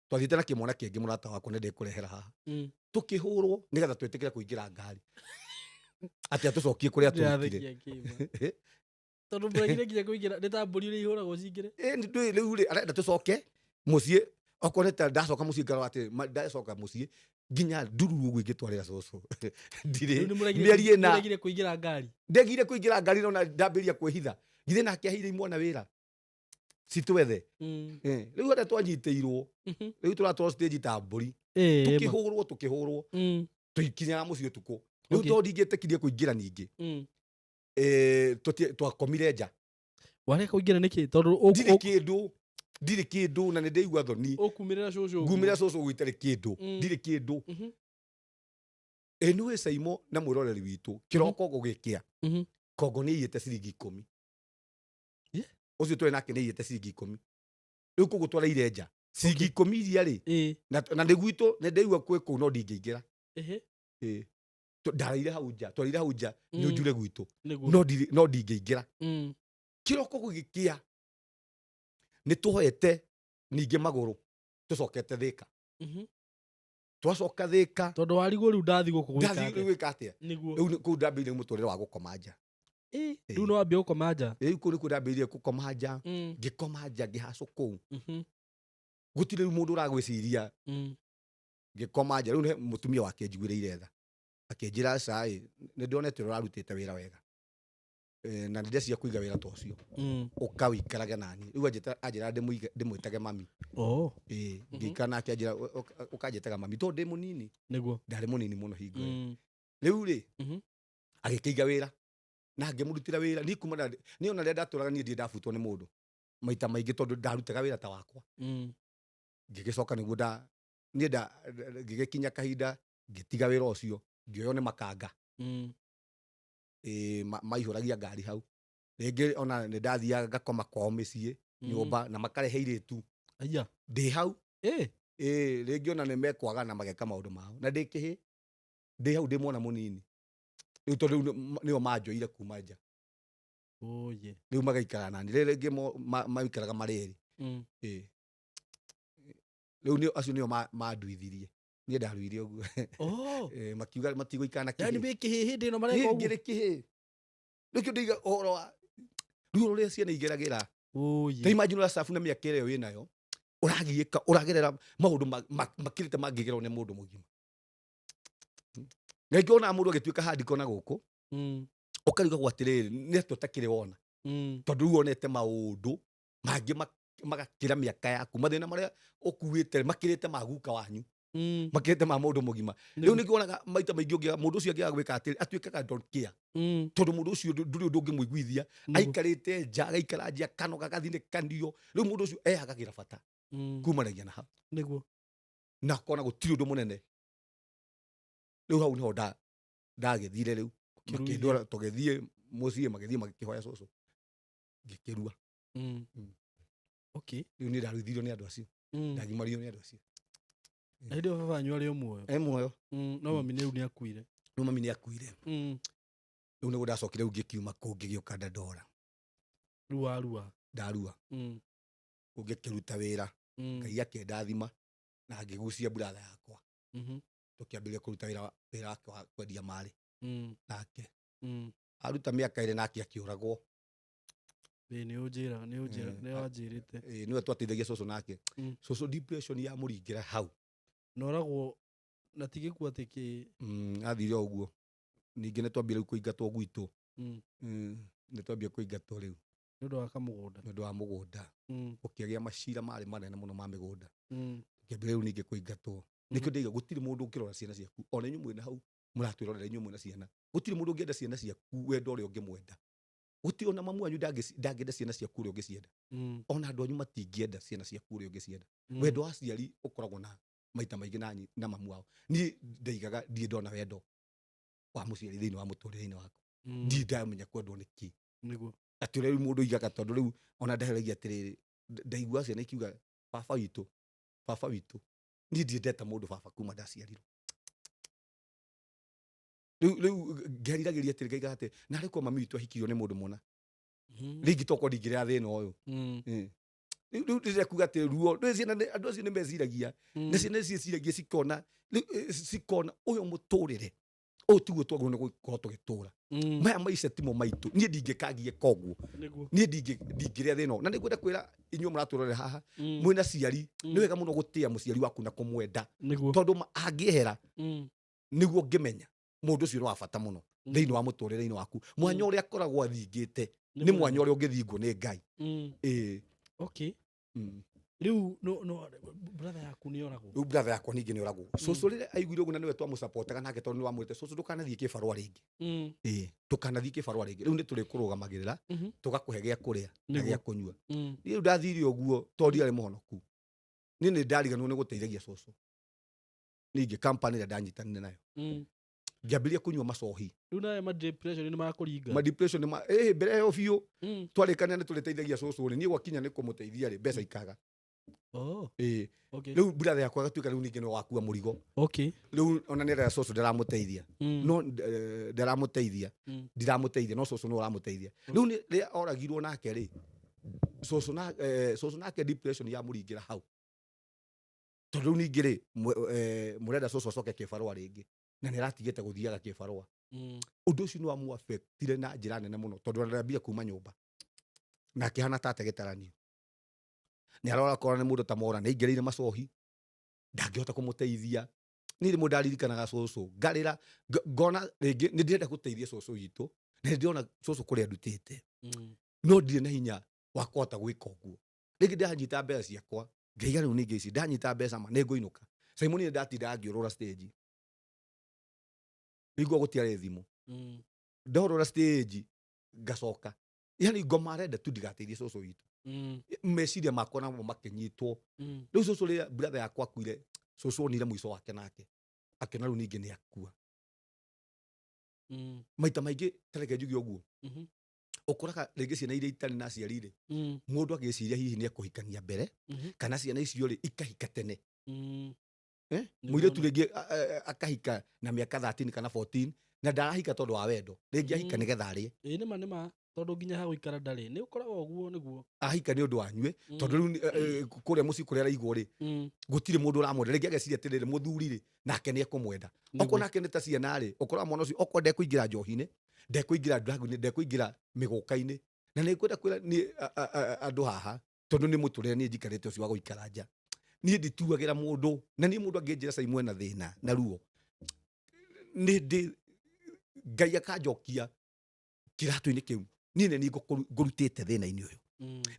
Twathiĩte na kĩmwana kĩngĩ mũrata wakwa nĩ ndĩkũrehera haha. Tũkĩhũrwo nĩgetha twĩtĩkĩre kũingĩra ngari. Atĩ atũcokie kũrĩa tũrutire. Tondũ mũregire nginya kũingĩra nĩ ta mbũri iria ihũragwo cingĩre. Ĩĩ ndũĩ rĩu rĩ arenda tũcoke mũciĩ okorwo nĩ ta ndacoka mũciĩ ngarora atĩ ndacoka mũciĩ nginya ndururu ũguo ingĩtwarĩra cũcũ. Ndirĩ. Mĩeri 4. Mũregire kũingĩra ngari. Ndegire kũingĩra ngari no ndambĩrĩria kwĩhitha. Githĩ nake aheire imwana wĩra. Citwethe. Rĩu harĩa twanyitĩirwo. Rĩu tũratwarwo stage ta mbũri. Tũkĩhũrwo tũkĩhũrwo. Tũikinyaga mũciĩ ũtukũ. Rĩu tondũ ndingĩtĩkirie kũingĩra ningĩ. Twakomire nja. Wareka kũingĩra nĩkĩ? Tondũ ndirĩ kĩndũ. Ndirĩ kĩndũ na nĩ ndĩigua thoni. Ũkumĩrĩra cũcũ. Ngumĩrĩra cũcũ ũguo itarĩ kĩndũ. Ndirĩ kĩndũ. Ĩ nĩũĩ Saimo na mwĩroreri witũ kĩroko gũgĩkĩa. Kongo nĩ aiyĩte ciringi 10. Ũcio twarĩ nake nĩ aiyĩte ciringi 10. Rĩu koguo twaraire nja. Ciringi 10 iria rĩ. Na nĩ gwitũ nĩ ndĩigua kwĩ kũu no ndingĩingĩra. Ndaraire hau nja, twaraire hau nja nĩ ũnjure gwitũ. No ndingĩingĩra. Kĩroko gũgĩkĩa nĩ tũhoete ningĩ magũrũ tũcokete Thĩka. Twacoka Thĩka. Tondũ warigwo rĩu ndathi gũkũ gwĩka atĩa. Ndathi gwĩka atĩa. Rĩu kũu ndambĩrĩirie mũtũrĩre wa gũkoma nja. Rĩu nĩ wambia gũkoma nja. Rĩu kũu nĩkuo ndambĩrĩirie gũkoma nja. Ngĩkoma nja ngĩhacũ kũu. Gũtirĩ rĩu mũndũ ũragwĩciria. Ngĩkoma nja rĩu nĩ mũtumia wake anjiguĩrĩire tha. Akĩnjĩra aca ĩ nĩ ndonete ũrĩa ũrarutĩte wĩra wega. Na nĩ ndeciria kũiga wĩra ta ũcio. Ũka ũikarage nani. Rĩu anjĩra ndĩmwĩtage mami. Ngĩikara nake anjĩra ũkanjĩtaga mami tondũ ndĩ mũnini. Nĩguo. Ndarĩ mũnini mũno hingo ĩyo. Rĩu rĩ agĩkĩiga wĩra na ngĩmũrutĩra wĩra. Niĩ kuma niĩ ona rĩrĩa ndatũraga niĩ ndirĩ ndabutwo nĩ mũndũ maita maingĩ tondũ ndarutaga wĩra ta wakwa. Ngĩgĩcoka nĩguo niĩ ngĩgĩkinya kahinda ngĩtiga wĩra ũcio ngĩoywo nĩ makanga. Maihũragia ngari hau. Rĩngĩ ona nĩ ndathiaga ngakoma kwao mĩciĩ nyũmba na makarehe airĩtu. Aya. Ndĩ hau. Rĩngĩ ona nĩ mekwaga na mageka maũndũ mao. Na ndĩ kĩhĩ. Ndĩ hau ndĩ mwana mũnini. Rĩu tondũ rĩu nĩo manjoire kuma nja. Rĩu magaikara nani. Rĩrĩ rĩngĩ maikaraga marĩ erĩ. Rĩu acio nĩo manduithirie. Niĩ ndaruire ũguo. Makiuga matigũikara na kĩhĩ. Yaani wĩ kĩhĩ hĩndĩ ĩno mareka ũguo? Niĩ ngĩrĩ kĩhĩ. Rĩu kĩo ndĩiga ũhoro wa ruo rũrĩa ciana igeragĩra. Ta imagine ũracabu na mĩaka ĩrĩa wĩnayo, ũragiĩka, ũragerera maũndũ makĩrĩte mangĩgerwo nĩ mũndũ mũgima. Na ingĩ wonaga mũndũ agĩtuĩka handiko na gũkũ, ũkarigagwo atĩrĩrĩ, nĩ atĩa ũtakĩrĩ wona? Tondũ rĩu wonete maũndũ mangĩ magakĩra mĩaka yaku, mathĩna marĩa ũkuĩte makĩrĩte ma guka wanyu. Makĩrĩte ma mũndũ mũgima. Rĩu nĩkĩo wonaga maita maingĩ ũngĩaga mũndũ ũcio angĩaga gwĩka atĩrĩ, atuĩkaga don't care. Tondũ mũndũ ũcio ndũrĩ ũndũ ũngĩmũiguithia, aikarĩte nja, agaikara nja, akanoga, agathinĩkanio. Rĩu mũndũ ũcio eyagagĩra bata kumanagia na hau. Nĩguo. Na akona gũtirĩ ũndũ mũnene. Rĩu hau nĩho ndagĩthire rĩu. Makĩndwara, tũgĩthiĩ mũciĩ, magĩthiĩ magĩkĩhoya cũcũ. Ngĩkĩrua. Rĩu niĩ ndaruithirio nĩ andũ acio. Ndagimario nĩ andũ acio. Na hĩndĩ ĩyo baba wanyu arĩ o muoyo? E muoyo. No mami rĩu nĩ akuire. No mami nĩ akuire. Rĩu nĩguo ndacokire rĩu ngĩkiuma kũu ngĩgĩũka Dandora. Rĩu warua? Ndarua. Kũu ngĩkĩruta wĩra. Ngai akĩndathima na ngĩgucia brother yakwa. Tũkĩambĩrĩria kũruta wĩra wake wa kwendia marĩ. Nake. Aruta mĩaka 2 nake akĩũragwo. Ĩĩ, nĩ ũnjĩra, nĩ ũnjĩra, nĩ wanjĩrĩte. Ĩĩ, nĩwe twateithagia cũcũ nake. Cũcũ depression yamũringĩra hau. Na oragwo Na ti gĩkuũ atĩ kĩ Athire o ũguo. Ningĩ nĩ twambire rĩu kũingatwo gwitũ. Nĩ twambire kũingatwo rĩu. Nĩ ũndũ wa kamũgũnda. Nĩ ũndũ wa mũgũnda. Gũkĩgĩa macira marĩ manene mũno ma mĩgũnda. Ngĩambĩrĩria rĩu ningĩ kũingatwo. Nĩkĩo ndaiga gũtirĩ mũndũ ũngĩrora ciana ciaku. Ona inyuĩ mwĩna hau mũratwĩrorera inyuĩ mwĩna ciana. Gũtirĩ mũndũ ũngĩenda ciana ciaku wendo ũrĩa ũngĩmwenda. Gũtirĩ ona mamu wanyu ndangĩenda ciana ciaku ũrĩa ũngĩcienda. Ona andũ anyu matingĩenda ciana ciaku ũrĩa ũngĩcienda. Wendo wa aciari ũkoragwo na maita maingĩ na mamu wao. Niĩ ndaigaga ndirĩ ndona wendo wa mũciari thĩinĩ wa mũtũrĩre-inĩ wakwa. Ndirĩ ndamenya kwendwo nĩ kĩ. Nĩguo. Atĩ ũrĩa rĩu mũndũ oigaga tondũ rĩu ona ndaheragia atĩrĩrĩ, ndaigua ciana ikiuga baba witũ, baba witũ. Niĩ ndirĩ ndeta mũndũ baba kuma ndaciarirwo. Rĩu ngeriragĩria atĩrĩ, ngaiga atĩ, narĩ korwo mami witũ ahikirio nĩ mũndũ mũna. Rĩngĩ tokorwo ndingĩrĩa thĩna ũyũ. Rĩu ndĩrenda kuga atĩ ruo, rĩu ciana nĩ, andũ acio nĩ meciragia. Na ciana nĩ ciĩciragia cikona, rĩu, cikona ũyũ mũtũrĩre. Ũyũ tiguo twagĩrĩirwo nĩ gũkorwo tũgĩtũra. Maya maica timo maitũ. Niĩ ndingĩkagie koguo. Niĩ ndingĩrĩa thĩna ũyũ. Na nĩngwenda kwĩra inyuĩ mũratũrorera haha, mwĩna ciari, nĩ wega mũno gũtĩa mũciari waku na kũmwenda. Tondũ angĩehera, nĩguo ngĩmenya mũndũ ũcio nĩ wa bata mũno thĩinĩ wa mũtũrĩre-inĩ waku. Mwanya ũrĩa akoragwo athingĩte, nĩ mwanya ũrĩa ũngĩthingwo nĩ Ngai. Okay. Rĩu no, brother yaku nĩ oragwo? Rĩu brother yakwa ningĩ nĩ oragwo. Cũcũ rĩrĩa aiguire ũguo na nĩwe twamũcapotaga nake tondũ nĩ wamwĩrĩte, cũcũ ndũkanathiĩ kĩbarũa rĩngĩ. Ndũkanathiĩ kĩbarũa rĩngĩ. Rĩu nĩ tũrĩkũrũgamagĩrĩra, tũgakũhe gĩa kũrĩa na gĩa kũnyua. Niĩ rĩu ndathire ũguo tondũ ndiarĩ mũhonoku. Niĩ nĩ ndariganĩrwo nĩ gũteithagia cũcũ. Ningĩ company ĩrĩa ndanyitanire nayo. Ngĩambĩrĩria kũnyua macohi. Rĩu nawe ma depression nĩ makũringa. Ma depression nĩ ma, mbere ĩyo biũ, twarĩkania nĩ tũrĩteithagia cũcũ rĩ, niĩ gwakinya nĩ kũmũteithia rĩ, mbeca ikaga. Rĩu brother yakwa agatuĩka rĩu ningĩ nĩwe wakua mũrigo. Rĩu ona nĩ arera cũcũ ndaramũteithia. No, ndaramũteithia. Ndiramũteithia, no cũcũ nĩwe ũramũteithia. Rĩu nĩ rĩrĩa oragirwo nake rĩ, cũcũ nake depression yamũringĩra hau. Tondũ rĩu ningĩ rĩ, mũrenda cũcũ acoke kĩbarũa rĩngĩ. Na nĩ aratigĩte gũthiaga kĩbarũa. Ũndũ ũcio nĩ wamũaffectire na njĩra nene mũno, tondũ arambia kuma nyũmba. Na akĩhana ta ate gĩtaranio. Nĩ arora korwo nĩ mũndũ ta Mora, nĩ aingĩrĩire macohi, ndangĩhota kũmũteithia. Niĩ rĩmwe ndaririkanaga cũcũ, ngarĩra, ngona rĩngĩ nĩ ndĩrenda gũteithia cũcũ witũ, na nĩ ndĩrona cũcũ kũrĩa ndutĩte. No ndirĩ na hinya wa kũhota gwĩka ũguo. Rĩngĩ ndanyita mbeca ciakwa, ngaiga rĩu ningĩ ici, ndanyita mbeca ma, nĩ ngũinũka. Simon nĩ ndatindaga ngĩũrũra stage. Nĩguo gũtiarĩ thimũ. Ndorũra stage, ngacoka. Yaani ngoma arenda tu ndigateithie cũcũ witũ. Meciria makwa namo makĩnyitwo. Rĩu cũcũ rĩrĩa brother yakwa akuire, cũcũ onire mũico wake nake. Akĩona rĩu ningĩ nĩ akua. Maita maingĩ, ta reke njuge ũguo. Ũkoraga rĩngĩ ciana iria itarĩ na aciari rĩ, mũndũ agĩciria hihi nĩ ekũhikania mbere, kana ciana icio rĩ, ikahika tene. Nĩ Mũirĩtu wona. rĩngĩ, akahika na mĩaka 13 kana 14, na ndarahika tondũ wa wendo. Rĩngĩ ahika nĩgetha arĩe. Ĩĩ, nĩ ma, nĩ ma. Tondũ nginya ha gũikara ndarĩ. Nĩ ũkoragwo ũguo nĩguo. Ahika nĩ ũndũ wa nyue, tondũ rĩu kũrĩa mũciĩ kũrĩa araigwo rĩ, gũtirĩ mũndũ ũramwenda. Rĩngĩ ageciria atĩrĩrĩ, mũthuri rĩ, nake nĩ ekũmwenda. Okorwo nake nĩ ta ciana rĩ, ũkoraga mwana ũcio, okorwo ndekũingĩra njohi-inĩ, ndekũingĩra drug-inĩ, ndekũingĩra mĩgũka-inĩ. Na nĩ ngwenda kwĩra niĩ, andũ haha, tondũ nĩ mũtũrĩre niĩ njikarĩte ũcio wa gũikara nja. Niĩ ndituagĩra mũndũ, na niĩ mũndũ angĩnjĩra cai mwena thĩna na ruo. Nĩ ndĩ Ngai akanjokia kĩratũ-inĩ kĩu. Niĩ nĩ niĩ ngũrutĩte thĩna-inĩ ũyũ.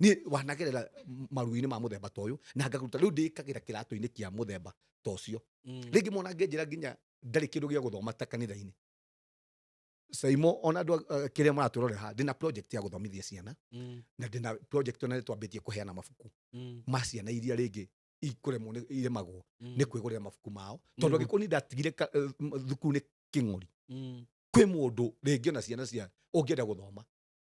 Niĩ wanagerera maruo-inĩ ma mũthemba ta ũyũ, na ngakũruta. Rĩu ndĩkagĩra kĩratũ-inĩ kĩa mũthemba ta ũcio. Rĩngĩ mwana angĩnjĩra nginya ndarĩ kĩndũ gĩa gũthoma ta kanitha-inĩ. Saimo, ona andũ kĩrĩa maratũrorera haha, ndĩna project ya gũthomithia ciana, na ndĩna project ona nĩ twambĩtie kũheana mabuku ma ciana iria rĩngĩ ikũremwo nĩ, iremagwo nĩ kwĩgũrĩra mabuku mao. Tondũ angĩkorwo niĩ ndatigire thukuru nĩ kĩng'ori. Kwĩ mũndũ rĩngĩ ona ciana cia ũngĩenda gũthoma,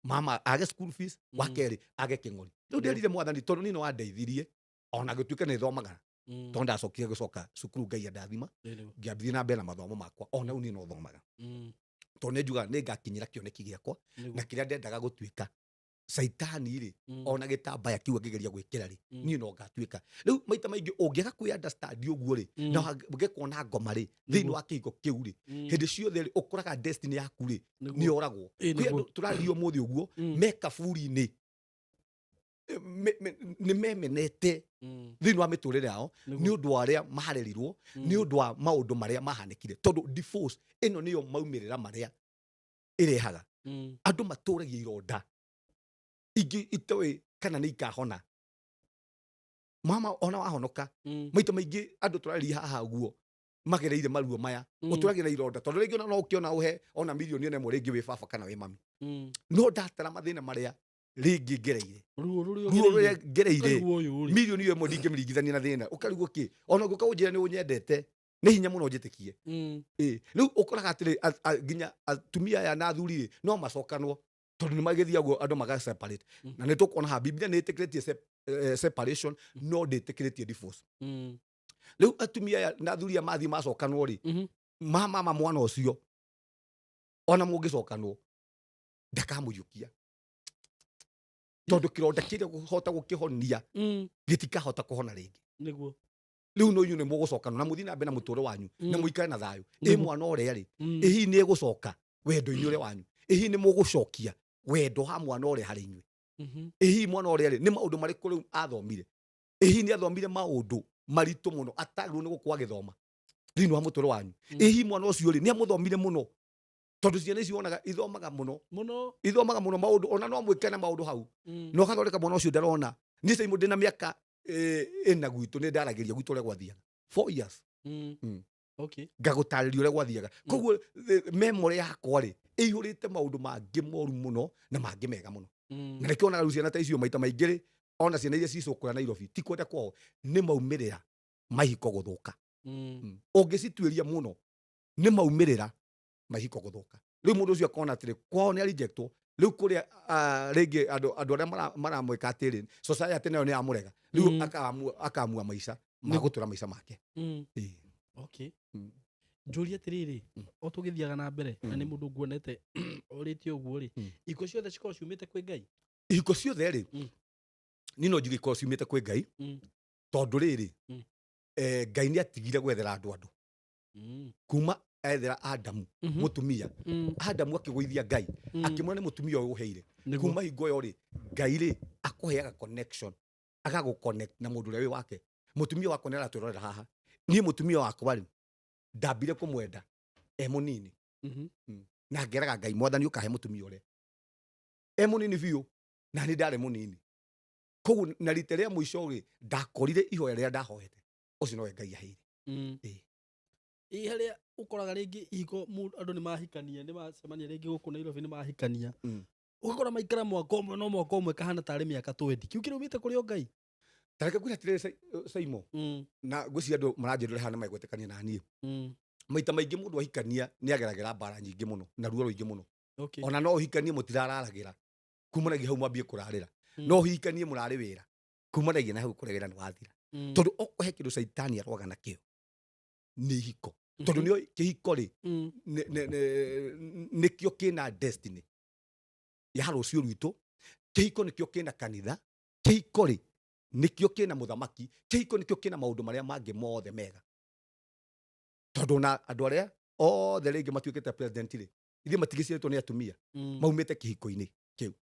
mama age school fees, wa kerĩ age kĩng'ori. Rĩu nderire mwathani tondũ niĩ no wandeithirie, ona gũtuĩka nĩ thomaga, tondũ ndacokire gũcoka cukuru Ngai andathima, ngĩambithia na mbere na mathomo makwa, ona rĩu niĩ no thomaga. Tondũ nĩ njugaga nĩ ngakinyĩra kĩoneki gĩakwa, na kĩrĩa ndendaga gũtuĩka. Caitani rĩ, ona gĩtambaya kĩu angĩgeria gwĩkĩra rĩ, niĩ no ngatuĩka. Rĩu maita maingĩ ũngĩaga kwĩ understand ũguo rĩ, na ũngĩkona ngoma rĩ, thĩinĩ wa kĩhiko kĩu rĩ, hĩndĩ ciothe rĩ, ũkoraga destiny yaku rĩ, nĩ yoragwo. Kwĩ andũ tũraria ũmũthĩ ũguo, me kaburi-inĩ. Nĩ memenete thĩinĩ wa mĩtũrĩre yao nĩ ũndũ wa arĩa marerirwo, nĩ ũndũ wa maũndũ marĩa mahanĩkire, tondũ divorce ĩno nĩyo maumĩrĩra marĩa ĩrehaga. Andũ matũragia ironda ingĩ itoĩ kana nĩ ikahona. Mama, ona wahonoka, maita maingĩ andũ tũrarĩria haha ũguo magereire maruo maya, ũtũragia na ironda, tondũ rĩngĩ ona no ũkĩona ũhe ona mirioni ĩno ĩmwe rĩngĩ wĩ baba kana wĩ mami, no ndatara mathĩna marĩa rĩngĩ ngereire, ruo rũrĩa ruo rũrĩa ũgereire, ngereire, ũkarigwo ũyũ rĩ. Mirioni ĩyo ĩmwe ndingĩmĩringithania na thĩna. Ũkarigwo kĩ ona ũngĩũka ũnjĩre nĩ ũnyendete, nĩ hinya mũno njĩtĩkie. Ĩ rĩu ũkoraga atĩrĩ, nginya atumia aya na athuri rĩ, no macokanwo tondũ nĩ magĩthiĩ ũguo andũ maga separate. Na nĩ tũkuona haha Biblia nĩ ĩtĩkĩrĩtie separation, no ndĩtĩkĩrĩtie divorce. Rĩu atumia aya na athuri aya mathiĩ macokanwo rĩ, ma mama mwana ũcio, ona mũngĩcokanwo, ndakamũiyũkia, tondũ kĩronda kĩrĩa gũhota gũkĩhonia gĩtikahota kũhona rĩngĩ. Rĩu no inyuĩ nĩ mũgũcokanwo na mũthiĩ na mbere na mũtũrĩre wanyu na mũikare na thayũ. Ĩ mwana ũrĩa rĩ, ĩ hihi nĩ egũcoka wendo-inĩ ũrĩa wanyu? Ĩ hihi nĩ mũgũcokia wendo wa mwana ũrĩa harĩ inyuĩ? Ĩ hihi mwana ũrĩa rĩ, nĩ maũndũ marĩkũ rĩu athomire? Ĩ hihi nĩ athomire maũndũ maritũ mũno atagĩrĩirwo nĩ gũkorwo agĩthoma thĩinĩ wa mũtũrĩre wanyu? Ĩ hihi mwana ũcio rĩ, nĩ amũthomire mũno? Tondũ ciana ici wonaga ithomaga mũno. Mũno. Ithomaga mũno maũndũ, ona no mwĩke na maũndũ hau, na ũgathondeka mwana ũcio ndarona. Niĩ Simon ndĩna mĩaka ĩna gwitũ nĩ ndaragĩria gwitũ ũrĩa gwathiaga 4 years. Ngagũtarĩria ũrĩa gwathiaga. Koguo memory yakwa rĩ, ĩihũrĩte maũndũ mangĩ moru mũno na mangĩ mega mũno. Na nĩkĩo onaga rĩu ciana ta icio maita maingĩ rĩ, ona ciana iria cicũkũra Nairobi ti kwenda kwao, nĩ maumĩrĩra ma ihiko gũthũka. Ũngĩcituĩria mũno, nĩ maumĩrĩra ma ihiko gũthũka. Rĩu mũndũ ũcio akona atĩrĩ, kwao nĩ arejectwo, rĩu kũrĩa rĩngĩ andũ arĩa maramwĩka atĩrĩ, society nayo nĩ yamũrega rĩu, akamua maica ma gũtũra maica make. Ĩĩ. Njũrie atĩrĩrĩ, o tũgĩthiaga na mbere, na nĩ mũndũ nguonete orĩtie ũguo rĩ, ihiko ciothe cikoragwo ciumĩte kwĩ Ngai? Ihiko ciothe rĩ, niĩ no njuge ikorwo ciumĩte kwĩ Ngai, tondũ rĩrĩ, Ngai nĩ atigire gwethera andũ kuma ethera Adamu mũtumia. Adamu akĩgũithia Ngai, akĩmwĩra nĩ mũtumia ũyũ ũheire. Kuma hingo ĩyo rĩ, Ngai rĩ, akũheaga connection, agagũ connect na mũndũ ũrĩa wĩ wake. Mũtumia wakwa nĩ aratwĩrorera haha. Niĩ mũtumia wakwa rĩ, ndambire kũmwenda e mũnini, na ngeraga Ngai, Mwathani, ũkahe mũtumia ũrĩa e mũnini biũ, na nĩ ndarĩ mũnini. Koguo na rita rĩa mũico rĩ, ndakorire ihoya rĩrĩa ndahoete, ũcio nowe Ngai aheire. Ĩĩ. Ĩ harĩa ũkoraga rĩngĩ ihiko andũ nĩ mahikania, nĩ macemania rĩngĩ gũkũ Nairobi, nĩ mahikania, ũgakora maikara mwaka ũmwe, no mwaka ũmwe kahana tarĩ mĩaka 20. Kĩu kĩraumĩte kũrĩ o Ngai? Tareke ngwĩre atĩrĩrĩ, Saimo, na ngwĩciria andũ maranjĩrĩra haha nĩ megwĩtĩkania na niĩ. Maita maingĩ mũndũ ahikania nĩ ageragĩra mbara nyingĩ mũno na ruo rũingĩ mũno. Ona no ũhikanie mũtirararagĩra, kumanagia hau mwambie kũrarĩra. No ũhikanie mũrarĩ wĩra, kumanagia na hau kũrĩa wĩra nĩ wathira, tondũ okorwo he kĩndũ caitani arwaga nakĩo nĩ ihiko, tondũ nĩo kĩhiko rĩ, nĩkĩo kĩna destiny ya rũciũ rwitũ. Kĩhiko nĩkĩo kĩna kanitha. Kĩhiko rĩ, nĩkĩo kĩna mũthamaki. Kĩhiko nĩkĩo kĩna maũndũ marĩa mangĩ mothe mega, tondũ ona andũ arĩa othe rĩngĩ matuĩkĩte president rĩ, ithuĩ matigĩciarĩtwo nĩ atumia, maumĩte kĩhiko-inĩ kĩu.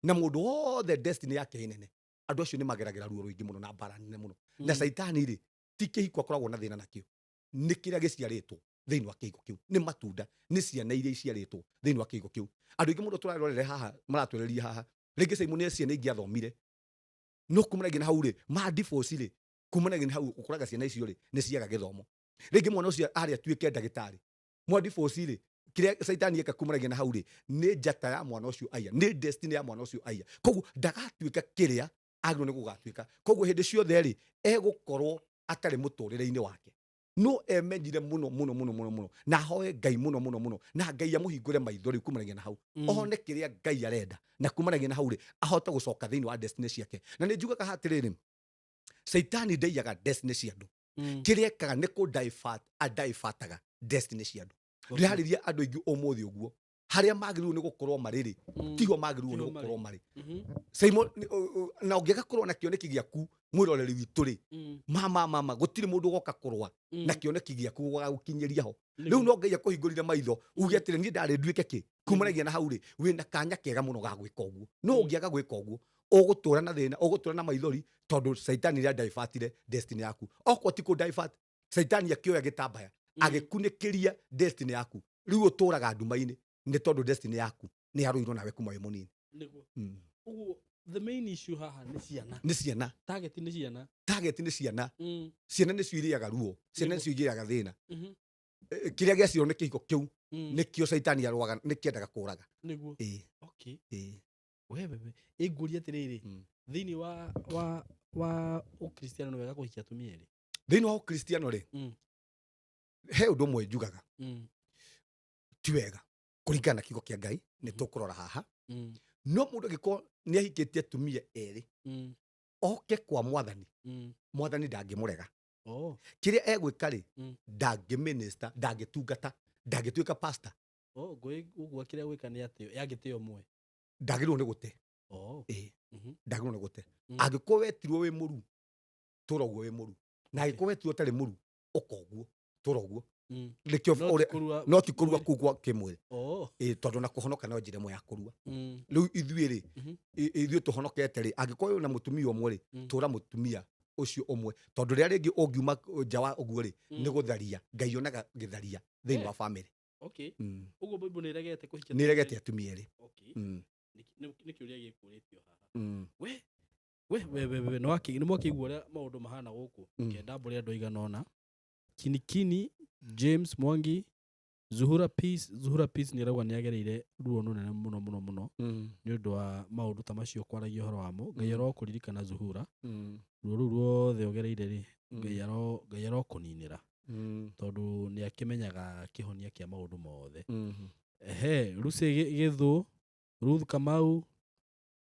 Na mũndũ wothe destiny yake ĩ nene, andũ acio nĩ mageragĩra ruo rũingĩ mũno na mbara nene mũno. Na caitani rĩ, ti kĩhiko akoragwo na thĩna nakĩo, nĩ kĩrĩa gĩciarĩtwo thĩinĩ wa kĩhiko kĩu, nĩ matunda, nĩ ciana iria iciarĩtwo thĩinĩ wa kĩhiko kĩu. Andũ aingĩ mũno tũrarorere haha maratwĩrĩria haha, rĩngĩ Simon nĩ ciana ingĩathomire, no kumanagia na hau rĩ, ma divorce rĩ, kumanagia na hau ũkoraga ciana icio rĩ, nĩ ciaga gĩthomo. Rĩngĩ mwana ũcio arĩ atuĩke ndagĩtarĩ, mwa divorce rĩ, kĩrĩa caitani eka kumanagia na hau rĩ, nĩ njata ya mwana ũcio aya, nĩ destiny ya mwana ũcio aya. Koguo ndagatuĩka kĩrĩa agĩrĩirwo nĩ gũgatuĩka. Koguo hĩndĩ ciothe rĩ, egũkorwo atarĩ mũtũrĩre-inĩ wake. No emenyire mũno mũno mũno mũno mũno, na ahoe Ngai mũno mũno mũno, na Ngai amũhingũre maitho rĩu kumanagia na hau, one kĩrĩa Ngai arenda, na kumanagia na hau rĩ, ahote gũcoka thĩinĩ wa destiny ciake. Na nĩ njugaga haha atĩrĩrĩ, caitani ndaiyaga destiny cia andũ. Kĩrĩa ekaga nĩ kũ divert, adivataga destiny cia andũ. Ndĩrarĩria andũ aingĩ ũmũthĩ ũguo, harĩa magĩrĩirwo nĩ gũkorwo marĩ rĩ, tiho magĩrĩirwo nĩ Tiho gũkorwo marĩ. Simon, na ũngĩaga kũrũa na kĩoneki gĩaku, mwĩroreri witũ rĩ, mama mama, gũtirĩ mũndũ ũgoka kũrũa na kĩoneki gĩaku gũgagũkinyĩria ho. Rĩu no Ngai akũhingũrire maitho uge atĩrĩ, niĩ ndarĩ nduĩke kĩ. Kumanagia na hau rĩ, wĩna kanya kega mũno ga gwĩka ũguo. No ũngĩaga gwĩka ũguo, Ũgũtũra na thĩna, ũgũtũra na maithori, tondũ caitani nĩ adivertire destiny yaku. Okorwo ti kũ divert, caitani akĩoya gĩtambaya, agĩkunĩkĩria destiny yaku. Rĩu ũtũraga nduma-inĩ nĩ tondũ destiny yaku nĩ yarũirwo nawe kuma wĩ mũnini. Nĩguo. Ũguo the main issue haha nĩ ciana. Nĩ ciana. Target nĩ ciana. Target nĩ ciana. Ciana nĩcio irĩaga ruo, ciana nĩcio igĩaga thĩna. Kĩrĩa gĩacirwo nĩ kĩhiko kĩu, nĩkĩo caitani arũaga, nĩkĩendaga kũraga. Nĩguo. Okay. We we we, ĩngũria atĩrĩrĩ, thĩinĩ wa ũkristiano nĩ wega kũhikia atumia erĩ? Thĩinĩ wa ũkristiano rĩ, he ũndũ ũmwe njugaga, ti wega kũringana na kiugo kĩa Ngai, nĩ tũkũrora haha. No mũndũ angĩkorwo nĩ ahikĩtie atumia erĩ, oke kwa mwathani, mwathani ndangĩmũrega. Kĩrĩa egwĩka rĩ, ndangĩminister, ndangĩtungata, ndangĩtuĩka pastor. Oh, ũguo kĩrĩa gwĩka nĩ atĩ yangĩtĩo ũmwe. Ndagĩrĩirwo nĩ gũte. Ndagĩrĩirwo nĩ gũte. Angĩkorwo wetirwo wĩ mũru, tũra ũguo wĩ mũru. Na angĩkorwo wetirwo ũtarĩ mũru, ũka ũguo, tũra ũguo. Nĩkĩo No ti ũrĩa- kũrua no ti kũrua mwĩrĩ. kũu gwa kĩmwĩrĩ. Tondũ na kũhonoka no njĩra ĩmwe ya kũrua. Rĩu ithuĩ rĩ, ithuĩ tũhonokete rĩ, angĩkorwo wĩna mũtumia ũmwe rĩ, tũra mũtumia ũcio ũmwe, tondũ rĩrĩa rĩngĩ ũngiuma nja wa ũguo rĩ, nĩ gũtharia. Ngai onaga gĩtharia thĩinĩ wa family. Ũguo Bible nĩ ĩregete kũhikia Nĩ ĩregete atumia erĩ? atumia erĩ. Nĩ kĩũria gĩkũrĩtio haha. We, we, we, we, we, nĩ mwakĩigua ũrĩa maũndũ mahana gũkũ. Kenda mbũrĩ andũ aigana ũna. Kinikini, James Mwangi, Zuhura Peace, Zuhura Peace nĩ arauga nĩ agereire ruo rũnene mũno mũno mũno nĩ ũndũ wa maũndũ ta macio kwaragia ũhoro wamo. Ngai arokũririkana Zuhura. Ruo rũu ruothe ũgereire rĩ, Ngai arokũninĩra. Tondũ nĩ akĩmenyaga kĩhonia kĩa maũndũ mothe. Ehe, Lucy Gĩthũ, Ruth Kamau,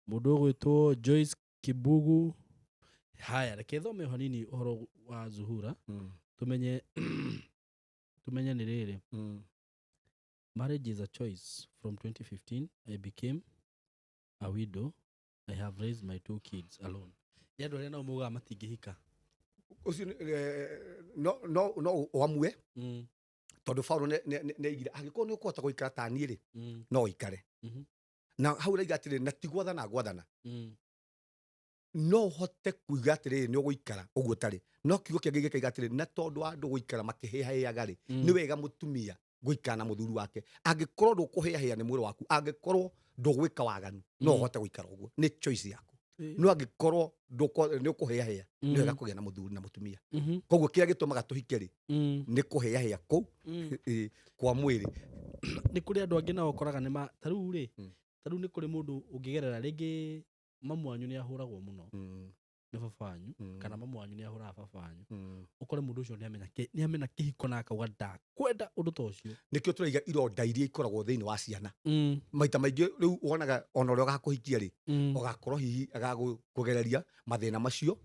mũndũ ũgwĩtwo Joyce Kibugu. Haya, reke thome o hanini ũhoro wa Zuhura. Tumenye nĩ rĩrĩ. Marriage is a choice. From 2015, I became a widow. I have raised my 2 kids alone. Nĩ andũ arĩa nao maugaga matingĩhika. Ũcio no, no, no ũamue. Tondũ Paulo nĩ aigire, angĩkorwo nĩ ũkũhota gũikara ta niĩ rĩ, no ũikare. Na hau ũraiga atĩrĩrĩ, na ti gwathana gwathana. No ũhote kuiga atĩrĩrĩ, nĩ ũgũikara ũguo ũtarĩ. No kiugo kĩa Ngai gĩkaiga atĩrĩrĩ, na tondũ wa andũ gũikara makĩhĩahĩaga rĩ, nĩ wega mũtumia gũikara na mũthuri wake. Angĩkorwo ndũkũhĩahĩa nĩ mwĩrĩ waku, angĩkorwo ndũgwĩka waganu, no ũhote gũikara ũguo. Nĩ choice yaku. No angĩkorwo nĩ ũkũhĩahĩa, nĩ wega kũgĩa na mũthuri na mũtumia. Koguo kĩrĩa gĩtũmaga tũhike rĩ, nĩ kũhĩahĩa kũu, kwa mwĩrĩ. Nĩ kũrĩ andũ angĩ nao ũkoraga nĩ ma, ta rĩu rĩ, ta rĩu nĩ kũrĩ mũndũ ũngĩgerera rĩngĩ mamu wanyu nĩ ahũragwo mũno nĩ baba wanyu, kana mamu wanyu nĩ ahũraga baba wanyu. Ũkore mũndũ ũcio nĩ amenya kĩhiko na akauga ndakwenda ũndũ ta ũcio. Nĩkĩo tũraiga ironda iria ikoragwo thĩinĩ wa ciana. Maita maingĩ rĩu wonaga ona ũrĩa ũgakũhikia rĩ, ũgakorwo hihi agagũgereria mathĩna macio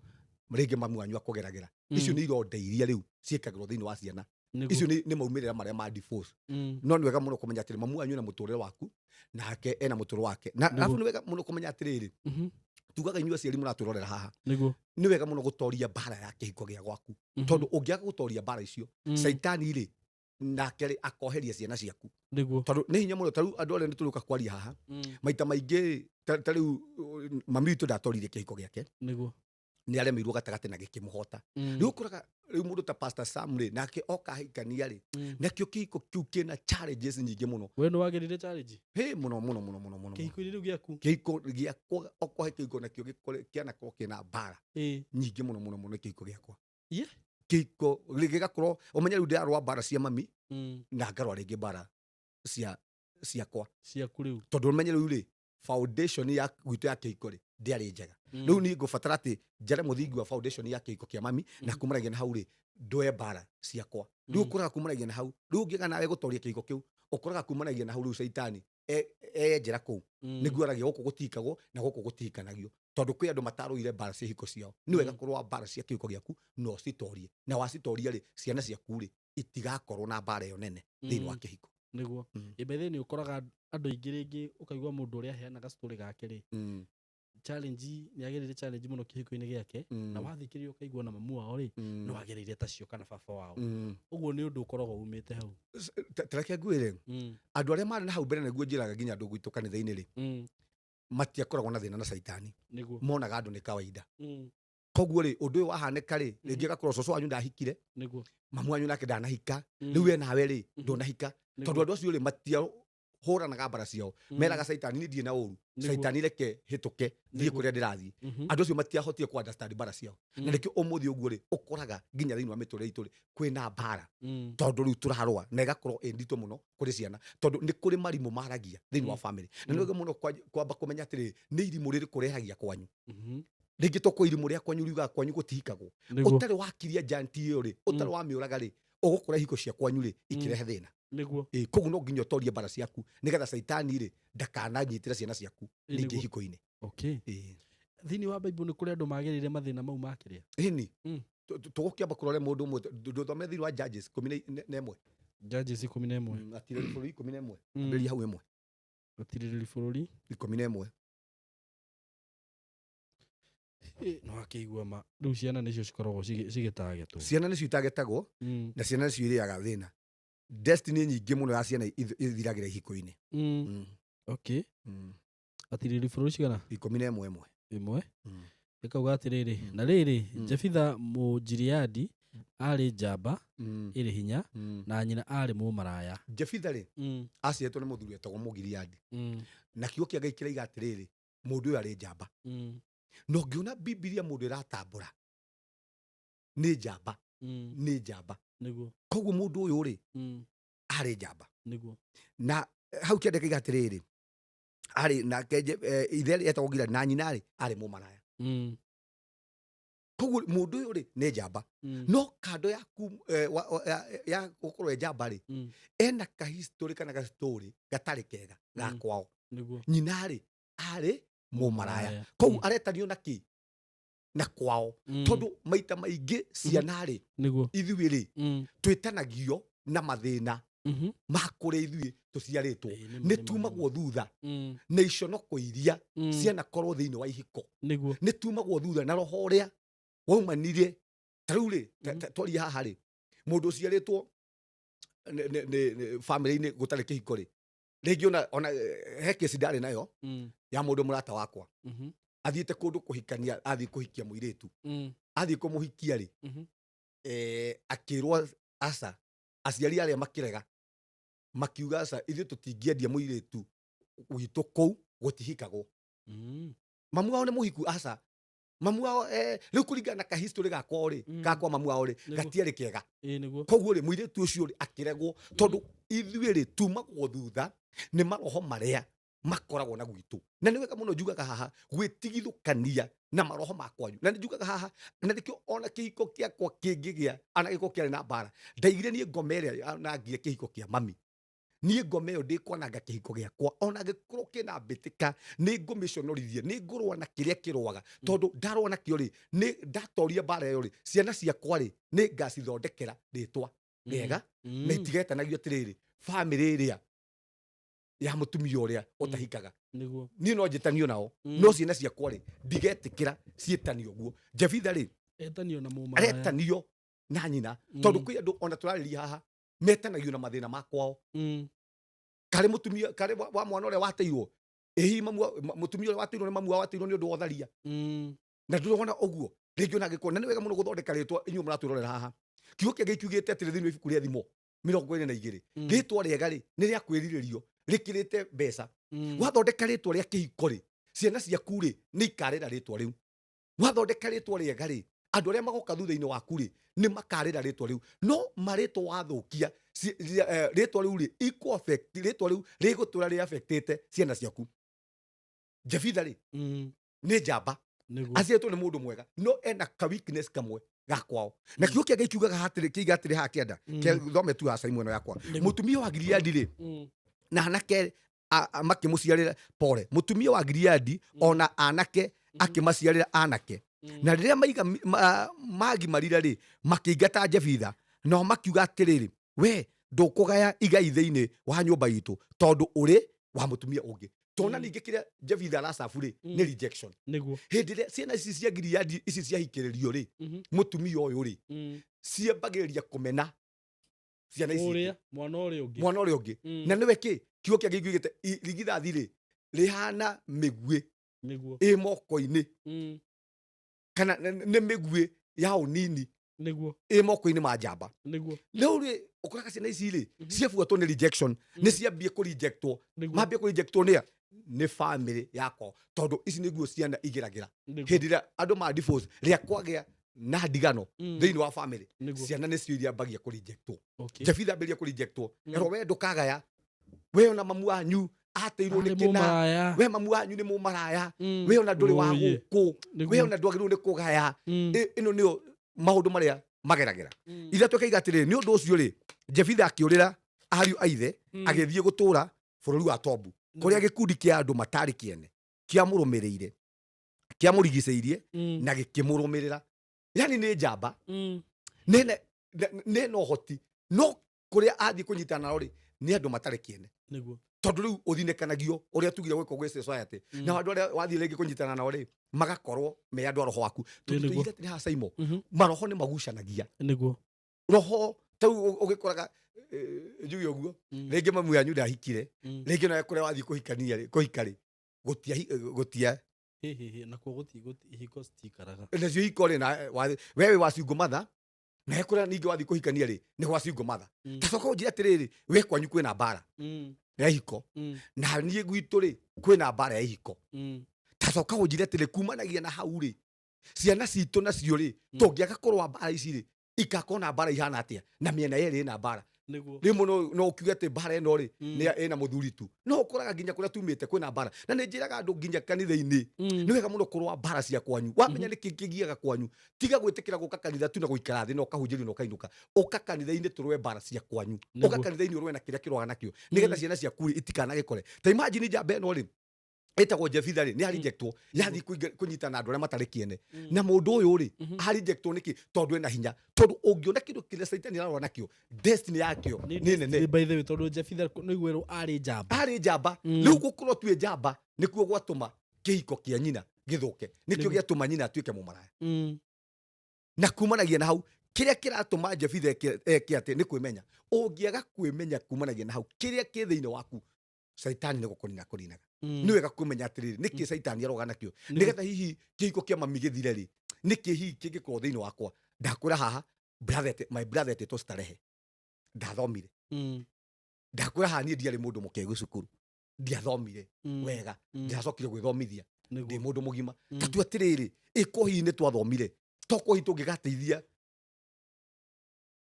rĩngĩ mamu wanyu akũgeragĩra. Icio nĩ ironda iria rĩu ciĩkagĩrwo thĩinĩ wa ciana. Icio nĩ maumĩrĩra marĩa ma divorce. No nĩ wega mũno kũmenya atĩrĩ, mamu wanyu ena mũtũrĩre waku, nake ena mũtũrĩre wake. Na arabu nĩ wega mũno kũmenya atĩrĩrĩ, tugaga inyuĩ aciari mũratũrorera haha. Nĩ wega mũno gũtoria mbara ya kĩhiko gĩa gwaku. Tondũ ũngĩaga gũtoria mbara icio, caitani rĩ, nake rĩ, akoheria ciana ciaku. Tondũ nĩ hinya mũno, ta rĩu andũ arĩa nĩ tũrĩũka kwaria haha, maita maingĩ, ta rĩu, mami witũ ndatoririe kĩhiko gĩake. Nĩ aremeirwo gatagatĩ na gĩkĩmũhota. Rĩu ũkoraga, rĩu mũndũ ta Pastor Sam rĩ, nake oka ahikania rĩ, nakĩo kĩhiko kĩu kĩna challenges nyingĩ mũno. We nĩ wagĩrire challenge? Hĩ, mũno, mũno, mũno, mũno, mũno, mũno. Kĩhiko-inĩ rĩu gĩaku? Kĩhiko gĩakwa, okorwo he kĩhiko nakĩo kĩanakorwo kĩna mbara nyingĩ mũno, mũno, mũno kĩhiko gĩakwa. Kĩhiko gĩgakorwo, ũmenye rĩu ndĩrarũa mbara cia mami, na ngarũa rĩngĩ mbara ciakwa. Ciaku rĩu. Tondũ ũmenye rĩu rĩ, foundation ya gwitũ ya kĩhiko rĩ, ndĩarĩ njega. Rĩu niĩ ngũbatara atĩ njare mũthingi wa foundation ya kĩhiko kĩa mami, na kumanagia na hau rĩ, ndoe mbara ciakwa. Rĩu ũkoraga kumanagia na hau, rĩu ũngĩaga nawe gũtoria kĩhiko kĩu, ũkoraga kumanagia na hau rĩu caitani enjera kũu. Nĩguo aragia gũkũ gũtikagwo na gũkũ gũtikanagio. Tondũ kwĩ andũ matarũire mbara cia ihiko ciao. Nĩ wega kũrũa mbara cia kĩhiko gĩaku na ũcitorie. Na wacitoria rĩ, ciana ciaku rĩ, itigakorwo na mbara ĩyo nene thĩinĩ wa kĩhiko. Nĩguo. Ĩ, by the way, nĩ ũkoraga andũ aingĩ rĩngĩ ũkaigua mũndũ ũrĩa aheanaga story gake rĩ, challenge, nĩ agereire challenge mũno kĩhiko-inĩ gĩake, na wathikĩrĩria ũkaigua na mamu wao rĩ, no agereire ta cio kana baba wao. Ũguo nĩ ũndũ ũkoragwo umĩte hau. Ta reke ngwĩre, andũ arĩa marĩ na hau mbere nĩguo njĩraga nginya andũ gwitũ kanitha-inĩ rĩ, Matiakoragwo na thĩna na caitani. Nĩguo. Monaga andũ nĩ kawaida. Koguo rĩ, ũndũ ũyũ wahanĩka rĩ, rĩngĩ agakorwo cũcũ wanyu ndahikire, Nĩguo. Mamu wanyu nake ndanahika, rĩu we nawe rĩ, ndũnahika, tondũ andũ acio rĩ, matiahũranaga mbara ciao. Meraga caitani, "Niĩ ndirĩ na ũru." Nĩguo. "Caitani, reke hĩtũke thiĩ Nĩguo. kũrĩa ndĩrathiĩ." Andũ acio matiahotire ku understand mbara ciao, na nĩkĩo ũmũthĩ ũguo rĩ, ũkoraga nginya thĩinĩ wa mĩtũrĩre itũ rĩ, kwĩna mbara, tondũ rĩu tũrarũa na ĩgakorwo ĩ nditũ mũno kũrĩ ciana, tondũ nĩ kũrĩ marimũ maragia thĩinĩ wa family. Na nĩ wega mũno kwamba kũmenya atĩrĩrĩ, nĩ irimũ rĩrĩkũ rehagia kwanyu. Rĩngĩ to kwĩ irimũ rĩa kwanyu riugaga kwanyu gũtihikagwo. Nĩguo. Ũtarĩ wakiria janti ĩyo rĩ, ũtarĩ wamĩũraga rĩ, ũgũkora ihiko cia kwanyu rĩ ikĩrehe thĩna. Nĩguo. Ĩ, koguo no nginya ũtorie mbara ciaku nĩgetha caitani rĩ ndakananyitĩre ciana ciaku Ĩ, rĩngĩ nĩguo. hiko-inĩ. Okay. Ĩ. Thĩinĩ wa Bible nĩ kũrĩ andũ magereire mathĩna mau makĩrĩa? Ĩni. Tũgũkĩamba kũrore mũndũ ũmwe ndũthome thĩinĩ wa Judges 11. Judges 11. Atirĩrĩri bũrũri 11. Ambĩrĩria hau 1. Atirĩrĩri bũrũri 11. No akĩigua ma rĩu ciana nĩcio cikoragwo cigĩtagetwo. Ciana nĩcio itagetagwo, na ciana nĩcio irĩaga thĩna. Destiny nyingĩ mũno ya ciana ithiragĩra ihiko-inĩ. Okay. Atirĩrĩri bũrũri cigana? 11 1. 1. Ĩkauga atĩrĩrĩ, na rĩrĩ, Jefitha Mũgileadi arĩ njamba ĩrĩ hinya, na nyina arĩ mũmaraya. Jefitha rĩ, aciaretwo nĩ mũthuri wetagwo Mũgiriadi, na kiugo kĩa Ngai kĩraiga atĩrĩrĩ, mũndũ ũyũ arĩ njamba. Na ũngĩona Bibilia mũndũ ĩratambũra nĩ njamba, nĩ njamba. Nĩguo. Koguo mũndũ ũyũ rĩ, arĩ njamba. Nĩguo. Na hau kĩandĩka iga atĩrĩrĩ, arĩ nake ithe etagwo Gileadi, na nyina rĩ arĩ mũmaraya. Koguo mũndũ ũyũ rĩ nĩ njamba, no kando yaku ya gũkorwo e njamba rĩ, ena kahistory kana gastori gatarĩ kega ga kwao. Nĩguo. Nyina rĩ arĩ mũmaraya, koguo aretanio na kĩ na kwao, tondũ maita maingĩ ciana rĩ, Nĩguo. ithuĩ rĩ, twĩtanagio na mathĩna ma kũrĩa ithuĩ tũciarĩtwo. Ĩĩ, nĩ ma, Nĩ nĩ ma, tumagwo thutha na iconoko iria cianakorwo thĩinĩ wa ihiko. Nĩguo. Nĩ tumagwo thutha na roho ũrĩa waumanire. Ta rĩu rĩ, twarie haha rĩ, mũndũ ũciarĩtwo nĩ famĩlĩ-inĩ gũtarĩ kĩhiko rĩ, rĩngĩ ona he kesi ndarĩ nayo ya mũndũ mũrata wakwa, athiĩte kũndũ kũhikania, athiĩ kũhikia mũirĩtu. Athiĩ kũmũhikia rĩ, akĩrwo aca, aciari arĩa makĩrega, makiuga, "Aca, ithuĩ tũtingĩendia mũirĩtu witũ, kũu gũtihikagwo." Mamu wao nĩ mũhiku, aca, mamu wao rĩu kũringana na kahistory gakwa rĩ, gakwa mamu wao rĩ, gatiarĩ kega. Ĩĩ, nĩguo. Koguo rĩ, mũirĩtu ũcio rĩ akĩregwo, tondũ ithuĩ rĩ tumagwo thutha nĩ maroho marĩa makoragwo na gwitũ. Na nĩ wega mũno njugaga haha gwĩtigithũkania na maroho ma kwanyu, na nĩ njugaga haha, na nĩkĩo ona kĩhiko kĩakwa kĩngĩgĩa ana gĩkorwo kĩarĩ na mbara, ndaigire niĩ ngoma ĩrĩa nangie kĩhiko kĩa mami, niĩ ngoma ĩyo ndĩkwananga kĩhiko gĩakwa, ona gĩkorwo kĩna mbĩtĩka nĩ ngũmĩconorithie, nĩ ngũrũa na kĩrĩa kĩrũaga, tondũ ndarũa nakĩo rĩ, nĩ ndatoria mbara ĩyo rĩ, ciana ciakwa rĩ nĩ ngacithondekera rĩtwa rĩega, na itigetanagio atĩrĩrĩ, bamĩrĩ ĩrĩa ya mũtumia ũrĩa ũtahikaga. Nĩguo. Niĩ no njĩtanio nao, no ciana ciakwa rĩ, ndigetĩkĩra ciĩtanio ũguo. Jebitha rĩ, Etanio na mũmaraya. aretanio na nyina, tondũ kwĩ andũ ona tũrarĩria haha metanagio na mathĩna ma kwao. Karĩ mũtumia karĩ wa mwana ũrĩa wateirwo, ĩ hihi mũtumia ũrĩa wateirwo nĩ mamu wao wateirwo nĩ ũndũ wa ũtharia. Na ndũrona ũguo rĩngĩ ona angĩkorwo, na nĩ wega mũno gũthondeka rĩtwa. Inyuĩ mũratwĩrorera haha, kiugo kĩa Ngai kiugĩte atĩrĩ thĩinĩ wa ibuku rĩa Thimo 22, rĩtwa rĩega rĩ nĩ rĩa kwĩrirĩrio rĩkĩrĩte mbeca. Wathondeka rĩtwa rĩa kĩhiko rĩ, ciana ciaku rĩ nĩ ikarĩra rĩtwa rĩu. Wathondeka rĩtwa rĩega rĩ, andũ arĩa magoka thutha-inĩ waku rĩ nĩ makarĩra rĩtwa rĩu. No marĩtwa wathũkia rĩtwa rĩu rĩ ikũ affect, rĩtwa rĩu rĩgũtũra rĩ affectĩte ciana ciaku. Jebitha rĩ, nĩ njamba. Nĩguo. Aciaretwo nĩ mũndũ mwega, no ena ka weakness kamwe ga kwao. Na kiugo kĩa Ngai kiugaga hatĩrĩ, kĩiga atĩrĩ haha kĩanda. Thome tu haca imwe ĩno yakwa. Mũtumia wa Gileadi rĩ, na anake makĩmũciarĩra, pore, mũtumia wa Gileadi ona anake akĩmaciarĩra anake. Na rĩrĩa magimarire rĩ, makĩingata Jebitha, nao makiuga atĩrĩrĩ, "We ndũkũgaya igai thĩinĩ wa nyũmba itũ, tondũ ũrĩ wa mũtumia ũngĩ." Tona, ningĩ kĩrĩa Jebitha aracabu rĩ, nĩ rejection. Nĩguo. Hĩndĩ ĩrĩa ciana ici cia Gileadi ici ciahikĩrĩrio rĩ, mũtumia ũyũ rĩ, ciambagĩrĩria kũmena ciana ici ingĩ. Ũrĩa mwana ũrĩa ũngĩ. Mwana ũrĩa ũngĩ. Na nĩwe kĩ kiugo kĩa Ngai kiugĩte rigithathi rĩ Rĩhana mĩguĩ Nĩguo. Ĩ moko-inĩ kana nĩ mĩguĩ ya ũnini ĩ moko-inĩ ma njamba. Rĩu rĩ, ũkoraga ciana ici rĩ, ciabuatwo nĩ rejection, nĩ ciambie kũ rejectwo. Mambie kũ rejectwo nĩ a? Nĩ family yakwa, tondũ ici nĩguo ciana igeragĩra hĩndĩ ĩrĩa andũ ma divorce, rĩrĩa kwagĩa na ndigano thĩinĩ wa family, ciana nĩcio iriambagia kũ rejectwo. Jefitha ambĩrĩria kũ rejectwo, erwo, "We ndũkagaya, we ona mamu wanyu ateirwo Arĩ nĩ kĩna." Mũmaraya. "We mamu wanyu nĩ mũmaraya. We ona ndũrĩ wa gũkũ. We ona ndwagĩrĩirwo nĩ kũgaya." Ĩno nĩyo maũndũ marĩa mageragĩra. Ithatũ ĩkaiga atĩrĩrĩ, nĩ ũndũ ũcio rĩ, Jefitha akĩũrĩra ariũ a ithe, agĩthiĩ gũtũũra bũrũri wa Tobu, kũrĩa gĩkundi kĩa andũ matarĩ kĩene kĩamũrũmĩrĩire, kĩamũrigicĩirie na gĩkĩmũrũmĩrĩra. Yani nĩ njamba, nĩ na ũhoti, no kũrĩa athiĩ kũnyitana nao rĩ, nĩ andũ matarĩ kĩene. Tondũ rĩu ũthinĩkanagio ũrĩa tugire gwĩkwo gwĩ society, na andũ arĩa wathiĩ rĩngĩ kũnyitana nao rĩ, magakorwo me andũ a roho waku. Tondũ tũigire atĩrĩ haha, Saimo, maroho nĩ magucanagia. Roho ta rĩu ũgĩkoraga, njuge ũguo, rĩngĩ mamu yanyu ndahikire, rĩngĩ nawe kũrĩa wathiĩ kũhikania rĩ, kũhika rĩ, gũtia gũtia. Hĩ, hĩ, hĩ, nakuo gũti ihiko citikaraga. Nacio hiko rĩ, na we wĩ wa single mother, nawe kũrĩa ningĩ wathiĩ kũhikania rĩ, nĩ gwa single mother. Ta coka ũnjĩre atĩrĩrĩ, we kwanyu kwĩna mbara ya ihiko, na niĩ gwitũ rĩ, kwĩna mbara ya ihiko. Ta coka ũnjĩre atĩrĩ, kumanagia na hau rĩ, ciana citũ nacio rĩ, tũngĩaga kũrũa mbara ici rĩ, ikakorwo na mbara ihana atĩa, na mĩena yerĩ ĩna mbara? Rĩmwe no ũkiuge atĩ mbara ĩno rĩ, nĩ ĩna mũthuri tu, no ũkoraga nginya kũrĩa tumĩte kwĩna mbara. Na nĩ njĩraga andũ nginya kanitha-inĩ, nĩ wega mũno kũrũa mbara cia kwanyu. Wamenya nĩ kĩ kĩgiaga kwanyu, tiga gwĩtĩkĩra gũka kanitha tu na gũikara thĩ na ũkahunjĩrio na ũkainũka. Ũka kanitha-inĩ tũrũe mbara cia kwanyu. Ũka kanitha-inĩ ũrũe na kĩrĩa kĩroaga nakĩo, nĩgetha ciana ciaku rĩ, itikanagĩkore. Ta imagine njamba ĩno rĩ, ĩtagwo Jefitha rĩ, nĩ arejectwo, yathiĩ kũnyitana na andũ arĩa matarĩ kĩene. Na mũndũ ũyũ rĩ, arejectwo nĩkĩ? Tondũ ena hinya. Tondũ ũngĩona kĩndũ kĩrĩa Caitani ararũa nakĩo, destiny yakĩo nĩ nene. By the way, tondũ Jefitha nĩ gwĩrwo arĩ njamba. Arĩ njamba. Rĩu gũkorwo tuĩ njamba nĩkuo gwatũma kĩhiko kĩa nyina gĩthũke, nĩkĩo gĩatũma nyina atuĩke mũmaraya. Na kumanagia na hau, kĩrĩa kĩratũma Jefitha eke atĩ nĩ kwĩmenya. Ũngĩaga kwĩmenya, kumanagia na hau, kĩrĩa kĩ thĩinĩ waku, caitani nĩ gũkũnina kũninaga. Nĩ wega kũmenya atĩrĩrĩ, nĩkĩ caitani aroga nakĩo, nĩgetha hihi kĩhiko kĩa mami gĩthire rĩ, nĩkĩ hihi kĩngĩkorwo thĩinĩ wakwa. Ndakwĩra haha, my brother etĩtwo Starehe ndathomire. Ndakwĩra haha, niĩ ndiarĩ mũndũ mũkĩgu cukuru, ndiathomire wega. Ndĩracokire gwĩthomithia ndĩ mũndũ mũgima. Ta tu atĩrĩrĩ, ĩko hihi nĩ twathomire, tokorwo hihi tũngĩgateithia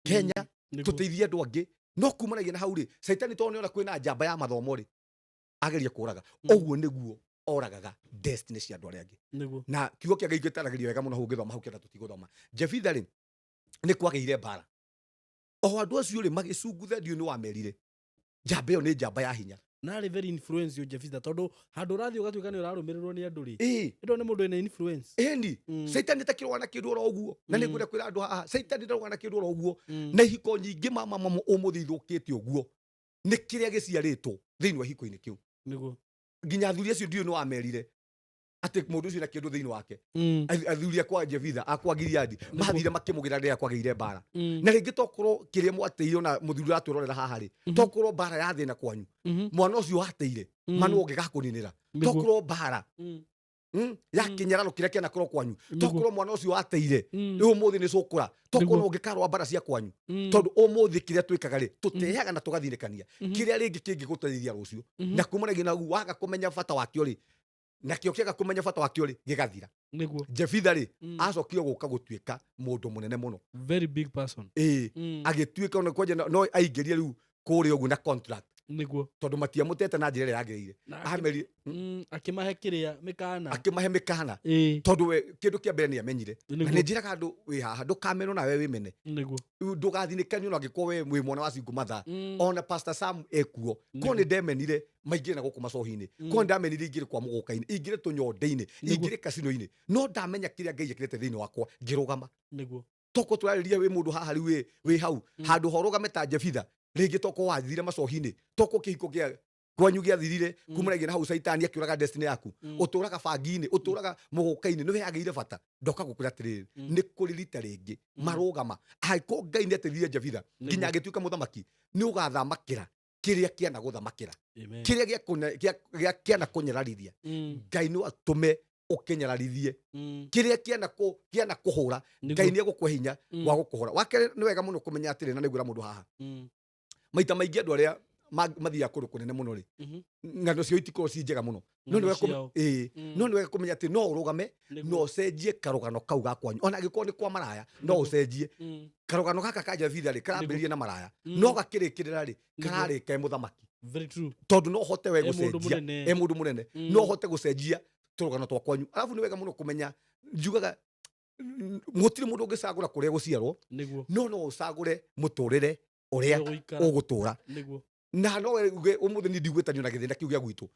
Kenya, tũteithie andũ angĩ. No kumanagia na hau rĩ, caitani tondũ nĩona kwĩna njamba ya mathomo rĩ, ageria kũraga. Ũguo nĩguo oragaga destiny cia andũ arĩa angĩ. Na kiugo kĩa Ngai gĩtaragĩria wega mũno hau, ũngĩthoma hau kĩenda tũtigũthoma. Jefitha rĩ, nĩ kwagĩire mbara, o andũ acio rĩ magĩcungutha. Ndiũ nĩ wamerire njamba ĩyo nĩ njamba ya hinya. Na arĩ very influential Jefitha, tondũ handũ ũrathiĩ ũgatuĩka nĩ ũrarũmĩrĩrwo nĩ andũ rĩ, ĩndo nĩ mũndũ wĩna influence. Ĩni. Caitani takĩrũa na kĩndũ oro ũguo, na nĩ ngwenda kwĩra andũ haha, caitani ndarũga na kĩndũ oro ũguo. Na ihiko nyingĩ, mama mamo, ũmũthĩ ithũkĩte ũguo nĩ kĩrĩa gĩciarĩtwo thĩinĩ wa ihiko-inĩ kĩu. Nginya athuri acio ndiũĩ nĩ wamerire atĩ mũndũ ũcio na kĩndũ thĩinĩ wake. Athuri akwa Jefitha, akwa Gileadi, mathire makĩmũgĩra rĩrĩa kwagĩire mbara. Na rĩngĩ tokorwo kĩrĩa mwateire, na mũthuri ũratwĩrorera haha rĩ, tokorwo mbara ya thĩna kwanyu, mwana ũcio wateire, mwana ũngĩgakũninĩra, tokorwo mbara ya kĩnyararo kĩrĩa kĩanakorwo kwanyu, tokorwo mwana ũcio wateire rĩu ũmũthĩ nĩ cũkũra, tokorwo no ũngĩkarũa mbara cia kwanyu. Tondũ ũmũthĩ kĩrĩa twĩkaga rĩ, tũteaga na tũgathinĩkania kĩrĩa rĩngĩ kĩngĩgũteithia rũciũ. Na kumanagia na ũguo, waga kũmenya bata wakĩo rĩ, nakĩo kĩaga kũmenya bata wakĩo rĩ, gĩgathira. Jefitha rĩ, acokire gũka gũtuĩka mũndũ mũnene mũno. Very big person. Ĩĩ. Agĩtuĩka ona kwanja no aingĩrie rĩu kũrĩa ũguo na contract, tondũ matiamũtete na njĩra ĩrĩa yagĩrĩire. Amerie Akĩmahe kĩrĩa mĩkana. Akĩmahe mĩkana. Tondũ we kĩndũ kĩa mbere nĩ amenyire. Na nĩ njĩraga andũ wĩ haha, ndũkamenwo nawe wĩmene. Ndũgathinĩkanie ona angĩkorwo we wĩ mwana wa single mother. Ona Pastor Sam ekuo ko nĩ ndemenire maingĩre na gũkũ macohi-inĩ, ko nĩ ndamenire ingĩrĩ kwa mũgũka-inĩ, ingĩrĩ tũnyonde-inĩ, ingĩrĩ kasino-inĩ, no ndamenya kĩrĩa Ngai ekĩrĩte thĩinĩ wakwa, ngĩrũgama. Toko tũrarĩria wĩ mũndũ haha rĩu wĩ hau handũ horũgame ta Jefitha, rĩngĩ toko wathire macohi-inĩ, toko kĩhiko kĩa kwanyu gĩathirire, kumanagia na hau caitani akĩũraga destiny yaku. Ũtũraga bangi-inĩ, ũtũraga mũgũka-inĩ, nĩ weyagĩire bata. Ndoka gũkwĩra atĩrĩrĩ, nĩ kũrĩ rita rĩngĩ marũgama. Angĩkorwo Ngai nĩ ateithirie Jefitha nginya agĩtuĩka mũthamaki, nĩ ũgathamakĩra. Kĩrĩa kĩanagũthamakĩra, kĩrĩa kĩanakũnyararithia, Ngai no atũme ũkĩnyararithie. Kĩrĩa kĩanakũhũra, Ngai nĩ egũkũhe hinya wa gũkũhũra. Wa kerĩ, nĩ wega mũno kũmenya atĩrĩ, na nĩngwĩra mũndũ haha, maita maingĩ andũ arĩa mathiaga kũndũ kũnene mũno rĩ, ng'ano cio itikorwo ci njega mũno, no nĩ wega ĩĩ, no nĩ wega kũmenya atĩ no ũrũgame no ũcenjie karũgano kau ga kwanyu, ona angĩkorwo nĩ kwa maraya, no ũcenjie karũgano gaka ka Jefitha rĩ, karambĩrĩria na maraya, no gakĩrĩkĩrĩra rĩ, kararĩka e mũthamaki. Very true. Tondũ no ũhote we E mũndũ gũcenjia mũnene. E mũndũ mũnene. No ũhote gũcenjia tũrũgano twa kwanyu. Arabu nĩ wega mũno kũmenya, njugaga gũtirĩ mũndũ ũngĩcagũra kũrĩa gũciarwo, no no ũcagũre mũtũrĩre ũrĩa ũgũikara. Ũgũtũra. Na no uge ũmũthĩ niĩ ndigwĩtanio na gĩthĩna kĩu gĩa gwitũ,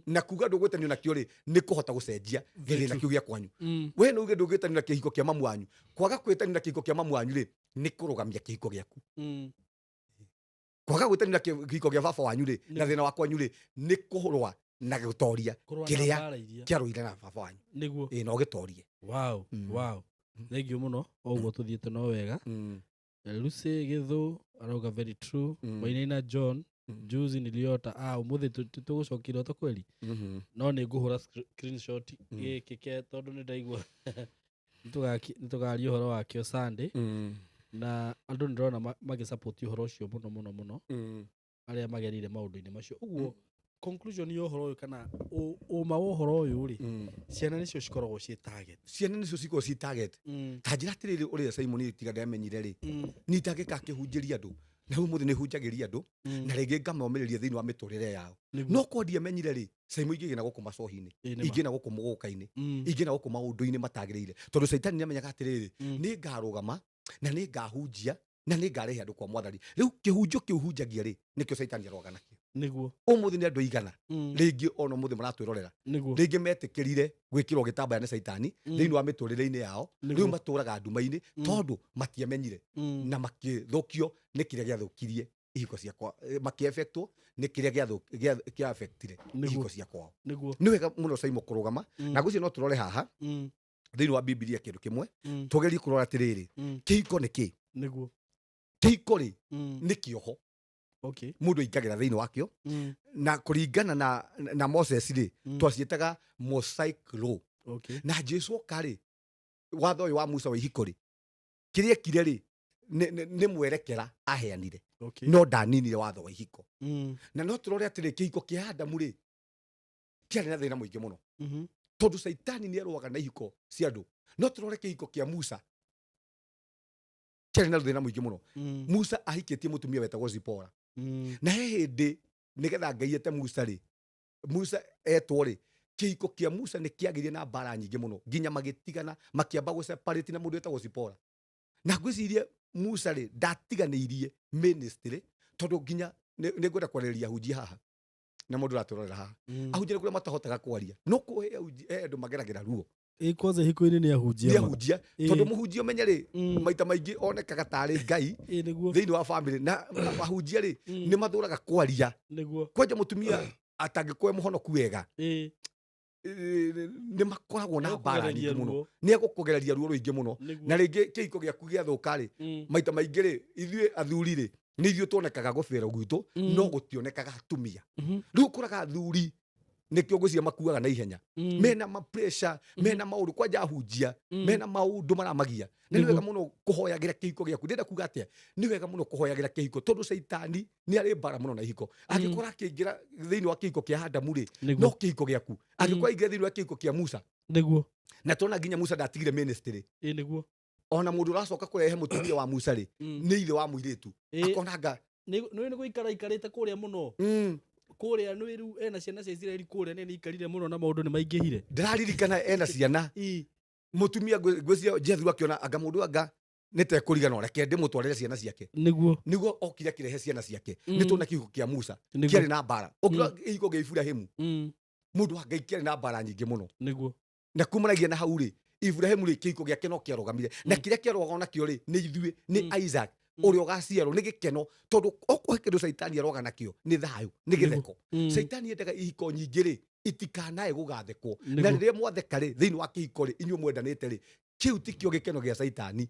na kuga ndũgwĩtanio nakĩo rĩ, nĩ kũhota gũcenjia Very gĩthĩna true. kĩu gĩa kwanyu. We no uge ndũgwĩtanio na kĩhiko kĩa mamu wanyu. Kwaga kwĩtanio na kĩhiko kĩa mamu wanyu rĩ, nĩ kũrũgamia kĩhiko gĩaku. Kwaga gwĩtanio na kĩhiko kĩa baba wanyu rĩ, na thĩna wa kwanyu rĩ, nĩ kũrũa na gũtoria Kũrũa na kĩrĩa mbara iria kĩarũire na baba wanyu. Ĩĩ, no gĩtorie. Wow, thank you mũno. O ũguo tũthiĩte no wega. Lucy Githu arauga, "Very true." Wainaina John, "Juzi niliota." Ah, ũmũthĩ tũgũcokia iroto kweli? No nĩ ngũhũra screenshot gĩkĩ ke, tondũ nĩ ndaigua nĩ tũkaria ũhoro wakĩo Sunday, na andũ nĩ ndĩrona magĩsupport ũhoro ũcio mũno mũno mũno, arĩa magereire maũndũ-inĩ macio. Ũguo conclusion ya ũhoro ũyũ, kana ũma wa ũhoro ũyũ rĩ, ciana nĩcio cikoragwo ciĩ target. Ciana nĩcio cikoragwo ci target. Ta njĩra atĩrĩrĩ, ũrĩa Simon tiga ndamenyire rĩ, niĩ itangĩka akĩhunjĩria andũ, na rĩu ũmũthĩ nĩ hunjagĩria andũ, na rĩngĩ ngamomĩrĩria thĩinĩ wa mĩtũrĩre yao. No ko ndiamenyire rĩ, Simon, ingĩgĩ na gũkũ macohi-inĩ, Ĩĩ, nĩ ma. ingĩ na gũkũ mũgũka-inĩ, ingĩ na gũkũ maũndũ-inĩ matagĩrĩire, tondũ caitani nĩamenyaga atĩrĩrĩ, nĩ ngarũgama na nĩ ngahunjia na nĩ ngarehe andũ kwa Mwathani. Rĩu kĩhunjio kĩu hunjagia rĩ, nĩkĩo caitani aroaga nakĩo. Ũmũthĩ nĩ andũ aigana rĩngĩ ona ũmũthĩ maratwĩrorera, rĩngĩ metĩkĩrire gwĩkĩrwo gĩtambaya nĩ caitani thĩinĩ wa mĩtũrĩre-inĩ yao. Rĩu matũraga nduma-inĩ, tondũ matiamenyire, na makĩthũkio nĩ kĩrĩa gĩathũkirie ihiko cia kwa, makĩeffectwo nĩ kĩrĩa kĩa-affectire ihiko cia kwao. Nĩ wega mũno, Saimo, kũrũgama. Na ngwĩciria no tũrore haha thĩinĩ wa Bibilia kĩndũ kĩmwe, tũgerie kũrora atĩrĩrĩ, kĩhiko nĩ kĩ? Kĩhiko rĩ, nĩ kĩoho mũndũ aingagĩra thĩinĩ wakĩo, na kũringana na Moses rĩ, twaciĩtaga Mosaic law. Na Jesu oka rĩ, watho ũyũ wa Musa wa ihiko rĩ, kĩrĩa ekire rĩ, nĩ mwerekera aheanire, no ndaninire watho wa ihiko. Na no tũrore atĩrĩ, kĩhiko kĩa Adamu rĩ, kĩarĩ na thĩna mũingĩ mũno, tondũ caitani nĩ arũaga na ihiko cia andũ. No tũrore kĩhiko kĩa Musa kĩarĩ na thĩna mũingĩ mũno. Musa ahikĩtie mũtumia wetagwo Zipora, na he hĩndĩ nĩgetha Ngai ete Musa rĩ, Musa etwo rĩ, kĩhiko kĩa Musa nĩ kĩagĩire na mbara nyingĩ mũno, nginya magĩtigana, makĩamba gũseparate na mũndũ wetagwo Zipora. Na ngwĩcirie Musa rĩ, ndatiganĩirie ministry, tondũ nginya nĩ ngwenda kwarĩrĩria ahunjia haha na mũndũ ũratũrorera haha. Ahunjia nĩ kũrĩa matahotaga kwaria, no kũhe he andũ mageragĩra ruo. Ĩ, kwanza ihiko-inĩ nĩ ahunjia nĩ ma. Ahunjia, tondũ mũhunjia ũmenye rĩ, maita maingĩ onekaga tarĩ Ngai Ĩ, nĩguo. thĩinĩ wa family, na ahunjia rĩ, nĩ mathũraga kwaria. Kwanja mũtumia atangĩkorwo e mũhonoku wega, nĩ makoragwo na mbara Egũkũgereria nyingĩ mũno. ruo. Nĩ egũkũgereria ruo rũingĩ mũno. Na rĩngĩ kĩhiko gĩaku gĩathũka rĩ, maita maingĩ rĩ, ithuĩ athuri rĩ, nĩ ithuĩ tuonekaga gũbĩra gwitũ, no gũtionekaga atumia. Rĩu ũkoraga athuri nĩkĩo ngwĩciria makuaga na ihenya, mena ma pressure, mena maũndũ, kwanja ahunjia, mena maũndũ maramagia. Na nĩ wega mũno kũhoyagĩra kĩhiko gĩaku. Ndĩrenda kuga atĩa? Nĩ wega mũno kũhoyagĩra kĩhiko, tondũ caitani nĩ arĩ mbara mũno na ihiko. Angĩkorwo akĩingĩra thĩinĩ wa kĩhiko kĩa Adamu rĩ, no kĩhiko gĩaku angĩkorwo aingĩra thĩinĩ wa kĩhiko kĩa Musa, na tuona nginya Musa ndatigire ministry. Ĩ, nĩguo. Ona mũndũ ũracoka kũrehe mũtumia wa Musa rĩ, nĩ ithe wa mũirĩtu. Akonanga. Nĩ nĩ gũikara aikarĩte kũrĩa mũno, kũrĩa nĩ rĩu ena ciana cia Isiraeli kũrĩa, nĩ aikarire mũno na maũndũ nĩ maingĩhire. Ndĩraririkana ena ciana. Mũtumia ngwĩciria Jethro akĩona anga mũndũ anga nĩ tekũriganwo, reke ndĩmũtwarĩre ciana ciake. Nĩguo okire akĩrehe ciana ciake. Nĩ tuona kĩhiko kĩa Musa kĩarĩ na mbara. Ũngĩrora kĩhiko kĩa Iburahĩmu, mũndũ wa Ngai, kĩarĩ na mbara nyingĩ mũno. Na kumanagia na hau rĩ, Iburahĩmu rĩ, kĩhiko gĩake no kĩarũgamire, na kĩrĩa kĩarũgaga nakĩo rĩ, nĩ ithuĩ, nĩ Isaac ũrĩa ũgaciarwo. Nĩ gĩkeno, tondũ okorwo he kĩndũ caitani aroga nakĩo, nĩ thayũ, nĩ gĩtheko. Caitani endaga ihiko nyingĩ rĩ itikanae gũgathekwo, na rĩrĩa mwatheka rĩ, thĩinĩ wa kĩhiko rĩ, inyuĩ mwendanĩte rĩ. Kĩu tikĩo gĩkeno gĩa Caitani.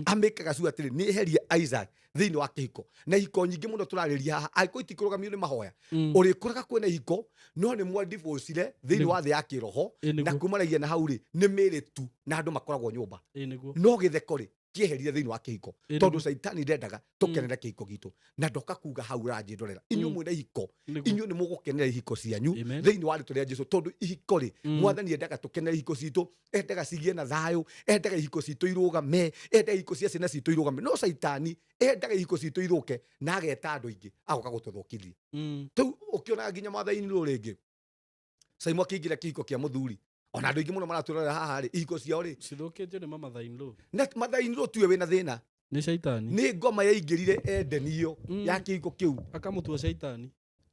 Amĩkaga sure atĩrĩ, nĩ eherie Isaac thĩinĩ wa kĩhiko. Na ihiko nyingĩ mũno tũrarĩria haha, angĩkorwo itikũrũgamio nĩ mahoya, ũrĩkoraga kwĩna ihiko no nĩ mwa divorce-ire thĩinĩ wa thĩ ya kĩroho, na kumanagia na hau rĩ, nĩ mĩĩrĩ tu na andũ makoragwo nyũmba. No gĩtheko rĩ, kĩeherire thĩinĩ wa kĩhiko, tondũ Caitani ndendaga tũkenere kĩhiko gitũ, na ndoka kuga hau ũranjĩndorera inyuĩ mwĩna ihiko, inyuĩ nĩ mũgũkenera ihiko cianyu thĩinĩ wa rĩtwa rĩa Jesu, tondũ ihiko rĩ, Mwathani endaga tũkenere ihiko citũ, endaga cigĩe na thayũ, endaga ihiko citũ irũgame, endaga ihiko cia ciana citũ irũgame. No Caitani endaga ihiko citũ ithũke, na ageta andũ aingĩ agoka gũtũthũkithia. Rĩu ũkĩonaga nginya Mwathani rũ rĩngĩ Simon akĩingĩra kĩhiko kĩa mũthuri, ona andũ aingĩ mũno maratwĩrorera haha rĩ, ihiko ciao rĩ cithũkĩtio nĩ mama-in-law. Na mother-in-law tiwe wĩna thĩna. Nĩ Caitani. Nĩ ngoma yaingĩrire Edeni ĩyo ya kĩhiko kĩu. Akamũtua Caitani.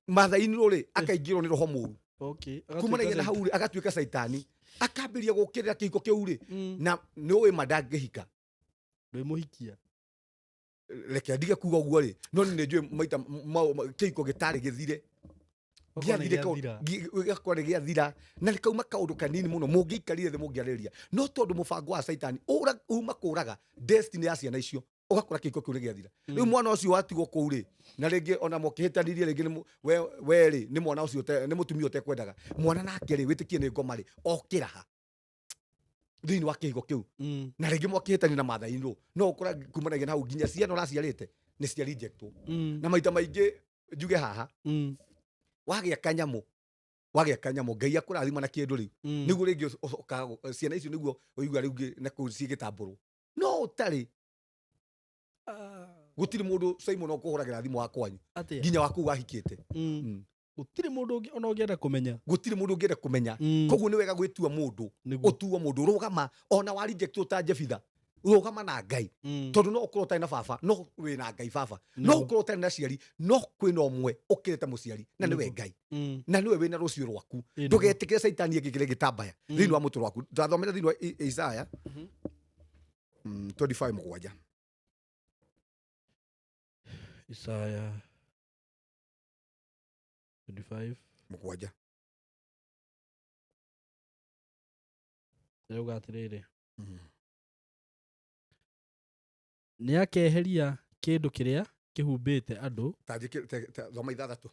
Mother-in-law rĩ, akaingĩrwo nĩ roho mũru. Agatuĩka Kumanagia na hau rĩ, agatuĩka Caitani, akambĩrĩria gũkĩrĩra kĩhiko kĩu rĩ. Na nĩ ũĩ ma ndangĩhika. Ndwĩmũhikia. Reke ndige kuga ũguo rĩ, no nĩ njũĩ maita kĩhiko gĩtarĩ gĩthire. Okorwo nĩ Gĩathire gĩathira. Gĩgakorwo nĩ gĩathira, na nĩ kauma kaũndũ kanini mũno mũngĩikarire thĩ mũngĩarĩrĩria, no tondũ mũbango wa Caitani uma kũraga destiny ya ciana icio, ũgakora kĩhiko kĩu nĩ gĩathira. Rĩu mwana ũcio watigwo kũu rĩ, na rĩngĩ ona mũkĩhĩtanirie rĩngĩ nĩ we rĩ, nĩ mwana ũcio nĩ mũtumia ũtekwendaga mwana nake rĩ, wĩtĩkie nĩ ngoma rĩ, okĩra ha thĩinĩ wa kĩhiko kĩu. Na rĩngĩ mwakĩhĩtania na mother-in-law, no ũkora kumanagia na hau nginya ciana ũraciarĩte nĩ cia rejectwo. Na maita maingĩ njuge haha, wagĩa kanyamũ, wagĩa kanyamũ, Ngai akũrathima na kĩndũ rĩu. Nĩguo rĩngĩ ũcokaga ciana icio nĩguo ũigua rĩu na kũu cigĩtambũrwo. No ũtarĩ. Gũtirĩ mũndũ Simon ũkũhũragĩra thimũ wa kwanyu. Atĩa? Nginya wa kũu wahikĩte. Gũtirĩ mũndũ ũngĩ ona ũngĩenda kũmenya. Gũtirĩ mũndũ ũngĩenda kũmenya. Koguo nĩ wega gwĩtua mũndũ. Ũtuo mũndũ, rũgama ona wa reject ta Jefitha. Rũgama na Ngai. Tondũ no ũkorwo ũtarĩ na baba, no wĩ na Ngai baba. No ũkorwo ũtarĩ na aciari, no kwĩna ũmwe ũkĩrĩte mũciari, na nĩwe Ngai. Na nĩwe wĩna rũciũ rwaku. Ndũgetĩkĩre Caitani ekĩkĩre gĩtambaya thĩinĩ wa mũtwe waku. Ndathomera thĩinĩ wa Isaya, 25 mũgwanja. Isaya 25 mũgwanja. Rĩuga atĩrĩrĩ. Nĩ akeheria kĩndũ kĩrĩa kĩhumbĩte andũ. Ta njĩkĩ-, ta, ta, thoma ithathatũ.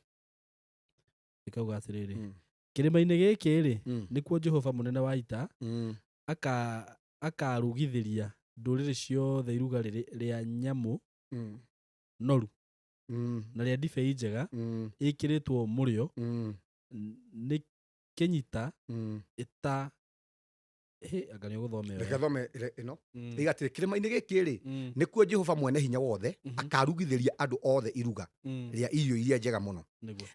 Ĩkauga atĩrĩrĩ. Kĩrĩma-inĩ gĩkĩ rĩ, nĩkuo Jehova mũnene wa ita akarugithĩria ndũrĩrĩ ciothe iruga rĩa nyamũ noru na rĩa ndibei njega ĩkĩrĩtwo mũrĩo nĩ kĩnyita ĩta Hĩ, anga nĩ ũgũthome Reke wega. thome ĩno. Ĩiga atĩrĩ, kĩrĩma-inĩ gĩkĩ rĩ, nĩkuo Jehova mwene hinya wothe akarugithĩria andũ othe iruga rĩa irio iria njega mũno.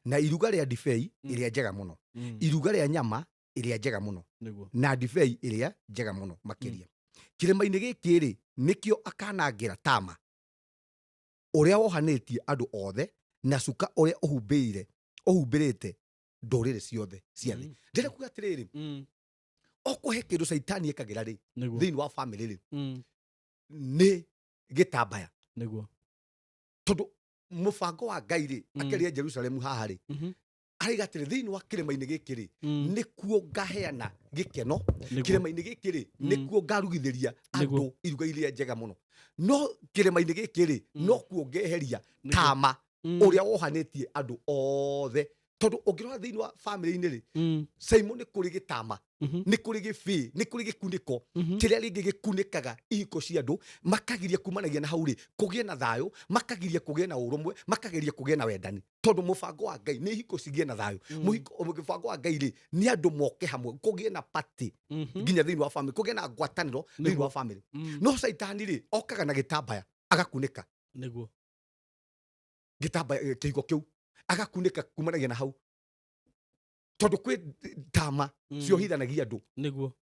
Na iruga rĩa ndibei ĩrĩa njega mũno. Iruga rĩa nyama ĩrĩa njega mũno. Na ndibei ĩrĩa njega mũno makĩria. Kĩrĩma-inĩ gĩkĩ rĩ, nĩkĩo akanangĩra tama ũrĩa wohanĩtie andũ othe na cuka ũrĩa ũhumbĩrĩte ndũrĩrĩ ciothe cia thĩ. Ndĩrenda kuga atĩrĩrĩ, o kũhe kĩndũ Caitani ekagĩra rĩ, thĩinĩ wa famĩlĩ rĩ, nĩ gĩtambaya. Tondũ mũbango wa Ngai rĩ, akĩaria Jerusalemu haha rĩ, araiga atĩrĩ, thĩinĩ wa kĩrĩma-inĩ gĩkĩ rĩ, nĩkuo ngaheana gĩkeno. Kĩrĩma-inĩ gĩkĩ rĩ, nĩkuo ngarugithĩria andũ iruga iria njega mũno. No kĩrĩma-inĩ gĩkĩ rĩ, nokuo ngeheria tama ũrĩa wohanĩtie andũ othe. Tondũ ũngĩrora thĩinĩ wa famĩlĩ-inĩ rĩ, Simon nĩ kũrĩ gĩtama, nĩ kũrĩ gĩbĩ, nĩ kũrĩ gĩkunĩko, kĩrĩa rĩngĩ gĩkunĩkaga ihiko cia andũ, makagiria kumanagia na hau rĩ, kũgĩe na thayũ, makagiria kũgĩe na ũrũmwe, makagiria kũgĩe na wendani. Tondũ mũbango wa Ngai nĩ ihiko cigĩe na thayũ. Mũbango wa Ngai rĩ, nĩ andũ moke hamwe, kũgĩe na party nginya thĩinĩ wa famĩlĩ, kũgĩe na ngwatanĩro thĩinĩ wa famĩlĩ. No Caitani rĩ, okaga na gĩtambaya, agakunĩka. Gĩtambaya, kĩhiko kĩu, agakunĩka kumanagia na hau. Tondũ kwĩ tama ciohithanagia andũ.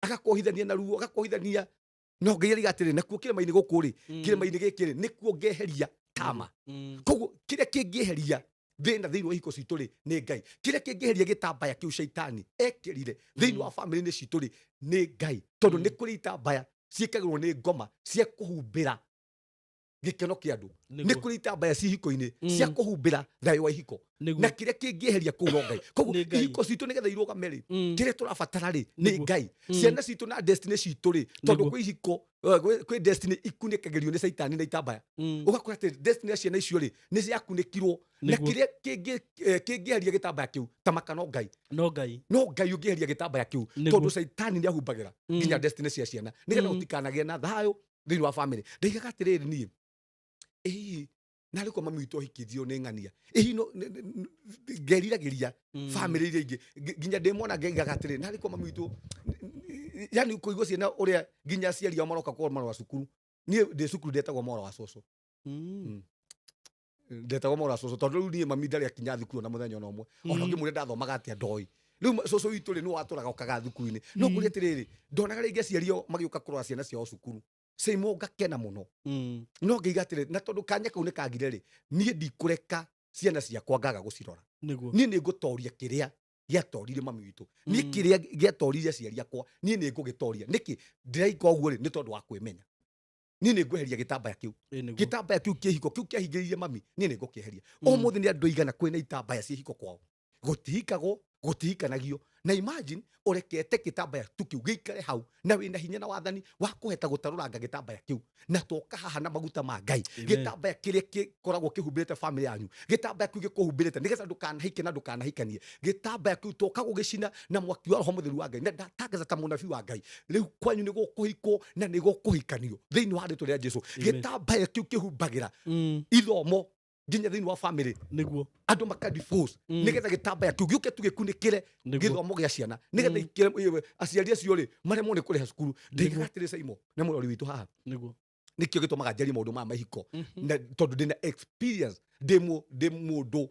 Agakuohithania na ruo, agakuohithania. No Ngai ariga atĩrĩ, nakuo kĩrĩma-inĩ gũkũ rĩ, kĩrĩma-inĩ gĩkĩ rĩ, nĩkuo ngeheria tama. Koguo kĩrĩa kĩngĩeheria thĩna thĩinĩ wa ihiko citũ rĩ, nĩ Ngai. Kĩrĩa kĩngĩeheria gĩtambaya kĩu Caitani ekĩrire thĩinĩ wa famĩlĩ-inĩ citũ rĩ, nĩ Ngai. Tondũ nĩ kũrĩ itambaya ciĩkagĩrwo nĩ ngoma cia kũhumbĩra Gĩkeno kĩa andũ nĩ Nĩguo. kũrĩ itambaya ci ihiko-inĩ cia kũhumbĩra thayũ wa ihiko, Nĩguo. na kĩrĩa kĩngĩeheria kũu no Ngai. Koguo Nĩ Ngai. ihiko citũ nĩgetha irũgame rĩ, kĩrĩa tũrabatara rĩ nĩ Ngai. Ciana citũ na destiny citũ rĩ, tondũ kwĩ ihiko kwĩ destiny ikunĩkagĩrio nĩ caitani na itambaya, ũgakora atĩ destiny ya ciana icio rĩ nĩ ciakunĩkirwo na kĩrĩa kĩngĩeheria gĩtambaya kĩu ta maka no Ngai. No Ngai. No Ngai ũngĩeheria gĩtambaya kĩu, tondũ caitani nĩ ahumbagĩra nginya destiny cia ciana nĩgetha gũtikanagĩe na thayũ thĩinĩ wa family. Ndaigaga atĩrĩrĩ, niĩ ĩ hihi narĩ kwa mami witũ ohikithio nĩ ng'ania, ĩ hihi no ngeriragĩria family iria ingĩ nginya ndĩ mwana ngeigaga atĩrĩrĩ, narĩ kwa mami witũ, yani kũigua ciana ũrĩa nginya aciari ao maroka kwa marora cukuru. Niĩ ndĩ cukuru ndetagwo mwaro wa cũcũ. Ndetagwo mwaro wa cũcũ tondũ rĩu niĩ mami ndarĩ akinya thukuru ona mũthenya ona ũmwe, ona ũngĩmwĩra ndathomaga atĩa ndoĩ. Rĩu cũcũ witũ rĩ nĩwe watũraga okaga thukuru-inĩ, no kũrĩ atĩrĩrĩ, ndonaga rĩngĩ aciari ao magĩũka kũrora ciana ciao cukuru Same, ngakena mũno. No ngeiga atĩrĩ, na tondũ kanya kau nĩ kagire rĩ, niĩ ndikũreka ciana ciakwa ngaga gũcirora. Niĩ nĩ ngũtoria kĩrĩa gĩatoririe mami witũ, niĩ kĩrĩa gĩatoririe aciari akwa, niĩ nĩ ngũgĩtoria. Nĩkĩ ndĩraika ũguo rĩ? Nĩ tondũ wa kwĩmenya. Niĩ nĩ ngweheria gĩtambaya kĩu. Gĩtambaya kĩu kĩhiko kĩu kĩahingĩrĩirie mami, niĩ nĩ ngũkĩeheria. Ũmũthĩ nĩ andũ aigana kwĩna itambaya cia ihiko kwao, gũtihikagwo, gũtihikanagio, na imagine ũrekete gĩtambaya tu kĩu gĩikare hau, na wĩna hinya na wathani wa kũheta gũtarũranga gĩtambaya kĩu, na toka haha na maguta ma Ngai. Amen. Gĩtambaya kĩrĩa gĩkoragwo kĩhumbĩrĩte family yanyu, gĩtambaya kĩu gĩkũhumbĩrĩte nĩgetha ndũkanahike na ndũkanahikanie, gĩtambaya kĩu toka gũgĩcina na mwaki wa Roho Mũtheru wa Ngai. Na ndatangatha ta mũnabii wa Ngai, rĩu kwanyu nĩ gũkũhikwo na nĩ gũkũhikanio thĩinĩ wa rĩtwa rĩa Jesu. Amen. Gĩtambaya kĩu kĩhumbagĩra ithomo nginya thĩinĩ wa family, andũ maka divorce, nĩgetha gĩtambaya kĩu gĩũke tu gĩkunĩkĩre gĩthomo gĩa ciana, nĩgetha aciari acio rĩ maremwo nĩ kũrĩha cukuru. Ndaigaga atĩrĩ, Saimo na mũrori witũ haha, nĩkĩo gĩtũmaga njarie maũndũ maya ma ihiko, na tondũ ndĩna experience, ndĩ mũndũ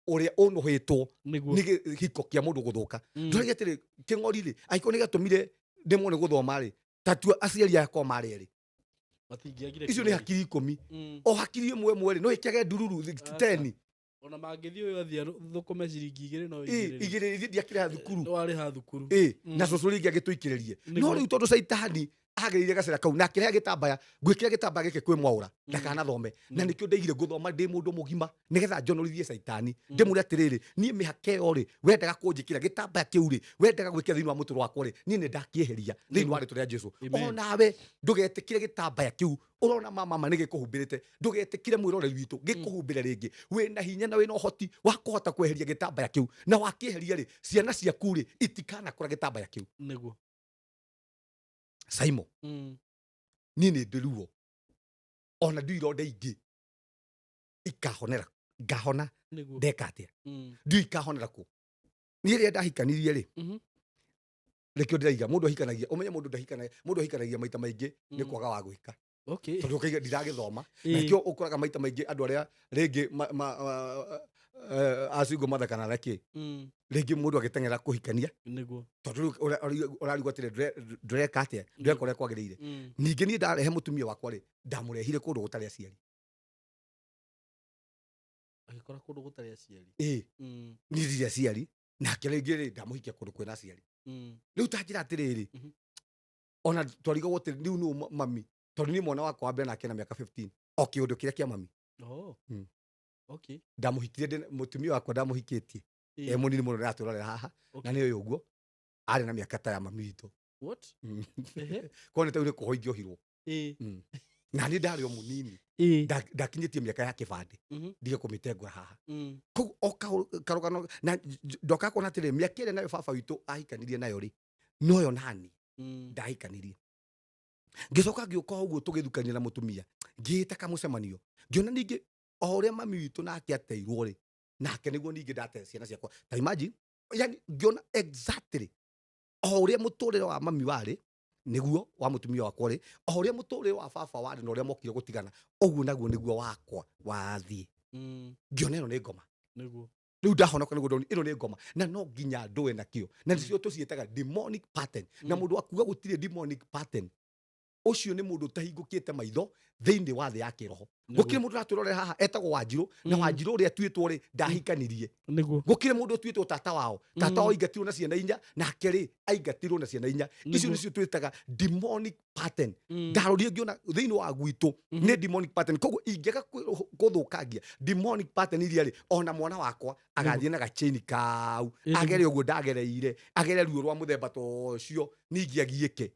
ũrĩa ũnũhĩtwo nĩ gĩhiko kĩa mũndũ gũthũka. Ndũraiga atĩrĩ, kĩng'ori rĩ, angĩkorwo nĩ gĩatũmire ndĩmwo nĩ gũthoma rĩ, tatua aciari akwa marĩ erĩ. Matingĩagire Icio nĩ kĩng'ori. Hakiri 10, o hakiri ĩmwe ĩmwe rĩ no ĩkĩage ndururu 10. Ona mangĩthiĩ ũyũ athiĩ thũkũme ciringi 2 no Ĩ, 2 2 ithiĩ ndiakĩrĩha thukuru. Warĩha thukuru. Ĩ, na cũcũ rĩngĩ agĩtũikĩrĩrie. No rĩu tondũ caitani agereire gacĩra kau na akĩrehe gĩtambaya, ngwĩkĩra gĩtambaya gĩkĩ kwĩ mwaũra ndakanathome, na nĩkĩo ndaigire ngũthoma ndĩ mũndũ mũgima nĩgetha njonorithie caitani, ndĩmwĩre atĩrĩrĩ, niĩ mĩhaka ĩyo rĩ wendaga kũnjĩkĩra, gĩtambaya kĩu rĩ wendaga gwĩkĩra thĩinĩ wa mũtũrũ wakwa rĩ, niĩ nĩ ndakĩeheria thĩinĩ wa rĩtwa rĩa Jesu. Amen. Onawe ndũgetĩkĩre gĩtambaya kĩu ũrona mama nĩ gĩkũhumbĩrĩte, ndũgetĩkĩre mwĩroreri witũ gĩkũhumbĩre rĩngĩ. Wĩna hinya na wĩna ũhoti wa kũhota kweheria gĩtambaya kĩu, na wakĩeheria rĩ, ciana ciaku rĩ itikanakũra gĩtambaya kĩu. Saimo, niĩ nĩ ndĩ ruo, ona ndiũ ironda ingĩ ikahonera ngahona. Ndeka atĩa? Ndiũ ikahonera kũ? Niĩ rĩrĩa ndahikanirie rĩ, nĩkĩo ndĩraiga mũndũ ahikanagia, ũmenye mũndũ ndahikanagia, mũndũ ahikanagia maita maingĩ nĩ kwaga wa gwĩka, tondũ ũkaiga ndiragĩthoma. Na nĩkĩo ũkoraga maita maingĩ andũ arĩa rĩngĩ acingo mother kana reke rĩngĩ mũndũ agĩteng'era kũhikania, tondũ rĩu ũrarigwo atĩrĩ, ndũreka atĩa, ndũreka ũrĩa kwagĩrĩire. Ningĩ niĩ ndarehe mũtumia wakwa rĩ, ndamũrehire kũndũ gũtarĩ aciari. Agĩkora kũndũ gũtarĩ aciari. Ĩ, niĩ ndirĩ aciari, nake rĩngĩ rĩ ndamũhikia kũndũ kwĩna aciari. Rĩu ta njĩra atĩrĩrĩ, ona twarigagwo atĩrĩ, rĩu nũ mami, tondũ niĩ mwana wakwa wa mbere nake na mĩaka 15, o kĩũndũ kĩrĩa kĩa mami. Ndamũhikirie mũtumia wakwa ndamũhikĩtie e mũnini mũno, ndĩratũrorera haha, na nĩ ũyũ ũguo arĩ na mĩaka ta ya mami witũ. What? Korwo nĩ ta rĩu nĩ kuohwo ingĩohirwo. Na niĩ ndarĩ o mũnini, ndakinyĩtie mĩaka ya kĩbandĩ, ndige kũmĩtengũra haha. Koguo o karũgano na ndoka kuona atĩrĩ, mĩaka ĩrĩa nayo baba witũ ahikanirie nayo rĩ, noyo nani ndahikanirie. Ngĩcoka ngĩũka ũguo tũgĩthukania na mũtumia, ngĩĩta kamũcemanio, ngĩona ningĩ o ũrĩa mami witũ nake ateirwo rĩ, nake nĩguo ningĩ ndate ciana ciakwa. Ta imagine, yani ngĩona exactly o ũrĩa mũtũrĩre wa mami warĩ nĩguo wa mũtumia wakwa rĩ, o ũrĩa mũtũrĩre wa baba warĩ na ũrĩa mokire gũtigana, ũguo naguo nĩguo wakwa wathiĩ. Ngĩona ĩno nĩ ngoma. Rĩu ndahonoka nĩguo ndonire ĩno nĩ ngoma, na no nginya ndũe nakĩo, na nĩcio tũciĩtaga demonic pattern. Na mũndũ akuga gũtirĩ demonic pattern, Ũcio nĩ mũndũ ũtahingũkĩte maitho thĩinĩ wa thĩ ya kĩroho. Gũkĩrĩ mũndũ ũratwĩrorera haha etagwo Wanjirũ, na Wanjirũ ũrĩa atuĩtwo rĩ, ndahikanirie. Gũkĩrĩ mũndũ ũtuĩtwo tata wao, tata wao aingatirwo na ciana inya, nake rĩ, aingatirwo na ciana inya. Icio nĩcio twĩtaga demonic pattern. Ndarorire ngĩona thĩinĩ wa gwitũ nĩ demonic pattern. Koguo ingĩaga gũthũkangia demonic pattern iria rĩ, ona mwana wakwa agathiĩ na gachain kau, agere ũguo ndagereire, agere ruo rwa mũthemba ta ũcio, ningĩ agiĩke.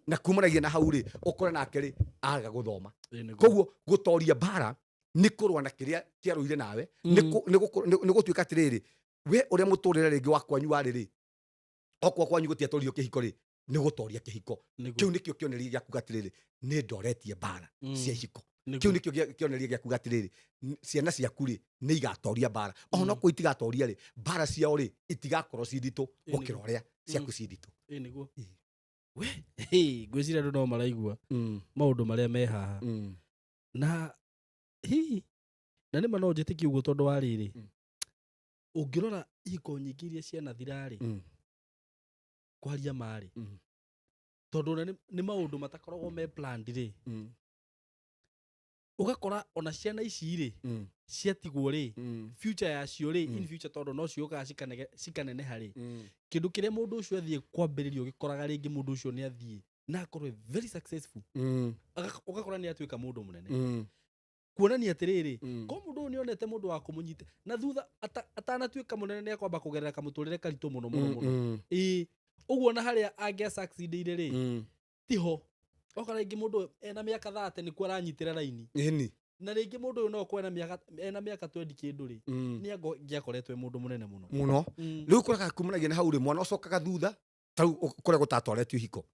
Na kumanagia na hau rĩ, ũkore nake rĩ, aga gũthoma. Koguo gũtoria mbara nĩ kũrũa na kĩrĩa kĩarũire nawe, nĩ gũtuĩka atĩrĩrĩ, we ũrĩa mũtũrĩre rĩngĩ wa kwanyu warĩ rĩ, okorwo kwanyu gũtiatoririo kĩhiko rĩ, nĩ gũtoria kĩhiko. Kĩu nĩkĩo kĩonereria gĩa kuga atĩrĩrĩ, nĩ ndoretie mbara cia ihiko. Kĩu nĩkĩo kĩonereria gĩa kuga atĩrĩrĩ, ciana ciaku rĩ, nĩ igatoria mbara. Ona okorwo itigatoria rĩ, mbara ciao rĩ, itigakorwo ci nditũ gũkĩra ũrĩa ciaku ci nditũ. Ĩĩ nĩguo. We, hey, ngwĩciria andũ no maraigua maũndũ marĩa me haha. Na hihi, na nĩma no njĩtĩkie ũguo tondũ wa rĩrĩ, ũngĩrora ihiko nyingĩ iria cianathira rĩ, kwaria ma rĩ, tondũ ona nĩ maũndũ matakoragwo me planned rĩ, ũgakora ona ciana ici rĩ, ciatigwo rĩ, future yacio rĩ, in future tondũ no ciũkaga cikaneneha rĩ, kĩndũ kĩrĩa mũndũ ũcio athiĩ kwambĩrĩria, ũgĩkoraga rĩngĩ mũndũ ũcio nĩ athiĩ na akorwo e very successful. Ũgakora nĩ atuĩka mũndũ mũnene. Kuonania atĩrĩrĩ, ko mũndũ ũyũ nĩonete mũndũ wa kũmũnyita na thutha atanatuĩka mũnene, nĩ akwamba kũgerera kamũtũrĩre karitũ mũno mũno mũno. Ĩĩ, ũguo na harĩa angĩa succeedire rĩ, tiho. Oka rĩngĩ mũndũ ena mĩaka 30 nĩkuo aranyitĩra raini. Na rĩngĩ mũndũ ũyũ no akorwo ena mĩaka 20 kĩndũ rĩ, nĩ angĩakoretwo e mũndũ mũnene mũno. Mũno. Rĩu ũkoraga kumanagia na hau rĩ, mwana ũcokaga thutha, ta rĩu kũrĩa gũtatwaretio ihiko.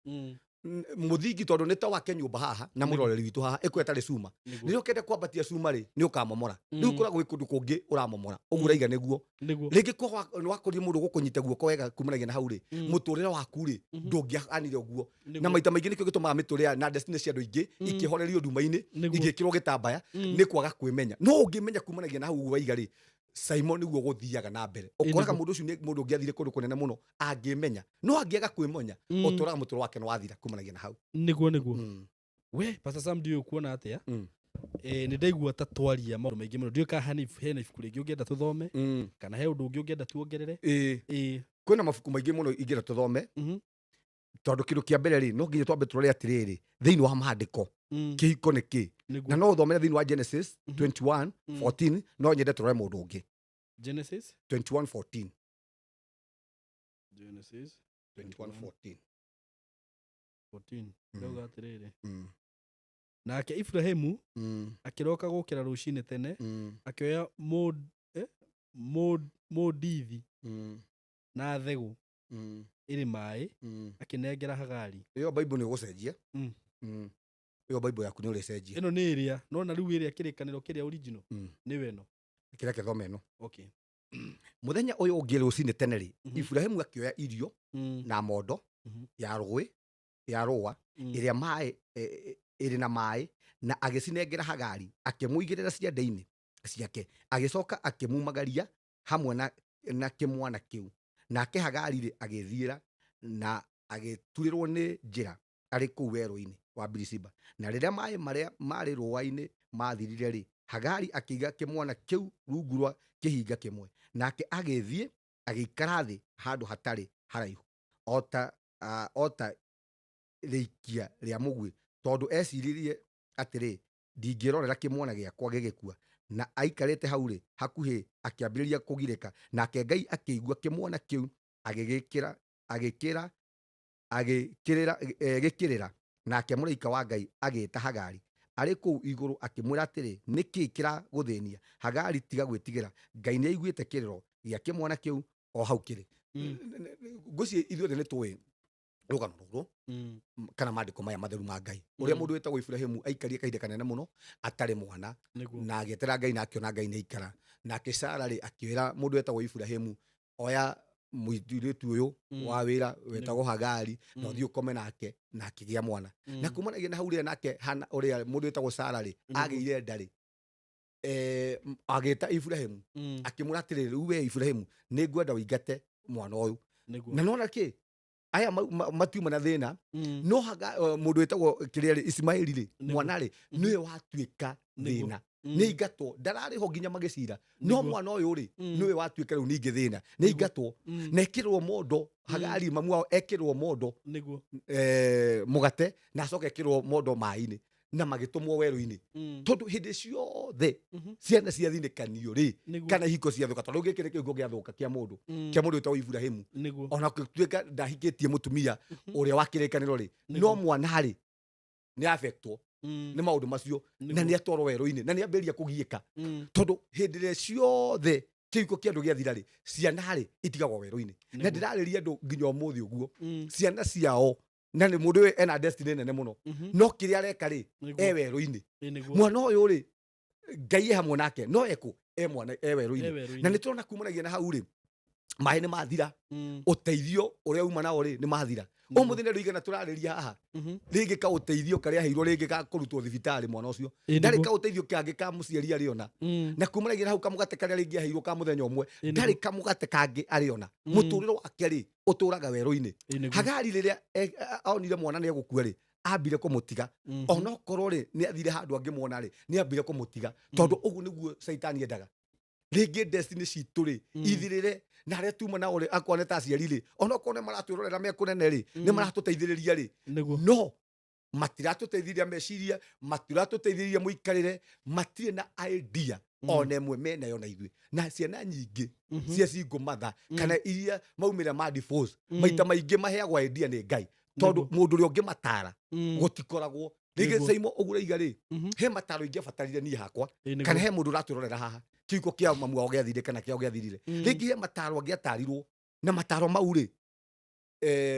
Mũthingi tondũ nĩ ta wake nyũmba haha na mũroreri witũ haha ĩkũrĩa tarĩ cuma. Rĩrĩa ũkenda kwambatia cuma rĩ, nĩ ũkamomora. Rĩu ũkoragwo wĩ kũndũ kũngĩ ũramomora. Ũguo ũraiga nĩguo. Rĩngĩ kwa nĩ wakũria mũndũ gũkũnyita guoko wega kumanagia na hau rĩ, mũtũrĩre waku rĩ, ndũngĩahanire ũguo. Na maita maingĩ nĩkĩo gĩtũmaga mĩtũrĩre na destiny cia andũ aingĩ ikĩhorerio nduma-inĩ, igĩkĩrwo gĩtambaya, nĩ kwaga kwĩmenya. No ũngĩmenya kumanagia na hau ũguo waiga rĩ, Simon nĩguo gũthiaga na mbere. Ũkoraga mũndũ ũcio nĩ mũndũ ũngĩathire kũndũ kũnene mũno angĩmenya. No angĩaga kwĩmenya, ũtũraga mũtũrĩre wake nĩ wathira kumanagia na hau. Nĩguo, nĩguo. We, Pastor Sam, ndiũĩ ũkuona atĩa? Nĩ ndaigua ta twaria maũndũ maingĩ mũno. Ndiũĩ kana hena ibuku rĩngĩ ũngĩenda tũthome, kana he ũndũ ũngĩ ũngĩenda tuongerere? Ĩĩ. Kwĩna mabuku maingĩ mũno ingĩenda tũthome. Tondũ kĩndũ kĩa mbere rĩ, no nginya twambe tũrore atĩrĩrĩ, thĩinĩ wa maandĩko, kĩhiko nĩ kĩ? Na no ũthomere thĩinĩ wa Genesis 21, 14, no nyende tũrore mũndũ ũngĩ. Genesis? 21, 14. Genesis 21, 14. 14. Ndauga atĩrĩrĩ. Nake Ibrahimu akĩroka gũkĩra rũcinĩ tene, akĩoya mũndithi na thegũ ĩrĩ maĩ, akĩnengera Hagari. Ĩyo Bible nĩ ũgũcenjia. Ĩyo Bible yaku nĩ ũrĩcenjia. Ĩno nĩ ĩrĩa, no na rĩu ĩrĩa kĩrĩkanĩro kĩrĩa original nĩwe ĩno. Kĩrĩa kĩthome ĩno. Okay. Mũthenya ũyũ ũngĩ rũcinĩ tene rĩ, Ibrahimu akĩoya irio na mondo ya rũĩ, ya rũa, ĩrĩa maĩ, ĩrĩ na maĩ, na agĩcinengera Hagari, akĩmũigĩrĩra ciande-inĩ ciake, agĩcoka akĩmumagaria hamwe na kĩmwana kĩu. Nake Hagari rĩ, agĩthiĩra na agĩturĩrwo nĩ njĩra arĩ kũu werũ-inĩ wa Birishiba. Na rĩrĩa maĩ marĩa marĩ rũa-inĩ mathirire rĩ, Hagari akĩiga kĩmwana kĩu rungu rwa kĩhinga kĩmwe, nake agĩthiĩ agĩikara thĩ handũ hatarĩ haraihu, o ta rĩikia rĩa mũguĩ, tondũ eciririe atĩrĩ, ndingĩrorera kĩmwana gĩakwa gĩgĩkua. Na aikarĩte hau rĩ, hakuhĩ akĩambĩrĩria kũgirĩka, nake Ngai akĩigua kĩmwana kĩu, agĩgĩkĩra, agĩkĩra, agĩkĩrĩra, gĩkĩrĩra. Nake mũraika wa Ngai agĩĩta Hagari arĩ kũu igũrũ, akĩmwĩra atĩrĩ, nĩkĩ kĩragũthĩnia Hagari? Tiga gwĩtigĩra, Ngai nĩaiguĩte kĩrĩro gĩa kĩmwana kĩu o hau kĩrĩ. Ngwĩciria ithuothe nĩ tũĩ rũgano rũrũ kana maandĩko maya matheru ma Ngai, ũrĩa mũndũ wĩtagwo Ibrahimu aikarie kahinda kanene mũno atarĩ mwana, na agĩetera Ngai na akĩona Ngai nĩ aikara. Nake Sara rĩ, akĩĩra mũndũ wetagwo Ibrahimu, oya mũirĩtu ũyũ wa wĩra wetagwo Hagari na ũthiĩ ũkome nake, na akĩgĩa mwana. Na kumanagia na hau rĩrĩa nake Hana, ũrĩa mũndũ wĩtagwo Sara rĩ, agĩire nda rĩ, agĩta Ibrahimu, akĩmwĩra atĩrĩrĩ, rĩu we Ibrahimu, nĩ ngwenda ũingate mwana ũyũ. Na nona kĩ Aya matiuma na thĩna. No haga mũndũ wĩtagwo kĩrĩa rĩ, Ismaili rĩ, mwana rĩ, nĩwe watuĩka thĩna. Nĩ ingatwo, ndararĩ ho nginya magĩcira, no mwana ũyũ rĩ, nĩwe watuĩka rĩu ningĩ thĩna. Nĩ ingatwo na ekĩrwo mondo. Hagari mamu wao ekĩrwo mondo mũgate, na acoke ekĩrwo mondo maĩ-inĩ, na magĩtũmwo werũ-inĩ, tondũ hĩndĩ ciothe ciana ciathinĩkanio rĩ, kana ihiko ciathũka, tondũ gĩkĩ nĩ kĩhiko gĩathũka kĩa mũndũ, kĩa mũndũ wĩtagwo Iburahĩmu. Ona gũtuĩka ndahikĩtie mũtumia ũrĩa wa kĩrĩkanĩro rĩ, no mwana rĩ, nĩ affectwo nĩ maũndũ macio, na nĩ atwarwo werũ-inĩ, na nĩ ambĩrĩria kũgiĩka, tondũ hĩndĩ ĩrĩa ciothe kĩhiko kĩa andũ gĩathira rĩ, ciana rĩ, itigagwo werũ-inĩ. Na ndĩrarĩria andũ nginya ũmũthĩ ũguo, ciana ciao, na nĩ mũndũ ũyũ ena destiny nene mũno, no kĩrĩa areka rĩ, e werũ-inĩ. Mwana ũyũ rĩ, Ngai e hamwe nake, no ekũ e mwana e werũ-inĩ. E werũ-inĩ. Na nĩ tũrona kumanagia na hau rĩ, maĩ nĩ mathira, ũteithio ũrĩa uma nao rĩ, nĩ mathira. Ũmũthĩ nĩ andũ igana tũrarĩria haha, rĩngĩ ka ũteithio karĩa aheirwo, rĩngĩ ga kũrutwo thibitarĩ mwana ũcio, ndarĩ ka ũteithio kangĩ ka mũciari arĩona. Na kumanagia na hau, kamũgate karĩa rĩngĩ aheirwo ka mũthenya ũmwe, ndarĩ kamũgate kangĩ arĩona. Mũtũrĩre wake rĩ, ũtũraga werũ-inĩ. Hagari rĩrĩa onire mwana nĩ egũkua rĩ, ambire kũmũtiga. Onokorwo rĩ, nĩ athire handũ angĩmuona rĩ, nĩ ambire kũmũtiga, tondũ ũguo nĩguo caitani endaga rĩngĩ destiny citũ rĩ ithirĩre. Na arĩa tuma nao rĩ, akorwo nĩ ta aciari rĩ, onokorwo nĩ maratwĩrorera me kũnene rĩ, nĩ maratũteithĩrĩria rĩ, no matiratũteithĩrĩria meciria, matiratũteithĩrĩria mũikarĩre, matirĩ na idea ona ĩmwe menayo na ithuĩ. Na ciana nyingĩ cia single mother kana iria maumĩra ma divorce, maita maingĩ maheagwo idea nĩ Ngai, tondũ mũndũ ũrĩa ũngĩmatara gũtikoragwo rĩngĩ. Saimo, ũguo ũraiga rĩ, he mataro ingĩabatarire niĩ hakwa, kana he mũndũ ũratwĩrorera haha, kĩhiko kĩa mamu wao gĩathirire kana kĩao gĩathirire, rĩngĩ he mataro angĩatarirwo, na mataro mau rĩ,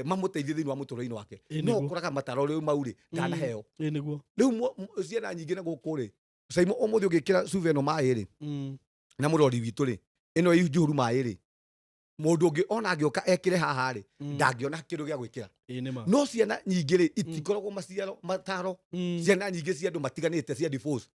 mamũteithie thĩinĩ wa mũtũrĩre-inĩ wake. No ũkoraga mataro rĩu mau rĩ, ndanaheo. Rĩu ciana nyingĩ na gũkũ rĩ, Saimo, ũmũthĩ ũngĩkĩra cuba ĩno maĩ rĩ, na mũrori witũ rĩ, ĩno ĩ njihũru maĩ rĩ, mũndũ ũngĩ ona angĩũka ekĩre haha rĩ, ndangĩona kĩndũ gĩa gwĩkĩra. Ĩ nĩ ma. No ciana nyingĩ rĩ, itikoragwo maciaro mataro. Ciana nyingĩ cia andũ matiganĩte cia divorce,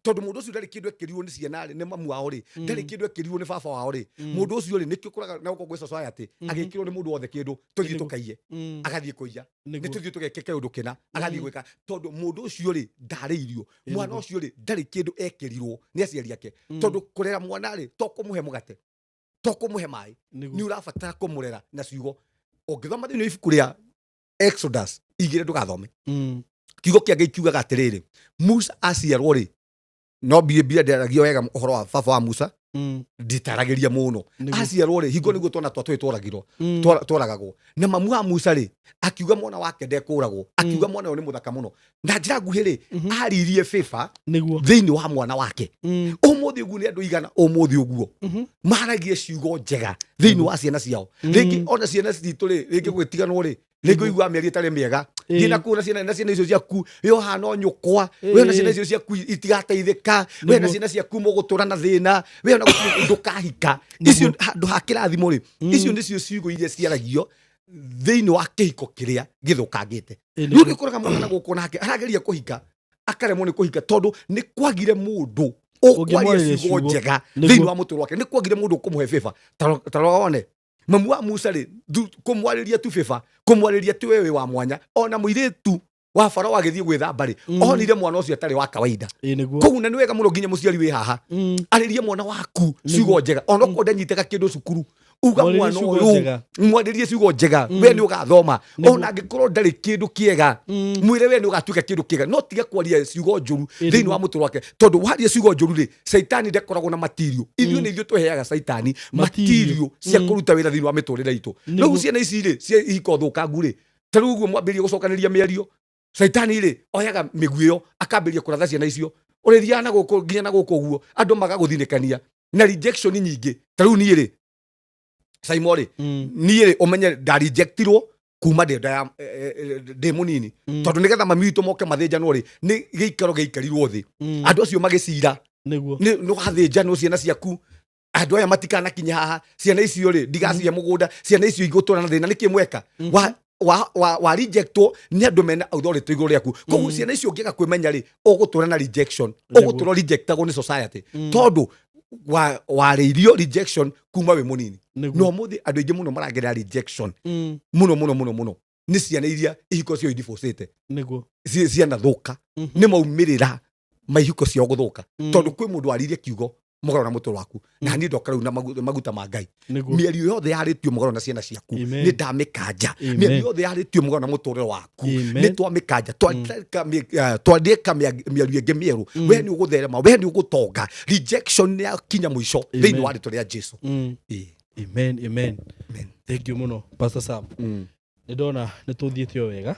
tondũ mũndũ ũcio ndarĩ kĩndũ ekĩrirwo nĩ ciana rĩ, nĩ mamu wao rĩ, ndarĩ kĩndũ ekĩrirwo nĩ baba wao rĩ. Mũndũ ũcio rĩ, nĩkĩo ũkoraga na gũkũ gwĩ society, agĩkĩrwo nĩ mũndũ wothe kĩndũ, tũthiĩ tũkaiye, agathiĩ kũiya, nĩ tũthiĩ tũgeke kaũndũ kĩna, agathiĩ gwĩka, tondũ mũndũ ũcio rĩ, ndarĩirio. Mwana ũcio rĩ, ndarĩ kĩndũ ekĩrirwo nĩ aciari ake, tondũ kũrera mwana rĩ, to kũmũhe mũgate, to kũmũhe maĩ, nĩ ũrabatara kũmũrera na ciugo. Ũngĩthoma thĩinĩ wa ibuku rĩa Exodus 2, ndũgathome, kiugo kĩa Ngai kiugaga atĩrĩrĩ, Musa aciarwo rĩ, no Biblia ndĩaragia wega ũhoro wa baba wa Musa, nditaragĩria mũno. Aciarwo rĩ, hingo nĩguo twana twa tũĩ tworagirwo, tworagagwo, na mamu wa Musa rĩ, akiuga mwana wake ndekũragwo, akiuga mwana ũyũ nĩ mũthaka mũno. Na njĩra nguhĩ rĩ, aririe favor thĩinĩ wa mwana wake. Ũmũthĩ ũguo nĩ andũ igana ũmũthĩ ũguo maragie ciugo njega thĩinĩ wa ciana ciao? Rĩngĩ ona ciana citũ rĩ, rĩngĩ gwĩtiganwo rĩ, rĩngĩ ũiguaga mĩario ĩtarĩ mĩega. Thiĩ na kuo na ciana, na ciana icio ciaku, we ũhana o nyũkwa, we na ciana icio ciaku itigateithĩka, we na ciana ciaku mũgũtũra na thĩna, we ona gũtirĩ ndũkahika icio handũ ha kĩrathimo rĩ. Icio nĩcio ciugo iria ciaragio thĩinĩ wa kĩhiko kĩrĩa gĩthũkangĩte. Rĩu nĩ ũkoraga mwana na gũkũ nake arageria kũhika, akaremwo nĩ kũhika, tondũ nĩ kwagire mũndũ ũkwaria Ũngĩmwarĩria ciugo ciugo. njega thĩinĩ wa mũtũrĩre wake. Nĩ kwagire mũndũ ũkũmũhe favor. Ta rora wone mamu wa Musa rĩ, kũmwarĩria tu favor, kũmwarĩria tu wewe wa mwanya. Ona mũirĩtu wa Farao agĩthiĩ gwĩthamba rĩ, onire mwana ũcio atarĩ wa kawaida. Ĩ nĩguo. Koguo na nĩ wega mũno nginya mũciari wĩ haha, arĩrie mwana waku ciugo njega, onokorwo ndanyitaga kĩndũ cukuru, uga Mwarĩrie mwana ciugo ũyũ, njega. mwarĩrie ciugo njega, we nĩ ũgathoma. Ona angĩkorwo ndarĩ kĩndũ kĩega, mwĩre we nĩ ũgatuĩka kĩndũ kĩega, no tiga kwaria ciugo njũru thĩinĩ wa mũtũrĩre wake, tondũ waria ciugo njũru rĩ, caitani ndakoragwo na matirio. Ithuĩ nĩ ithuĩ tũheaga caitani Matirio. matirio cia kũruta wĩra thĩinĩ wa mĩtũrĩre itũ. Rĩu ciana ici rĩ, cia ihiko thũkangu rĩ, ta rĩu ũguo mwambĩrĩrie gũcokanĩria mĩario, caitani rĩ, oyaga mĩguĩ ĩyo akambĩrĩria kũratha ciana icio. Ũrĩthiaga na gũkũ nginya na gũkũ ũguo, andũ magagũthinĩkania na rejection nyingĩ. Ta rĩu niĩ rĩ, Saimo rĩ, niĩ rĩ, ũmenye ndarejectirwo kuma ndĩ nda ya ndĩ mũnini, tondũ nĩgetha mami witũ moke mathĩnjanwo rĩ, nĩ gĩikaro gĩikarirwo thĩ, andũ acio magĩcira. Nĩ wathĩnjanwo ciana ciaku, andũ aya matikanakinye haha, ciana icio rĩ, ndigacihe mũgũnda, ciana icio igũtũra na thĩna. Nĩkĩ mweka wa rejectwo nĩ andũ mena authority igũrũ rĩaku? Koguo ciana icio ũngĩaga kwĩmenya rĩ, ũgũtũra na rejection, ũgũtũra rejectagwo nĩ society, tondũ Warĩirio rejection kuma wĩ mũnini. Nĩguo. No mũthĩ andũ aingĩ mũno maragerera rejection mũno mũno mũno mũno nĩ ciana iria ihiko cio idivorcĩte. Nĩguo. Cianathũka. Nĩ maumĩrĩra ma ihiko ciao gũthũka, tondũ kwĩ mũndũ waririe kiugo mũgarũ na mũtũrĩre waku, na niĩ ndoka rĩu na maguta ma Ngai. Nĩguo. Mĩario yothe yarĩtio mũgarũ na ciana ciaku, Amen. nĩ ndamĩkanja. Amen. Mĩario yothe yarĩtio mũgarũ na mũtũrĩre waku, Amen. nĩ twamĩkanja. Twandĩka mĩario ĩngĩ mĩerũ. We nĩ ũgũtherema, we nĩ ũgũtonga. Rejection nĩ yakinya mũico Amen. thĩinĩ wa rĩtwa rĩa Jesu. Ĩĩ. Amen, amen. Amen. Thank you mũno, Pastor Sam. Nĩ ndona nĩ tũthiĩte o wega,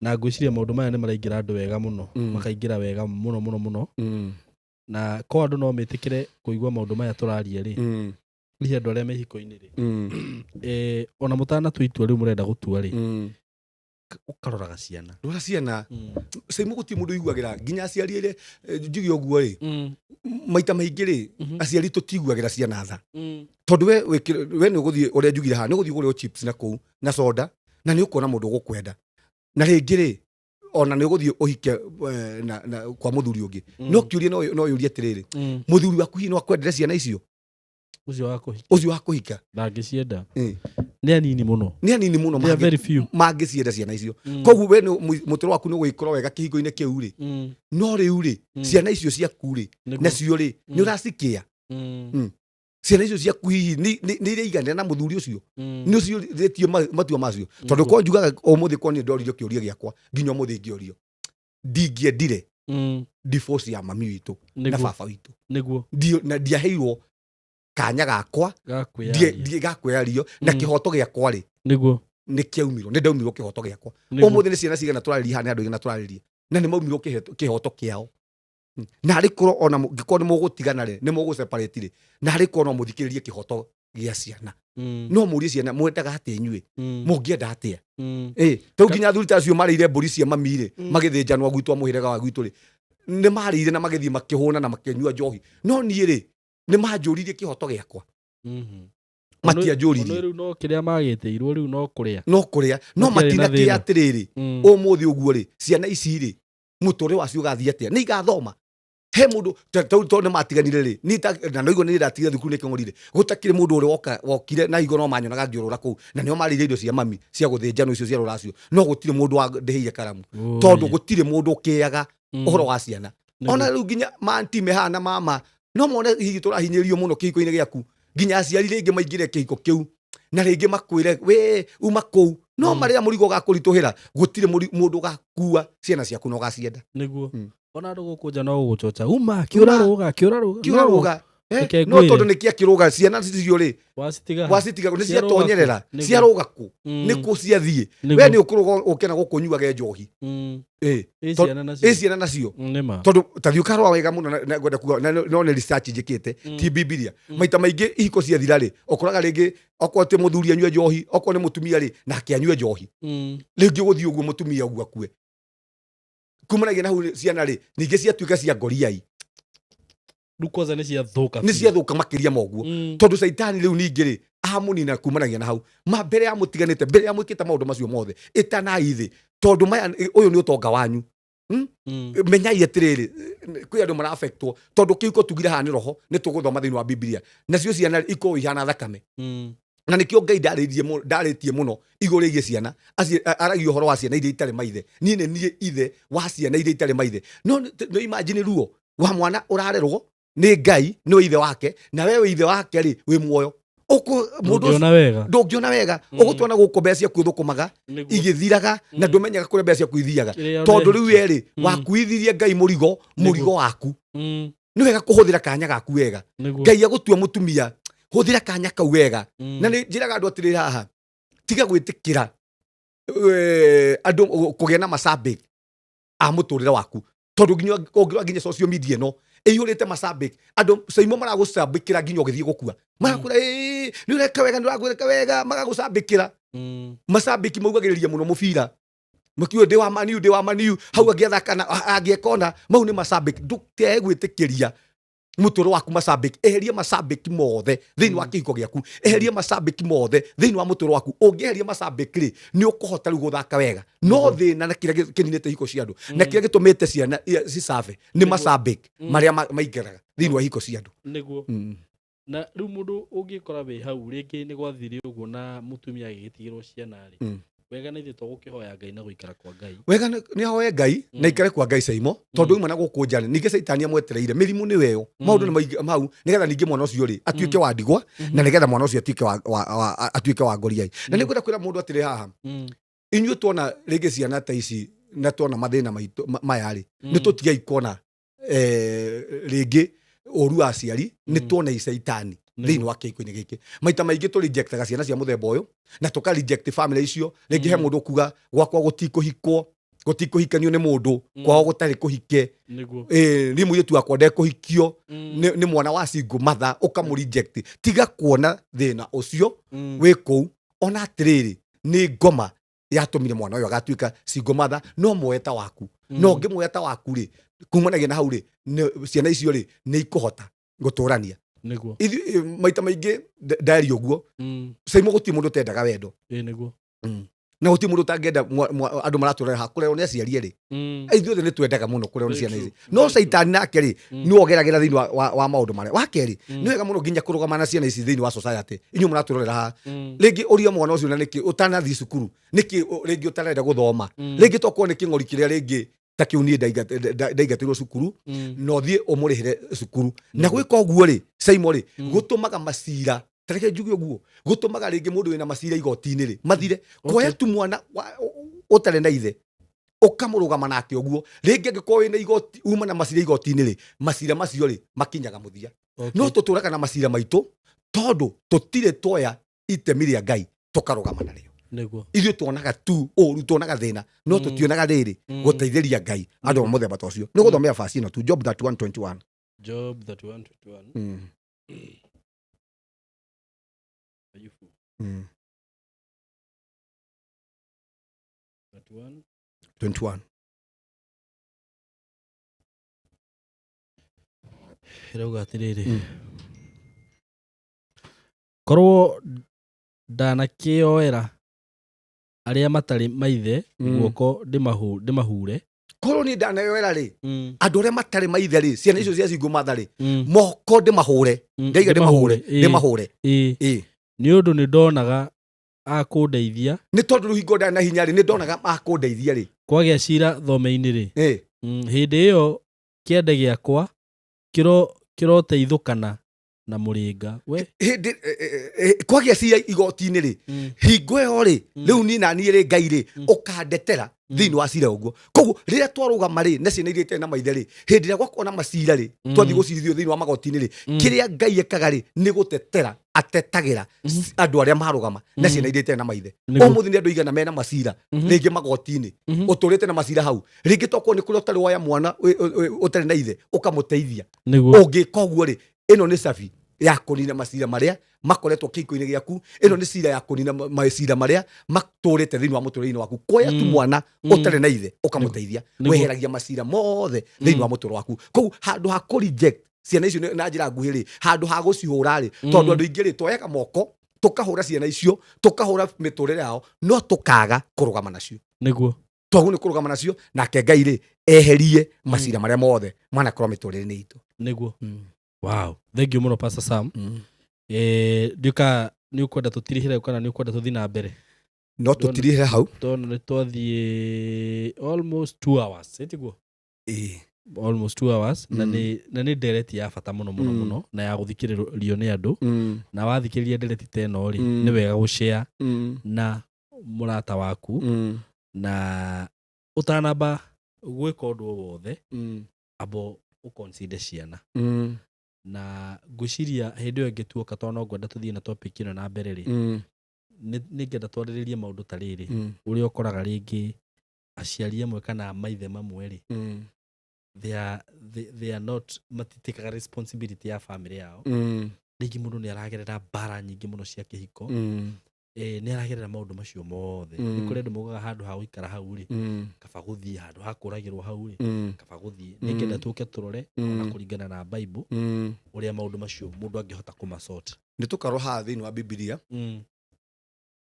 na ngwĩciria maũndũ maya nĩ maraingĩra andũ wega mũno, makaingĩra wega mũno mũno mũno, na ko andũ no metĩkĩre kũigua maũndũ maya tũraria rĩ, hihi andũ arĩa me ihiko-inĩ rĩ, ona mũtanatua itua rĩu mũrenda gũtua rĩ, ũkaroraga ciana. Rora ciana. Caimu, gũtirĩ mũndũ ũiguagĩra nginya aciari ĩrĩ njuge ũguo rĩ, maita maingĩ rĩ, aciari tũtiguagĩra ciana tha, tondũ we nĩ ũgũthiĩ ũrĩa njugire haha, nĩ ũgũthiĩ ũgũre o chips na kũu na soda, na nĩ ũkuona mũndũ ũgũkwenda, na rĩngĩ rĩ, ona nĩ ũgũthiĩ ũhike na kwa mũthuri ũngĩ. No kĩũria no yũrie atĩrĩrĩ, mũthuri waku hihi no akwendere ciana icio? Ũcio wa kũhika. Ũcio wa kũhika. Ndangĩcienda. Nĩ anini mũno. Nĩ anini mũno. They are very few. Mangĩcienda ciana icio. Koguo we mũtũrĩre waku nĩ ũgũgĩkorwo wega kĩhingo-inĩ kĩu rĩ, no rĩu rĩ, ciana icio ciaku rĩ, nacio rĩ, nĩ ũracikĩa? Ciana icio ciaku hihi nĩ iraiganĩra na mũthuri ũcio? Nĩ ũciũrĩtie matua macio? Tondũ kwa njugaga ũmũthĩ, kwa niĩ ndoririo kĩũria gĩakwa, nginya ũmũthĩ ngĩũrio, ndingĩendire divorce ya mami witũ na baba witũ. Na ndiaheirwo kanya gakwa Gakwĩyaria. Gakwĩyario na kĩhoto gĩakwa rĩ, nĩ kĩaumirwo, nĩ ndaumirwo kĩhoto gĩakwa. Ũmũthĩ nĩ ciana cigana tũrarĩria haha, nĩ andũ aigana tũrarĩria na nĩ maumirwo kĩhoto kĩao? Na arĩ korwo ona ngĩkorwo nĩ mũgũtigana rĩ, nĩ mũgũ separate rĩ, na arĩ korwo no mũthikĩrĩrie kĩhoto gĩa ciana, no mũrie ciana, mwendaga atĩa inyuĩ? Mũngĩenda atĩa? Ĩ rĩu nginya athuri ta acio marĩire mbũri cia mami rĩ, magĩthĩnjanwo gwitũ a mũhĩrĩga wa gwitũ rĩ, nĩ marĩire na magĩthiĩ makĩhũna na makĩnyua njohi, no niĩ rĩ, nĩ manjũririe kĩhoto gĩakwa? Matianjũririe. Ono rĩu no kĩrĩa magĩtĩirwo rĩu no kũrĩa. No kũrĩa no Matiarĩ na matinakĩa thĩna. Atĩrĩrĩ, ũmũthĩ ũguo rĩ, ciana ici rĩ, mũtũrĩre wacio ũgathiĩ atĩa? Nĩ igathoma? He mũndũ tondũ nĩ matiganire rĩ, na noiguo nĩ ndatigire thukuru nĩ kĩng'orire, gũtakĩrĩ mũndũ ũrĩa wokire na higo no manyonaga ngĩũrũra kũu, na nĩo marĩire indo cia mami cia gũthĩnjanwo icio cia rũracio, no gũtirĩ mũndũ wandĩhĩire karamu, tondũ gũtirĩ mũndũ ũkĩaga ũhoro wa ciana. Ona rĩu nginya manti me haha na mama no mone hihi tũrahinyĩrĩrio mũno kĩhiko-inĩ gĩaku, nginya aciari rĩngĩ maingĩre kĩhiko kĩu na rĩngĩ makwĩre we uma kũu, no marĩa mũrigo ũgakũritũhĩra, gũtirĩ mũndũ ũgakua ciana ciaku na ũgacienda. Nĩguo. Ona andũ gũkũ nja no gũgũchocha, uma kĩũra rũga, kĩũra rũga. Kiura rũga. Reke No ngwĩre. tondũ nĩ kĩa kĩrũga ciana cicio rĩ, Wacitiga. Wacitiga nĩ Ciarũga ciatonyerera. kũ? Nĩguo. Ciarũga kũ? Nĩ kũ ciathiĩ? We nĩ ũkũrũga ũke na gũkũ nyuage njohi. Ĩ ciana nacio? Ĩ ciana nacio? Nĩma. Tondũ ta thiĩ ũkarora wega mũno, na ngwenda kuga na no nĩ research njĩkĩte, ti Bibilia. Maita maingĩ ihiko ciathira rĩ, ũkoraga rĩngĩ okorwo ti mũthuri anyue njohi, okorwo nĩ mũtumia rĩ, nake anyue njohi. Rĩngĩ ũgũthiĩ ũguo mũtumia ũguo akue, kumanagia na hau ciana rĩ, ningĩ ciatuĩka cia ngoriai. Rĩu kwanza nĩ ciathũka Nĩ biũ. ciathũka makĩria ma ũguo, tondũ caitani rĩu ningĩ rĩ, amũnina kumanagia na hau ma mbere ya mũtiganĩte, mbere ya mwĩkĩte maũndũ macio mothe. Ĩtanai thĩ, tondũ maya ũyũ nĩ ũtonga wanyu. Menyai atĩrĩrĩ, kwĩ andũ marafectwo, tondũ kĩhiko tugire haha nĩ roho, nĩ tũgũthoma thĩinĩ wa Bibilia, nacio ciana ikorwo ihana thakame. Na nĩkĩo Ngai ndarĩtie mũno igũrũ rĩgiĩ ciana. Aragia ũhoro wa ciana iria itarĩ maithe. Niĩ nĩ niĩ ithe wa ciana iria itarĩ maithe. No no imagine ruo wa mwana ũrarerwo nĩ Ngai, nĩwe ithe wake, na we wĩ ithe wake rĩ, wĩ muoyo. Mũndũ ũcio Ndũngĩona wega. Ndũngĩona wega. Ũgũtwana gũkũ mbeca ciaku ũthũkũmaga igĩthiraga, na ndũmenyaga kũrĩa mbeca ciaku ithiaga, Kĩrĩa tondũ rĩu ũrehiki. werĩ wakuithirie Ngai mũrigo, mũrigo waku. Nĩ wega kũhũthĩra kanya gaku wega. Ngai agũtua mũtumia, hũthĩra kanya kau wega. Na nĩ njĩraga andũ atĩrĩrĩ haha, tiga gwĩtĩkĩra andũ kũgĩa na macambĩki a mũtũrĩre waku, tondũ nginya ũngĩrora nginya social media ĩno ĩihũrĩte macambĩki, andũ caimo maragũcambĩkĩra nginya ũgĩthiĩ gũkua, marakwĩra, "Ĩĩ, nĩ ũreka wega, nĩ ũragwĩka wega," magagũcambĩkĩra. Macambĩki maugagĩrĩria mũno mũbira, makiuga ndĩ wa Maniu, ndĩ wa Maniu, hau angĩathaka na angĩekona mau nĩ macambĩki. Ndũkae gwĩtĩkĩria Mũtũrĩre waku macambĩki, eheria macambĩki mothe thĩinĩ wa kĩhiko gĩaku, eheria macambĩki mothe thĩinĩ wa mũtũrĩre waku. Ũngĩeheria macambĩki rĩ, nĩ ũkũhota rĩu gũthaka wega. No thĩna na kĩrĩa kĩninĩte ihiko cia andũ na kĩrĩa gĩtũmĩte ciana cicabe nĩ macambĩki marĩa maingĩraga thĩinĩ wa ihiko cia andũ. Nĩguo. Na rĩu mũndũ ũngĩkora wĩ hau rĩngĩ nĩ gwathire ũguo na mũtumia agĩgĩtigĩrwo ciana rĩ, wega nĩ ithuĩ tũgũkĩhoya Ngai na gũikara kwa Ngai. Wega nĩ ahoe Ngai na ikare kwa Ngai Caimo, tondũ uma na gũkũ nja ningĩ caitani amwetereire mĩrimũ nĩ weyo maũndũ nĩ maingĩ mau, nĩgetha ningĩ mwana ũcio rĩ atuĩke wa ndigwa, na nĩgetha mwana ũcio atuĩke atuĩke wa ngoriai. Na nĩ ngwenda kwĩra mũndũ atĩrĩ haha, inyuĩ tuona rĩngĩ ciana ta ici na tuona mathĩna maitũ maya rĩ, nĩ tũtigei kuona rĩngĩ ũru wa aciari, nĩ tuona icaitani thĩinĩ wa kĩhiko-inĩ gĩkĩ. Maita maingĩ tũ rejectaga ciana cia mũthemba ũyũ na tũka reject family icio. Rĩngĩ he mũndũ ũkuga gwakwa gũtikũhikwo, gũtikũhikanio nĩ mũndũ, kwao gũtarĩ kũhike, niĩ mũirĩtu wakwa ndekũhikio nĩ mwana wa single mother, ũkamũ reject. Tiga kuona thĩna ũcio wĩ kũu. Ona atĩrĩrĩ, nĩ ngoma yatũmire mwana ũyũ agatuĩka single mother, no muoye ta waku. No ũngĩmuoya ta waku rĩ, kumanagia na hau rĩ, ciana icio rĩ nĩ ikũhota gũtũrania. Nĩguo. Ithuĩ maita maingĩ ndaria ũguo, Caimo gũtirĩ mũndũ ũtendaga wendo. Nĩguo. Na gũtirĩ mũndũ ũtangĩenda andũ maratũrera haha kũrerwo nĩ aciari erĩ. Ithuĩ othe nĩ twendaga mũno kũrerwo nĩ ciana ici. No caitani nake rĩ, nĩwe ũgeragĩra thĩinĩ wa maũndũ marĩa. Wa kerĩ, nĩ wega mũno nginya kũrũgama na ciana ici thĩinĩ wa society. Inyuĩ mũratũrorera haha. Rĩngĩ ũria mwana ũcio na nĩkĩ ũtanathiĩ cukuru, nĩkĩ rĩngĩ ũtarenda gũthoma. Rĩngĩ tokorwo nĩ kĩng'ori kĩrĩa rĩngĩ ta kĩu niĩ ndaingatĩirwo cukuru, na ũthiĩ ũmũrĩhĩre cukuru. Na gwĩka ũguo rĩ, Caimo rĩ, gũtũmaga macira, ta reke njuge ũguo, gũtũmaga rĩngĩ mũndũ wĩna macira igoti-inĩ rĩ, mathire. Kuoya tu mwana ũtarĩ na ithe, ũkamũrũgama nake ũguo, rĩngĩ angĩkorwo wĩna igoti, uma na macira igoti-inĩ rĩ, macira macio rĩ, makinyaga mũthia. No tũtũraga na macira maitũ, tondũ tũtirĩ tuoya itemi rĩa Ngai tũkarũgama narĩo. Nĩguo. Ithuĩ tuonaga tu ũru, tuonaga thĩna, no tũtionaga rĩrĩ gũteithĩria Ngai andũ a mũthemba ta ũcio. Nĩ gũthomera verse ĩno tu, Job 31:21. Job 31:21. Ayubu. 31. 21. Ĩrauga atĩrĩrĩ, korwo ndanakĩoera arĩa matarĩ maithe guoko ndĩmahure. Korwo niĩ ndanayoera rĩ, andũ arĩa matarĩ maithe rĩ, ciana icio cia single mother rĩ, moko ndĩmahũre. Ndaiga ndĩmahũre, ndĩmahũre. Nĩ ũndũ nĩ ndonaga akũndeithia. Nĩ tondũ rĩu hingo ndarĩ na hinya rĩ, nĩ ndonaga akũndeithia rĩ. Kwagĩa cira thome-inĩ rĩ. Hĩndĩ ĩyo kĩande gĩakwa kĩroteithũkana na mũrĩnga. We. Hĩndĩ kwagĩa cira igoti-inĩ rĩ, hingo ĩyo rĩ, rĩu niĩ na niĩ rĩ, Ngai rĩ, ũkandetera thĩinĩ wa cira ũguo. Koguo rĩrĩa twarũgama rĩ, na ciana iria itarĩ na maithe rĩ, hĩndĩ ĩrĩa gwakorwo na macira rĩ, twathiĩ gũcirithio thĩinĩ wa magoti-inĩ rĩ, kĩrĩa Ngai ekaga rĩ, nĩ gũtetera atetagĩra andũ arĩa marũgama na ciana iria itarĩ na maithe. Ũmũthĩ nĩ andũ aigana mena macira rĩngĩ magoti-inĩ, ũtũrĩte na macira hau, rĩngĩ tokorwo nĩ kũrĩa ũtarĩ woya mwana ũtarĩ na ithe ũkamũteithia. Ũngĩka ũguo rĩ, ĩno nĩ cabi ya kũnina macira marĩa makoretwo kĩhiko-inĩ gĩaku, ĩno nĩ cira ya kũnina macira marĩa matũrĩte thĩinĩ wa mũtũrĩre-inĩ waku. Kuoya tu mwana ũtarĩ na ithe ũkamũteithia, weheragia macira mothe thĩinĩ wa mũtũrĩre waku. Koguo handũ ha kũ reject ciana icio na njĩra nguhĩ rĩ, handũ ha gũcihũra rĩ, tondũ andũ aingĩ rĩ, tuoyaga moko tũkahũra ciana icio, tũkahũra mĩtũrĩre yao, no tũkaga kũrũgama nacio. Nĩguo. Twagwo nĩ kũrũgama nacio, nake Ngai rĩ, eherie macira marĩa mothe manakorwo mĩtũrĩre-inĩ itũ. Nĩguo. Wow. Thank you mũno Pastor Sam. Ndiũka nĩ ũkwenda tũtirihĩre kana nĩ ũkwenda tũthiĩ na mbere? No tũtirihĩre hau. Tondũ nĩ twathiĩ almost 2 hours, ĩtiguo? Almost 2 hours, na nĩ ndereti ya bata mũno mũno mũno, na ya gũthikĩrĩrio nĩ andũ. Na wathikĩrĩria ndereti ta ĩno rĩ, nĩ wega gũshare na mũrata waku, na ũtanamba gwĩka ũndũ o wothe, amba ũconsider ciana. Na ngwĩciria hĩndĩ ĩyo ĩngĩ tuoka, tondũ no ngwenda tũthiĩ na topic ĩno na mbere rĩ, nĩ ngenda twarĩrĩrie maũndũ ta rĩrĩ, ũrĩa ũkoraga rĩngĩ aciari amwe kana maithe mamwe rĩ, they are not, matitĩkaga responsibility ya family yao. Rĩngĩ mũndũ nĩ aragerera mbara nyingĩ mũno cia kĩhiko. Nĩ aragerera maũndũ macio mothe. Nĩ kũrĩ andũ maugaga handũ ha gũikara hau rĩ, kaba gũthiĩ, handũ ha kũragĩrwo hau rĩ, kaba gũthiĩ. Nĩ ngenda tũke tũrore ona kũringana na Bible ũrĩa maũndũ macio mũndũ angĩhota kũmasort. Nĩ tũkarwo haha thĩinĩ wa Bibilia.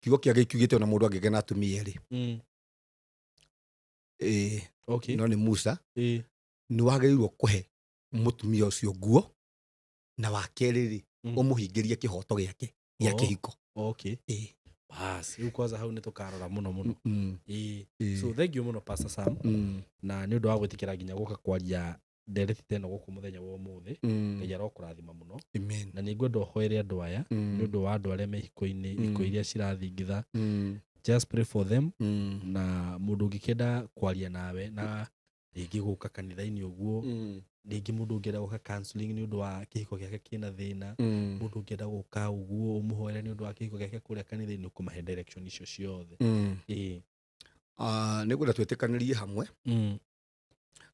Kiugo kĩa Ngai kiugĩte ona mũndũ angĩgĩa na atumia erĩ. Ĩĩ, no nĩ Musa. Nĩ wagĩrĩirwo kũhe mũtumia ũcio nguo, na wa kerĩ rĩ, ũmũhingĩrie kĩhoto gĩake gĩa kĩhiko. Ĩĩ. Bas, rĩu kwanza hau nĩ tũkarora mũno mũno. Ĩĩ. So thank you mũno, Pastor Sam, na nĩ ũndũ wa gwĩtĩkĩra nginya gũka kwaria ndereti ta ĩno gũkũ mũthenya wa ũmũthĩ. Ngai arokũrathima mũno. Amen. Na nĩ ngwenda ũhoere andũ aya nĩ ũndũ wa andũ arĩa me hiko-inĩ, hiko iria cirathingitha. Just pray for them. Na mũndũ ũngĩkĩenda kwaria nawe na rĩngĩ gũka kanitha-inĩ ũguo, rĩngĩ mũndũ ũngĩenda gũka counseling nĩ ũndũ wa kĩhiko gĩake kĩna thĩna, mũndũ ũngĩenda gũka ũguo ũmũhoere nĩ ũndũ wa kĩhiko gĩake kũrĩa kanitha-inĩ, ũkũmahe direction icio ciothe. Ĩĩ. Ah, nĩ ngwenda twĩtĩkanĩrie hamwe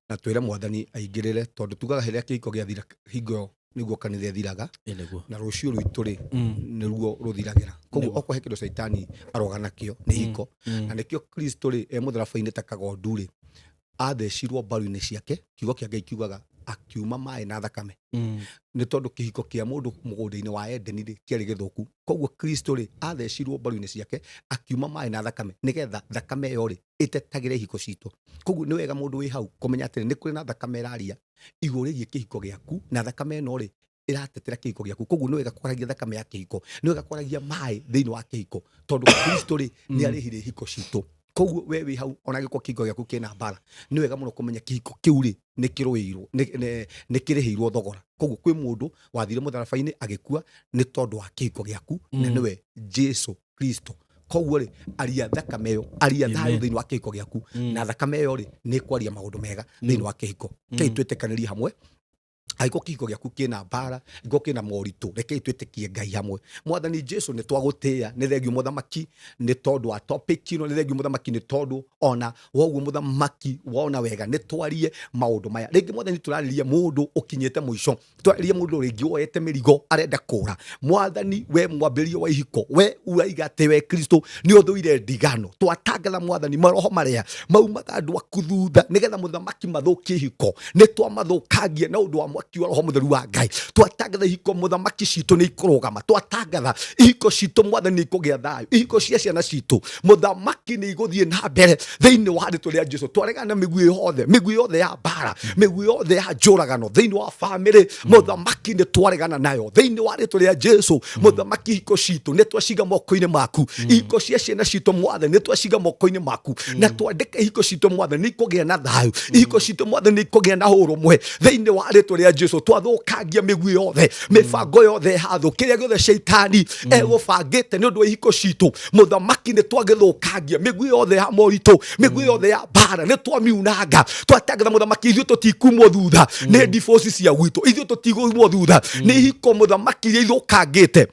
na twĩre Mwathani aingĩrĩre, tondũ tugaga hĩrĩa kĩhiko gĩathira, hingo ĩyo nĩguo kanitha ĩthiraga. Ĩ nĩguo. Na rũciũ rwitũ rĩ, nĩruo rũthiragĩra. Koguo okorwo he kĩndũ caitani aroga nakĩo nĩ hiko. Na nĩkĩo Kristo rĩ, e mũtharaba-inĩ ta kagondu rĩ, athecirwo mbaru-inĩ ciake. Kiugo kĩa Ngai kiugaga akiuma maĩ na thakame, nĩ tondũ kĩhiko kĩa mũndũ mũgũnda-inĩ wa Edeni rĩ, kĩarĩ gĩthũku. Koguo Kristo rĩ, athecirwo mbaru-inĩ ciake, akiuma maĩ na thakame, nĩgetha thakame ĩyo rĩ, ĩtetagĩre ihiko citũ. Koguo nĩ wega mũndũ wĩ hau kũmenya atĩrĩ, nĩ kũrĩ na thakame ĩraria igũrũ rĩgiĩ kĩhiko gĩaku, na thakame ĩno rĩ, ĩratetera kĩhiko gĩaku. Koguo nĩ wega kwaragia thakame ya kĩhiko, nĩ wega kwaragia maĩ thĩinĩ wa kĩhiko, tondũ Kristo rĩ, nĩ arĩhire ihiko citũ. Koguo we wĩ hau, ona angĩkorwo kĩhiko gĩaku kĩna mbara, nĩ wega mũno kũmenya kĩhiko kĩu rĩ, nĩ kĩrũĩirwo, nĩ kĩrĩhĩirwo thogora. Koguo kwĩ mũndũ wathire mũtharaba-inĩ agĩkua nĩ tondũ wa kĩhiko gĩaku, na nĩwe Jesu Kristo. Koguo rĩ, aria thakame ĩyo, aria thayũ thĩinĩ wa kĩhiko gĩaku, na thakame ĩyo rĩ, nĩ ĩkwaria maũndũ mega thĩinĩ wa kĩhiko. Kei twĩtĩkanĩrie hamwe. Angĩkorwo kĩhiko gĩaku kĩna mbara, angĩkorwo kĩna moritũ, rekei twĩtĩkie Ngai hamwe. Mwathani Jesu, nĩ twagũtĩĩa, nĩ thengiũ mũthamaki nĩ tondũ wa topic ĩno, nĩ thengiũ mũthamaki nĩ tondũ ona woguo mũthamaki wona wega nĩ twarie maũndũ maya. Rĩngĩ Mwathani tũrarĩria mũndũ ũkinyĩte mũico, tũrarĩria mũndũ rĩngĩ woete mĩrigo arenda kũra. Mwathani, we mwambĩrĩria wa ihiko, we uraiga atĩ we Kristo nĩ ũthũire ndigano. Twatangatha Mwathani maroho marĩa maumaga andũ aku thutha nĩgetha mũthamaki mathũkie ihiko, nĩ twamathũkangia na ũndũ wa mwaki wa Roho Mũtheru wa Ngai. Twatangatha ihiko mũthamaki citũ nĩ ikũrũgama, twatangatha ihiko citũ Mwathani nĩ ikũgĩa thayũ, ihiko cia ciana citũ mũthamaki nĩ igũthiĩ na mbere thĩinĩ wa rĩtwa rĩa Jesu. Twaregana na mĩguĩ yothe, mĩguĩ yothe ya mbara, mĩguĩ yothe ya njũragano thĩinĩ wa famĩlĩ mũthamaki nĩ twaregana nayo thĩinĩ wa rĩtwa rĩa Jesu. Mũthamaki, ihiko citũ nĩ twaciga moko-inĩ maku, ihiko cia ciana citũ Mwathani nĩ twaciga moko-inĩ maku, na twandĩka ihiko citũ Mwathani nĩ ikũgĩa na thayũ, ihiko citũ Mwathani nĩ ikũgĩa na ũrũmwe thĩinĩ wa rĩtwa rĩa Jesu. Twathũkangia mĩguĩ yothe, mĩbango yothe ya thũ, kĩrĩa gĩothe caitani egũbangĩte nĩ ũndũ wa ihiko citũ mũthamaki nĩ twagĩthũkangia, mĩguĩ yothe ya moritũ, mĩguĩ yothe ya mbara nĩ twamiunanga. Twatangatha mũthamaki, ithuĩ tũtikumwo thutha nĩ divorce cia gwitũ, ithuĩ tũtigumwo thutha nĩ ihiko mũthamaki iria ithũkangĩte.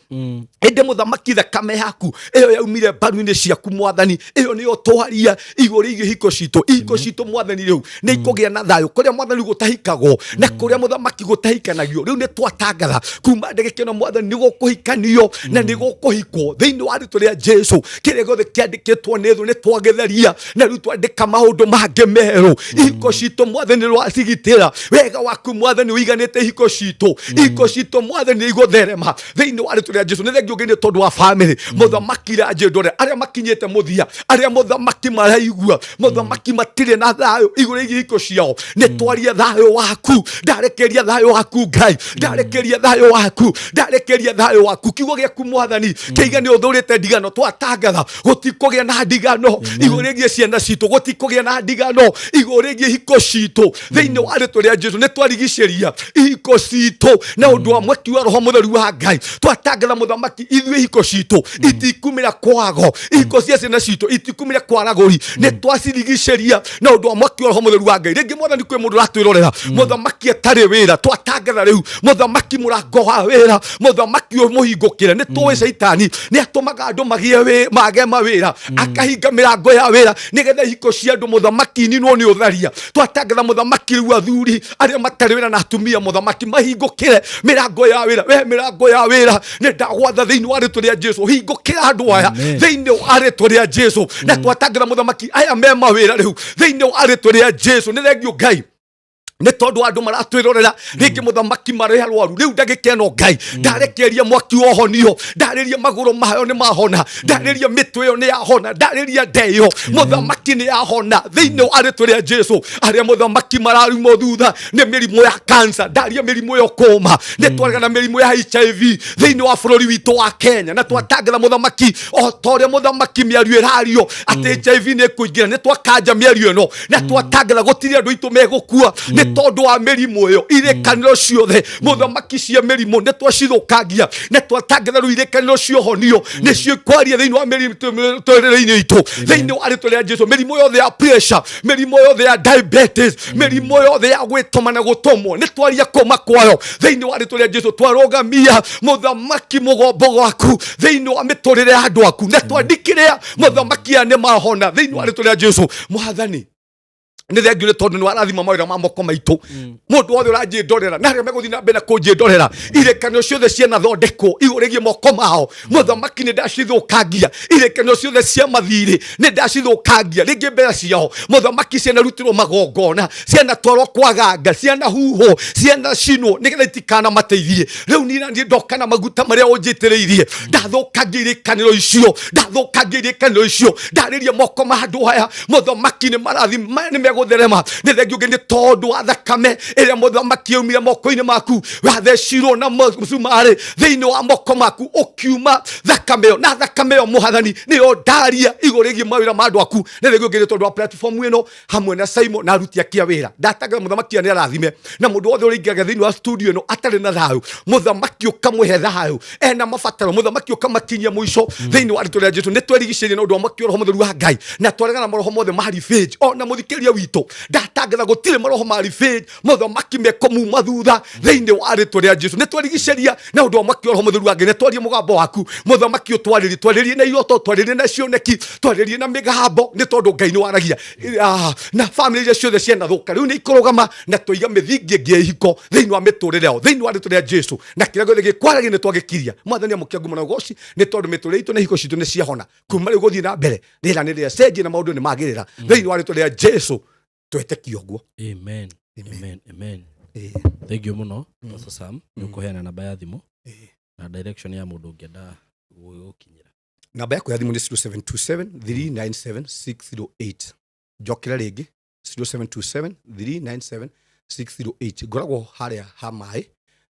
Ĩndĩ mũthamaki, thakame yaku ĩyo yaumire mbaru-inĩ ciaku Mwathani, ĩyo nĩyo twaria igũrũ rĩgiĩ ihiko citũ. Ihiko citũ Mwathani rĩu nĩ ikũgĩa na thayũ, kũrĩa Mwathani gũtahikagwo na kũrĩa mũthamaki gũtahikanagio, rĩu nĩ twatangatha kuma ndagĩka ĩno Mwathani nĩ gũkũhikanio na nĩ gũkũhikwo thĩinĩ wa rĩtwa rĩa Jesu. Kĩrĩa gĩothe kĩandĩkĩtwo nĩ thũ nĩ twagĩtheria, na rĩu twandĩka maũndũ mangĩ merũ. Ihiko citũ Mwathani rwacigitĩra, wega waku Mwathani ũiganĩte ihiko citũ. Ihiko citũ Mwathani nĩ igũtherema thĩinĩ wa rĩtwa rĩa Jesu. Nĩ thengiũ Ngai nĩ tondũ wa famĩlĩ mũthamaki iranjĩ ndore arĩa makinyĩte mũthia, arĩa mũthamaki maraigua mũthamaki matirĩ na thayũ igũrũ rĩgiĩ ihiko ciao, nĩ twarie thayũ waku. Ndarekeria thayũ waku Ngai, ndarekeria thayũ waku, ndarekeria thayũ waku. Kiugo gĩaku Mwathani kĩiga nĩ ũthũrĩte ndigano. Twatangatha gũtikũgĩa na ndigano igũrũ rĩgiĩ ciana citũ, gũtikũgĩa na ndigano igũrũ rĩgiĩ ihiko citũ thĩinĩ wa rĩtwa rĩa Jesu. Nĩ twarigicĩria ihiko citũ na ũndũ wa mwaki wa Roho Mũtheru wa Ngai. Twatangatha mũthamaki, ithuĩ ihiko citũ itikumĩra kwago, ihiko cia ciana citũ itikumĩra kwaragũri, nĩ twacirigicĩria na ũndũ wa mwaki wa Roho Mũtheru wa Ngai. Rĩngĩ Mwathani kwĩ mũndũ ũratwĩrorera mũthamaki atarĩ wĩra. wĩra. Twatangatha rĩu mũthamaki mũrango wa wĩra, mũthamaki ũmũhingũkĩre. Nĩ tũĩ caitani nĩ atũmaga andũ magĩe mage mawĩra, akahinga mĩrango ya wĩra nĩgetha ihiko cia andũ mũthamaki ininwo nĩ ũtharia. Twatangatha mũthamaki rĩu athuri arĩa matarĩ wĩra na atumia mũthamaki mahingũkĩre mĩrango ya wĩra. We mĩrango ya wĩra nĩ ndagwatha thĩinĩ wa rĩtwa rĩa Jesu, hingũkĩra andũ aya thĩinĩ wa rĩtwa rĩa Jesu. Na twatangatha mũthamaki aya me mawĩra rĩu thĩinĩ wa rĩtwa rĩa Jesu. Nĩ thengio Ngai nĩ tondũ andũ maratwĩrorera rĩngĩ mũthamaki marĩ arwaru rĩu ndagĩka ĩno Ngai ndarekeria mwaki wa ũhonio, ndarĩria magũrũ mayo nĩ mahona, ndarĩria mĩtwe ĩyo nĩ yahona, ndarĩria nda ĩyo mũthamaki nĩ yahona thĩinĩ wa rĩtwa rĩa Jesu. Arĩa mũthamaki mararumwo thutha nĩ mĩrimũ ya cancer, ndaria mĩrimũ ĩyo kũma. Nĩ twaregana mĩrimũ ya HIV thĩinĩ wa bũrũri witũ wa Kenya, na twatangatha mũthamaki o ta ũrĩa mũthamaki mĩario ĩrario atĩ HIV nĩ ĩkũingĩra, nĩ twakanja mĩario ĩno na twatangatha gũtirĩ andũ aitũ megũkua nĩ tondũ wa mĩrimũ ĩyo. Irĩkanĩro ciothe mũthamaki cia mĩrimũ nĩ twacithũkangia, na twatangatha rĩu irĩkanĩro cia ũhonio nĩcio ikwaria thĩinĩ wa mĩtũrĩre-inĩ itũ thĩinĩ wa rĩtwa rĩa Jesu. Mĩrimũ yothe ya pressure, mĩrimũ yothe ya diabetes, mĩrimũ yothe ya gwĩtũma na gũtũmwo nĩ twaria kũma kwayo thĩinĩ wa rĩtwa rĩa Jesu. Twarũgamia mũthamaki mũgombo waku thĩinĩ wa mĩtũrĩre ya andũ aku, na twandikĩrĩa mũthamaki aya nĩ mahona thĩinĩ wa rĩtwa rĩa Jesu. Mwathani nĩ thengio nĩ tondũ nĩ warathima mawĩra ma moko maitũ. Mũndũ wothe ũranjĩndorera na arĩa megũthiĩ na mbere na kũnjĩndorera, irĩkanĩro ciothe cianathondekwo igũrũ rĩgiĩ moko mao mũthamaki nĩ ndacithũkangia. Irĩkanĩro ciothe cia mathirĩ nĩ ndacithũkangia. Rĩngĩ mbeca ciao mũthamaki cianarutirwo magongona, cianatwarwo kwa ganga, cianahuhwo, cianacinwo nĩgetha itikanamateithie. Rĩu niĩ niĩ ndoka na maguta marĩa ũnjĩtĩrĩirie, ndathũkangia irĩkanĩro icio, ndathũkangia irĩkanĩro icio, ndarĩria moko ma andũ aya mũthamaki nĩ marathi maya nĩ megũtherema. Nĩ thengio Ngai nĩ tondũ wa thakame ĩrĩa mũthamaki yaumire moko-inĩ maku, wathecirwo na mũcumarĩ thĩinĩ wa moko maku, ũkiuma thakame ĩyo, na thakame ĩyo mũhathani nĩyo ndaria igũrũ rĩgiĩ mawĩra ma andũ aku. Nĩ thengio Ngai nĩ tondũ wa platform ĩno hamwe na Simon na aruti ake a wĩra. Ndatangatha mũthamaki nĩ arathime, na mũndũ wothe ũrĩingĩraga thĩinĩ wa studio ĩno atarĩ na thayũ, mũthamaki ũkamũhe thayũ, ena mabataro mũthamaki ũkamakinyia mũico thĩinĩ wa rĩtwa rĩa Jesu. Nĩ twerigicĩirie na ũndũ wa mwaki wa roho mũtheru wa Ngai, na twaregana na maroho mothe ma revenge. Ona mũthikĩrĩria witũ ndatangatha gũtirĩ maroho ma revenge mũthamaki mekũmuma thutha thĩinĩ wa rĩtwa rĩa Jesu. Nĩ twerigicĩria na ũndũ wa mwaki wa roho mũtheru wa Ngai, nĩ twarie mũgambo waku mũthamaki, ũtwarĩrie, twarĩrie na iroto, twarĩrie na cioneki, twarĩrie na mĩgambo, nĩ tondũ Ngai nĩ waragia. Na famĩlĩ iria ciothe cianathũka rĩu nĩ ikũrũgama, na twaiga mĩthingi ĩngĩ ya ihiko thĩinĩ wa mĩtũrĩre yao thĩinĩ wa rĩtwa rĩa Jesu. Na kĩrĩa gĩothe gĩkwaragia nĩ twagĩkiria. Mwathani amũkĩra ngumo na ũgoci nĩ tondũ mĩtũrĩre itũ na ihiko citũ nĩ ciahona. Kuma rĩu gũthiĩ na mbere rĩera nĩ rĩacenjia na maũndũ nĩ magĩrĩra thĩinĩ wa rĩtwa rĩa Jesu. Twetĩkia ũguo. Amen. Amen. Amen. Thank you mũno Pastor Sam nĩ ũkũheana namba ya thimũ na direction ya mũndũ ũngĩenda gũgĩkinyĩra. Namba yakwa ya thimũ nĩ 0727 397 608. Njokere rĩngĩ, 0727 397 608. Ngoragwo harĩa ha maĩ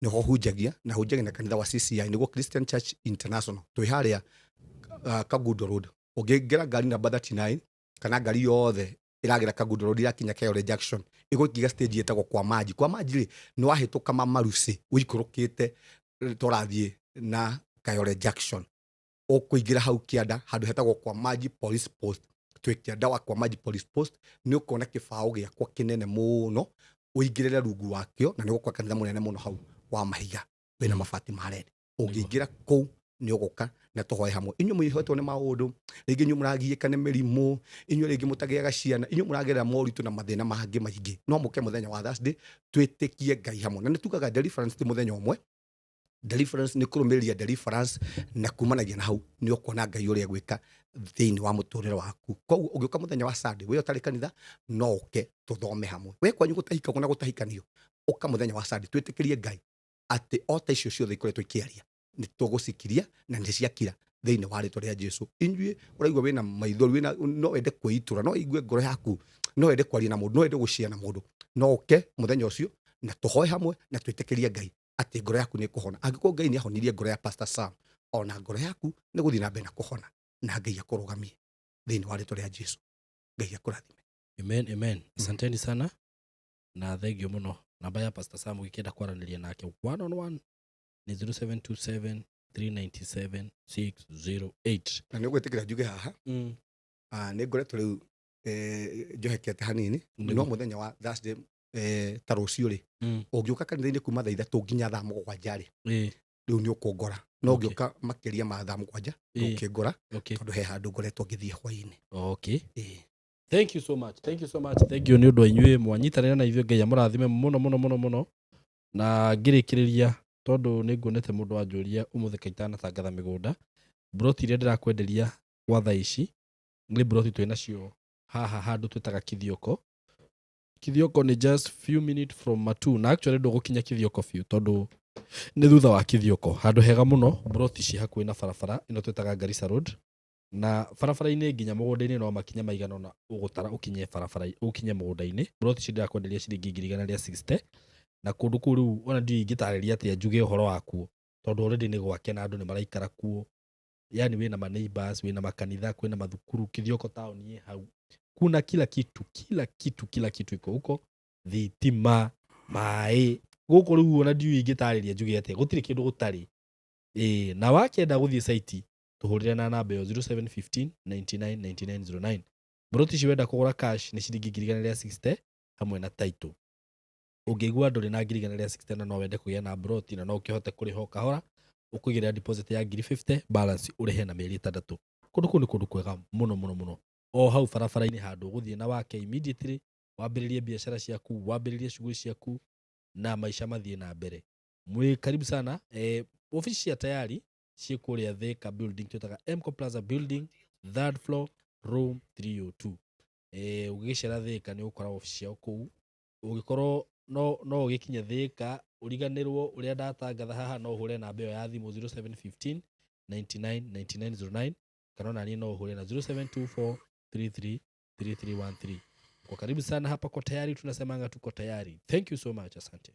nĩho hunjagia, na hunjagia na kanitha wa CCI, nĩguo Christian Church International. Twĩ harĩa Kangundo Road. Ũngĩingĩra ngari namba 39 kana ngari yothe ĩragĩra Kangundo Road irakinya Kayole Junction, ĩgũkinya stage ĩtagwo kwa maji. Kwa maji rĩ, nĩ wahĩtũka Mamarucĩ ũikũrũkĩte tũrathiĩ na Kayole Junction, ũkũingĩra hau kĩanda handũ hetagwo kwa maji police post. Twĩ kĩanda wa kwa maji police post, nĩ ũkuona kĩbaũ gĩakwa kĩnene mũno, ũingĩrĩre rungu wakĩo, na nĩ gũkora kanitha mũnene mũno hau wa mahiga wĩna mabati ma red. Ũngĩingĩra kũu nĩ ũgũka na tũhoe hamwe. Inyuĩ mũihũrĩtwo nĩ maũndũ, rĩngĩ inyuĩ mũragiĩka nĩ mĩrimũ, inyuĩ rĩngĩ mũtagĩaga ciana, inyuĩ mũragerera moritũ na mathĩna mangĩ maingĩ, no mũke mũthenya wa Thursday twĩtĩkie Ngai hamwe. Na nĩ tugaga deliverance ti mũthenya ũmwe, deliverance nĩ kũrũmĩrĩria deliverance, na kumanagia na hau nĩ ũkuona Ngai ũrĩa egwĩka thĩinĩ wa mũtũrĩre waku. Koguo ũngĩũka mũthenya wa Sunday we ũtarĩ kanitha, no ũke tũthome hamwe. We kwanyu gũtahikagwo na gũtahikanio, ũka mũthenya wa Sunday twĩtĩkĩrie Ngai atĩ o ta icio ciothe ikoretwo ikĩaria nĩ tũgũcikiria na nĩ ciakira thĩinĩ wa rĩtwa rĩa Jesu. Inyuĩ ũraigua wĩna maithori, wĩna no wende kwĩitũra, no igue ngoro yaku, no wende kwaria na mũndũ, no wende gũcia na mũndũ, no ũke mũthenya ũcio na tũhoe hamwe na twĩtĩkĩrie Ngai atĩ ngoro yaku nĩ ĩkũhona. Angĩkorwo Ngai nĩ ahonirie ngoro ya Pastor Sam, ona ngoro yaku nĩ gũthiĩ na mbere na kũhona, na Ngai akũrũgamie thĩinĩ wa rĩtwa rĩa Jesu. Ngai akũrathime. Amen, amen. Asanteni sana na thengio mũno. Namba ya Pastor Sam ũngĩkĩenda kwaranĩria nake one on one nĩ 0727 397 608. Na nĩ ũgwĩtĩkĩra njuge haha, nĩ ngoretwo rĩu njohekete hanini, no mũthenya wa Thursday Ta rũciũ rĩ, ũngĩũka kanitha-inĩ kuma thaa 3 nginya thaa 7 rĩ, rĩu nĩ ũkũngora. No ũngĩũka makĩria ma thaa 7, ndũkĩngora, tondũ he handũ ngoretwo ngĩthiĩ hwaĩ-inĩ. Thank you so much, thank you so much, thank you nĩ ũndũ wa inyuĩ mwanyitanĩra na ithuĩ. Ngai amũrathime mũno mũno mũno mũno. Na ngĩrĩkĩrĩria, tondũ nĩ nguonete mũndũ wanjũria ũmũthĩ kaitanatangatha mĩgũnda, mburoti iria ndĩrakwenderia gwa thaa ici nĩ mburoti twĩ nacio haha handũ twĩtaga Kithioko. Kithioko nĩ just few minutes from Matu, na actually ndũgũkinya Kithioko biũ tondũ nĩ thutha wa Kithioko, handũ hega mũno. Mburoti ci hakuhĩ na barabara ĩno twĩtaga Garissa Road, na barabara-inĩ nginya mũgũnda-inĩ no makinya maigana ũna ũgũtara ũkinye barabara ũkinye mũgũnda-inĩ. Mburoti ici ndĩrakwenderia ciringi 160,000, na kũndũ kũu rĩu ona ndiũĩ ingĩtarĩria atĩa njuge ũhoro wakuo, tondũ already nĩ gwake na andũ nĩ maraikara kuo. Yani wĩna ma neighbors, wĩna makanitha, kwĩna mathukuru, Kithioko town ĩ hau, kuna kila kitu, kila kitu, kila kitu iko huko, thitima, maĩ gũkũ. Rĩu ona ndiũĩ ingĩtarĩria njuge atĩa, gũtirĩ kĩndũ gũtarĩ. Ĩĩ, na wakĩenda gũthiĩ site, tũhũrĩre na namba ĩyo 0715 99 9909. Mburoti ici wenda kũgũra cash nĩ ciringi 160,000 hamwe na title. Ũngĩigua ndũrĩ na 160,000 na no wende kũgĩa na mburoti na no ũkĩhote kũrĩha o kahora, ũkũigĩrĩra deposit ya 50,000, balance ũrĩhe na mĩeri 6. Kũndũ kũu nĩ kũndũ kwega mũno mũno mũno, o hau barabara-inĩ, handũ ũgũthiĩ na wake immediately, wambĩrĩrie biacara ciaku, wambĩrĩrie shughuli ciaku na maisha mathiĩ na mbere. Mwĩ karibu sana. Ofici cia Tayari ciĩ kũrĩa Thika building twĩtaga Mco Plaza building, third floor, room 302. Ũgĩgĩcera Thika nĩ ũgũkora ofici ciao kũu. Ũngĩkorwo no ũgĩkinye Thika ũriganĩrwo ũrĩa ndatangatha haha, no ũhũre namba ĩyo ya thimũ 0715 99 9909, kana ona niĩ no ũhũre na 0724 33 3313. Kwa karibu sana hapa kwa Tayari, tunasemanga tuko tayari. Thank you so much, asante.